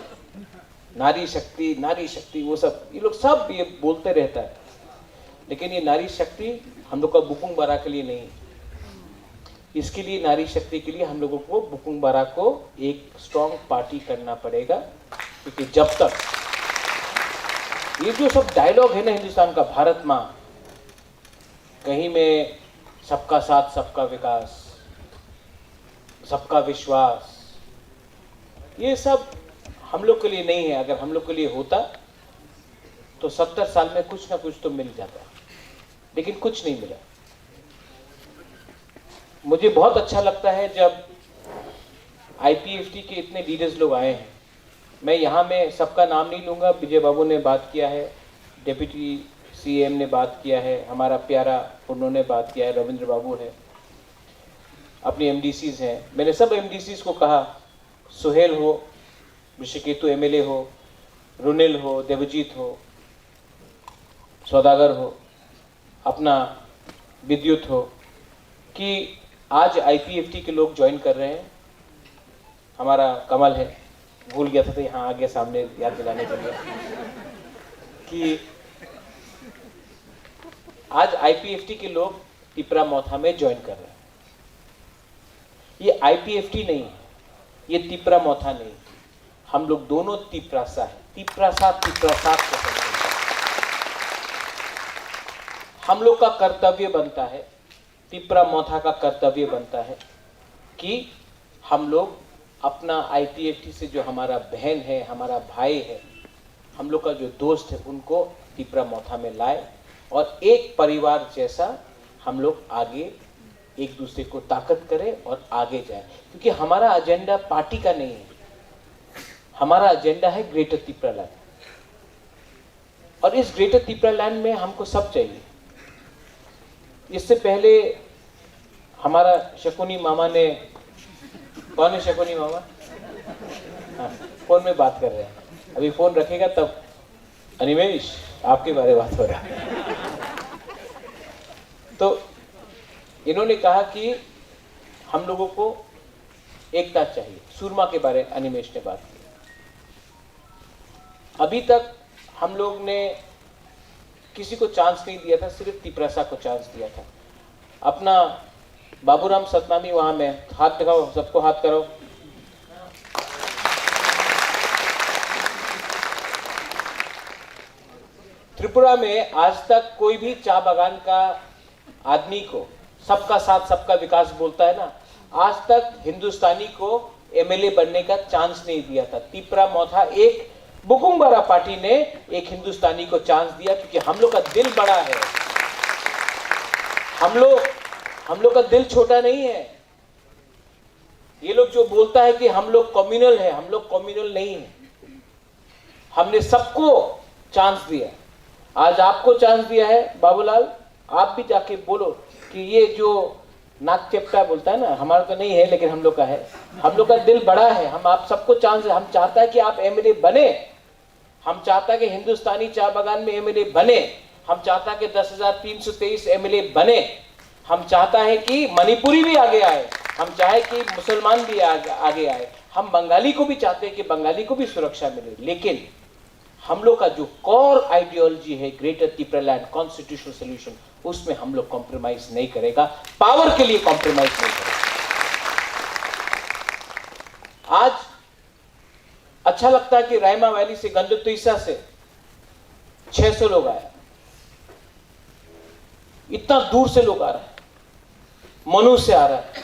नारी शक्ति, नारी शक्ति, वो सब, ये लोग सब ये बोलते रहता है, लेकिन ये नारी शक्ति हम लोग का बुकुंग बारा के लिए नहीं है। इसके लिए, नारी शक्ति के लिए हम लोगों को बुकुंग बारा को एक स्ट्रॉन्ग पार्टी करना पड़ेगा, क्योंकि जब तक ये जो सब डायलॉग है ना हिंदुस्तान का, भारत माँ, कहीं में सबका साथ, सबका विकास, सबका विश्वास, ये सब हम लोग के लिए नहीं है। अगर हम लोग के लिए होता तो सत्तर साल में कुछ ना कुछ तो मिल जाता, लेकिन कुछ नहीं मिला। मुझे बहुत अच्छा लगता है जब आईपीएफटी के इतने लीडर्स लोग आए हैं। मैं यहाँ में सबका नाम नहीं लूँगा, विजय बाबू ने बात किया है, डेप्यूटी सीएम ने बात किया है, हमारा प्यारा उन्होंने बात किया है, रविंद्र बाबू है। अपनी एमडीसीज हैं, मैंने सब एमडीसीज को कहा, सुहेल हो, ऋषिकेतु एमएलए हो, रुनेल हो, देवजीत हो, सौदागर हो, अपना विद्युत हो, कि आज आईपीएफटी के लोग ज्वाइन कर रहे हैं। हमारा कमल है, भूल गया था, तो यहाँ आ गया सामने याद दिलाने के लिए कि आज आईपीएफटी के लोग तिपरा मोथा में ज्वाइन कर रहे हैं। ये आईपीएफटी नहीं है, ये तिपरा मोथा नहीं है। हम लोग दोनों तिपरासा है। तिपरासा, तिपरासा को समझें। हम लोग का कर्तव्य बनता है, तिपरा मोथा का कर्तव्य बनता है कि हम लोग अपना आईपीएफटी से जो हमारा बहन है, हमारा भाई है, हम लोग का जो दोस्त है, उनको तिपरा मोथा में लाए और एक परिवार जैसा हम लोग आगे एक दूसरे को ताकत करें और आगे जाए, क्योंकि हमारा एजेंडा पार्टी का नहीं है, हमारा एजेंडा है ग्रेटर तिपरालैंड। और इस ग्रेटर तिपरालैंड में हमको सब चाहिए। इससे पहले हमारा शकुनी मामा ने, कौन है शकुनी मामा? हाँ, फोन में बात कर रहे हैं, अभी फोन रखेगा तब। अनिमेश, आपके बारे में बात हो रहा है। तो इन्होंने कहा कि हम लोगों को एकता चाहिए। सूरमा के बारे में अनिमेश ने बात की। अभी तक हम लोग ने किसी को चांस नहीं दिया था, सिर्फ तिपरासा को चांस दिया था। अपना बाबूराम सतनामी वहां में, हाथ दिखाओ, सबको हाथ करो। त्रिपुरा में आज तक कोई भी चाय बागान का आदमी को सबका साथ सबका विकास बोलता है ना, आज तक हिंदुस्तानी को एमएलए बनने का चांस नहीं दिया था। तिपरा मोथा एक बुकुंगबारा पार्टी ने एक हिंदुस्तानी को चांस दिया, क्योंकि हम लोग का दिल बड़ा है। हम लोग हम लोग का दिल छोटा नहीं है। ये लोग जो बोलता है कि हम लोग कम्युनल है, हम लोग कम्युनल नहीं है। हमने सबको चांस दिया। आज आपको चांस दिया है बाबूलाल, आप भी जाके बोलो कि ये जो नाक चेपटा बोलता है ना, हमारा तो नहीं है लेकिन हम लोग का है। हम लोग का दिल बड़ा है, हम आप सबको चांस, हम चाहता है कि आप एमएलए बने। हम चाहता है कि हिंदुस्तानी चाय बागान में एमएलए बने। हम चाहता है कि दस हज़ार तीन सौ तेईस एमएलए बने। हम चाहता है कि मणिपुरी भी आगे आए। हम चाहे कि मुसलमान भी आगे, आगे आए। हम बंगाली को भी चाहते हैं कि बंगाली को भी सुरक्षा मिले, लेकिन हम लोग का जो कोर आइडियोलॉजी है ग्रेटर तिपरालैंड कॉन्स्टिट्यूशनल सॉल्यूशन, उसमें हम लोग कॉम्प्रोमाइज नहीं करेगा, पावर के लिए कॉम्प्रोमाइज नहीं करेगा। आज अच्छा लगता है कि रायमा वैली से, गंडतुइसा से छह सौ लोग आया, इतना दूर से लोग आ रहे हैं, मनु से आ रहा है,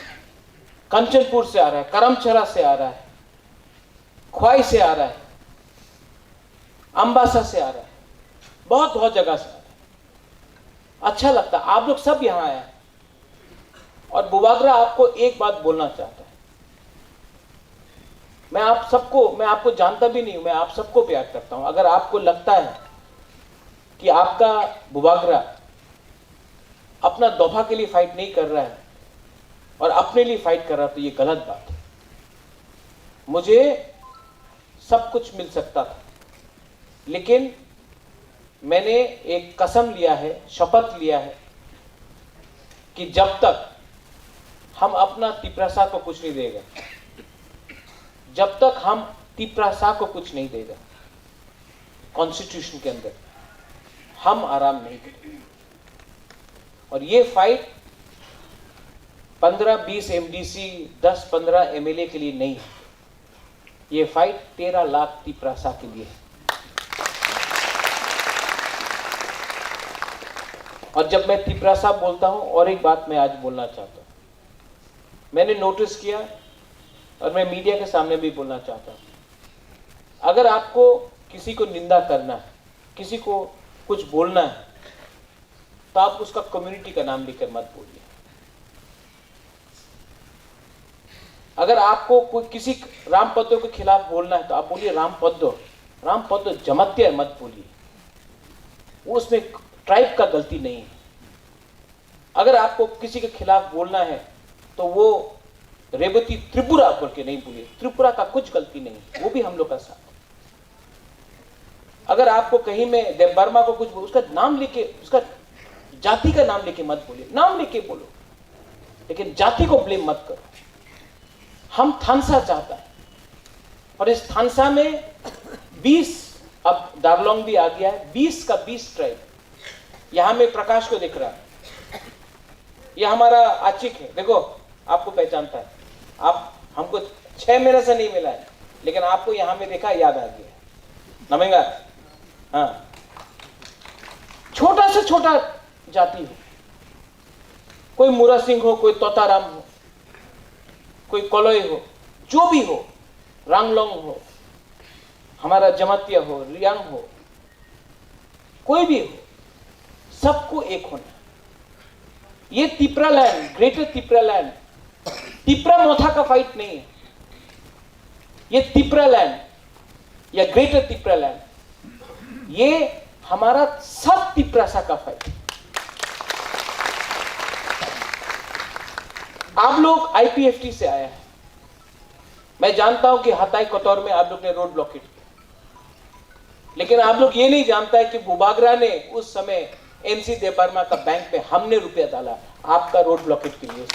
कंचनपुर से आ रहा है, करमछरा से आ रहा है, ख्वाई से आ रहा है, अम्बासा से आ रहा है, बहुत बहुत जगह से आ रहा है। अच्छा लगता है, आप लोग सब यहाँ आए हैं। और बुबागरा, आपको एक बात बोलना चाहता है, मैं आप सबको, मैं आपको जानता भी नहीं हूं, मैं आप सबको प्यार करता हूं। अगर आपको लगता है कि आपका बुबागरा अपना दफा के लिए फाइट नहीं कर रहा है और अपने लिए फाइट कर रहा है, तो ये गलत बात है। मुझे सब कुछ मिल सकता था, लेकिन मैंने एक कसम लिया है, शपथ लिया है कि जब तक हम अपना तिपरासा को कुछ नहीं देगा, जब तक हम तिपरासा को कुछ नहीं देगा कॉन्स्टिट्यूशन के अंदर, हम आराम नहीं करेंगे। और ये फाइट पन्द्रह बीस एमडीसी, दस पन्द्रह एमएलए के लिए नहीं है। ये फाइट तेरह लाख तिपरासा के लिए है। और जब मैं तिपरासा बोलता हूं, और एक बात मैं आज बोलना चाहता हूं, मैंने नोटिस किया और मैं मीडिया के सामने भी बोलना चाहता हूं, अगर आपको किसी को निंदा करना है, किसी को कुछ बोलना है, तो आप उसका कम्युनिटी का नाम लेकर मत बोलिए। अगर आपको कोई किसी राम पद्दो के खिलाफ बोलना है, तो आप बोलिए राम पद्दो, राम पद्दो जमातिया मत बोलिए, वो उसमें ट्राइब का गलती नहीं है। अगर आपको किसी के खिलाफ बोलना है, तो वो रेवती त्रिपुरा बोल के नहीं बोलिए, त्रिपुरा का कुछ गलती नहीं, वो भी हम लोग का साथ। अगर आपको कहीं में देव वर्मा को कुछ बोल, उसका नाम लेके, उसका जाति का नाम लेके मत बोलिए, नाम लेके बोलो, लेकिन जाति को ब्लेम मत करो। हम थानसा चाहता है, और इस थानसा में बीस, अब दारलोंग भी आ गया है, बीस का बीस ट्राइब। यहाँ में प्रकाश को दिख रहा है, ये हमारा आचिक है, देखो, आपको पहचानता है। आप हमको छह महीने से नहीं मिला है, लेकिन आपको यहाँ में देखा, याद आ गया। नमेंगा, हाँ, छोटा से छोटा जाति हो, कोई मुरा सिंह हो, कोई तोताराम हो, कोई कलई हो, जो भी हो, रांगलोंग हो, हमारा जमातिया हो, रियांग हो, कोई भी हो, सबको एक होना। ये तिपरा लैंड, ग्रेटर तिपरा लैंड, तिपरा मोथा का फाइट नहीं है। ये तिपरा लैंड या ग्रेटर तिपरा लैंड, ये हमारा सब तिपरासा का फाइट। आप लोग आईपीएफटी से आया है, मैं जानता हूं कि हताई कतौर में आप लोग ने रोड ब्लॉकेट किया, लेकिन आप लोग ये नहीं जानता है कि बुबागरा ने उस समय एमसी देव वर्मा का बैंक में हमने रुपया डाला आपका रोड ब्लॉकेट के लिए।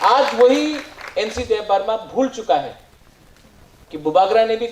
आज वही एमसी देव वर्मा भूल चुका है कि बुबागरा ने भी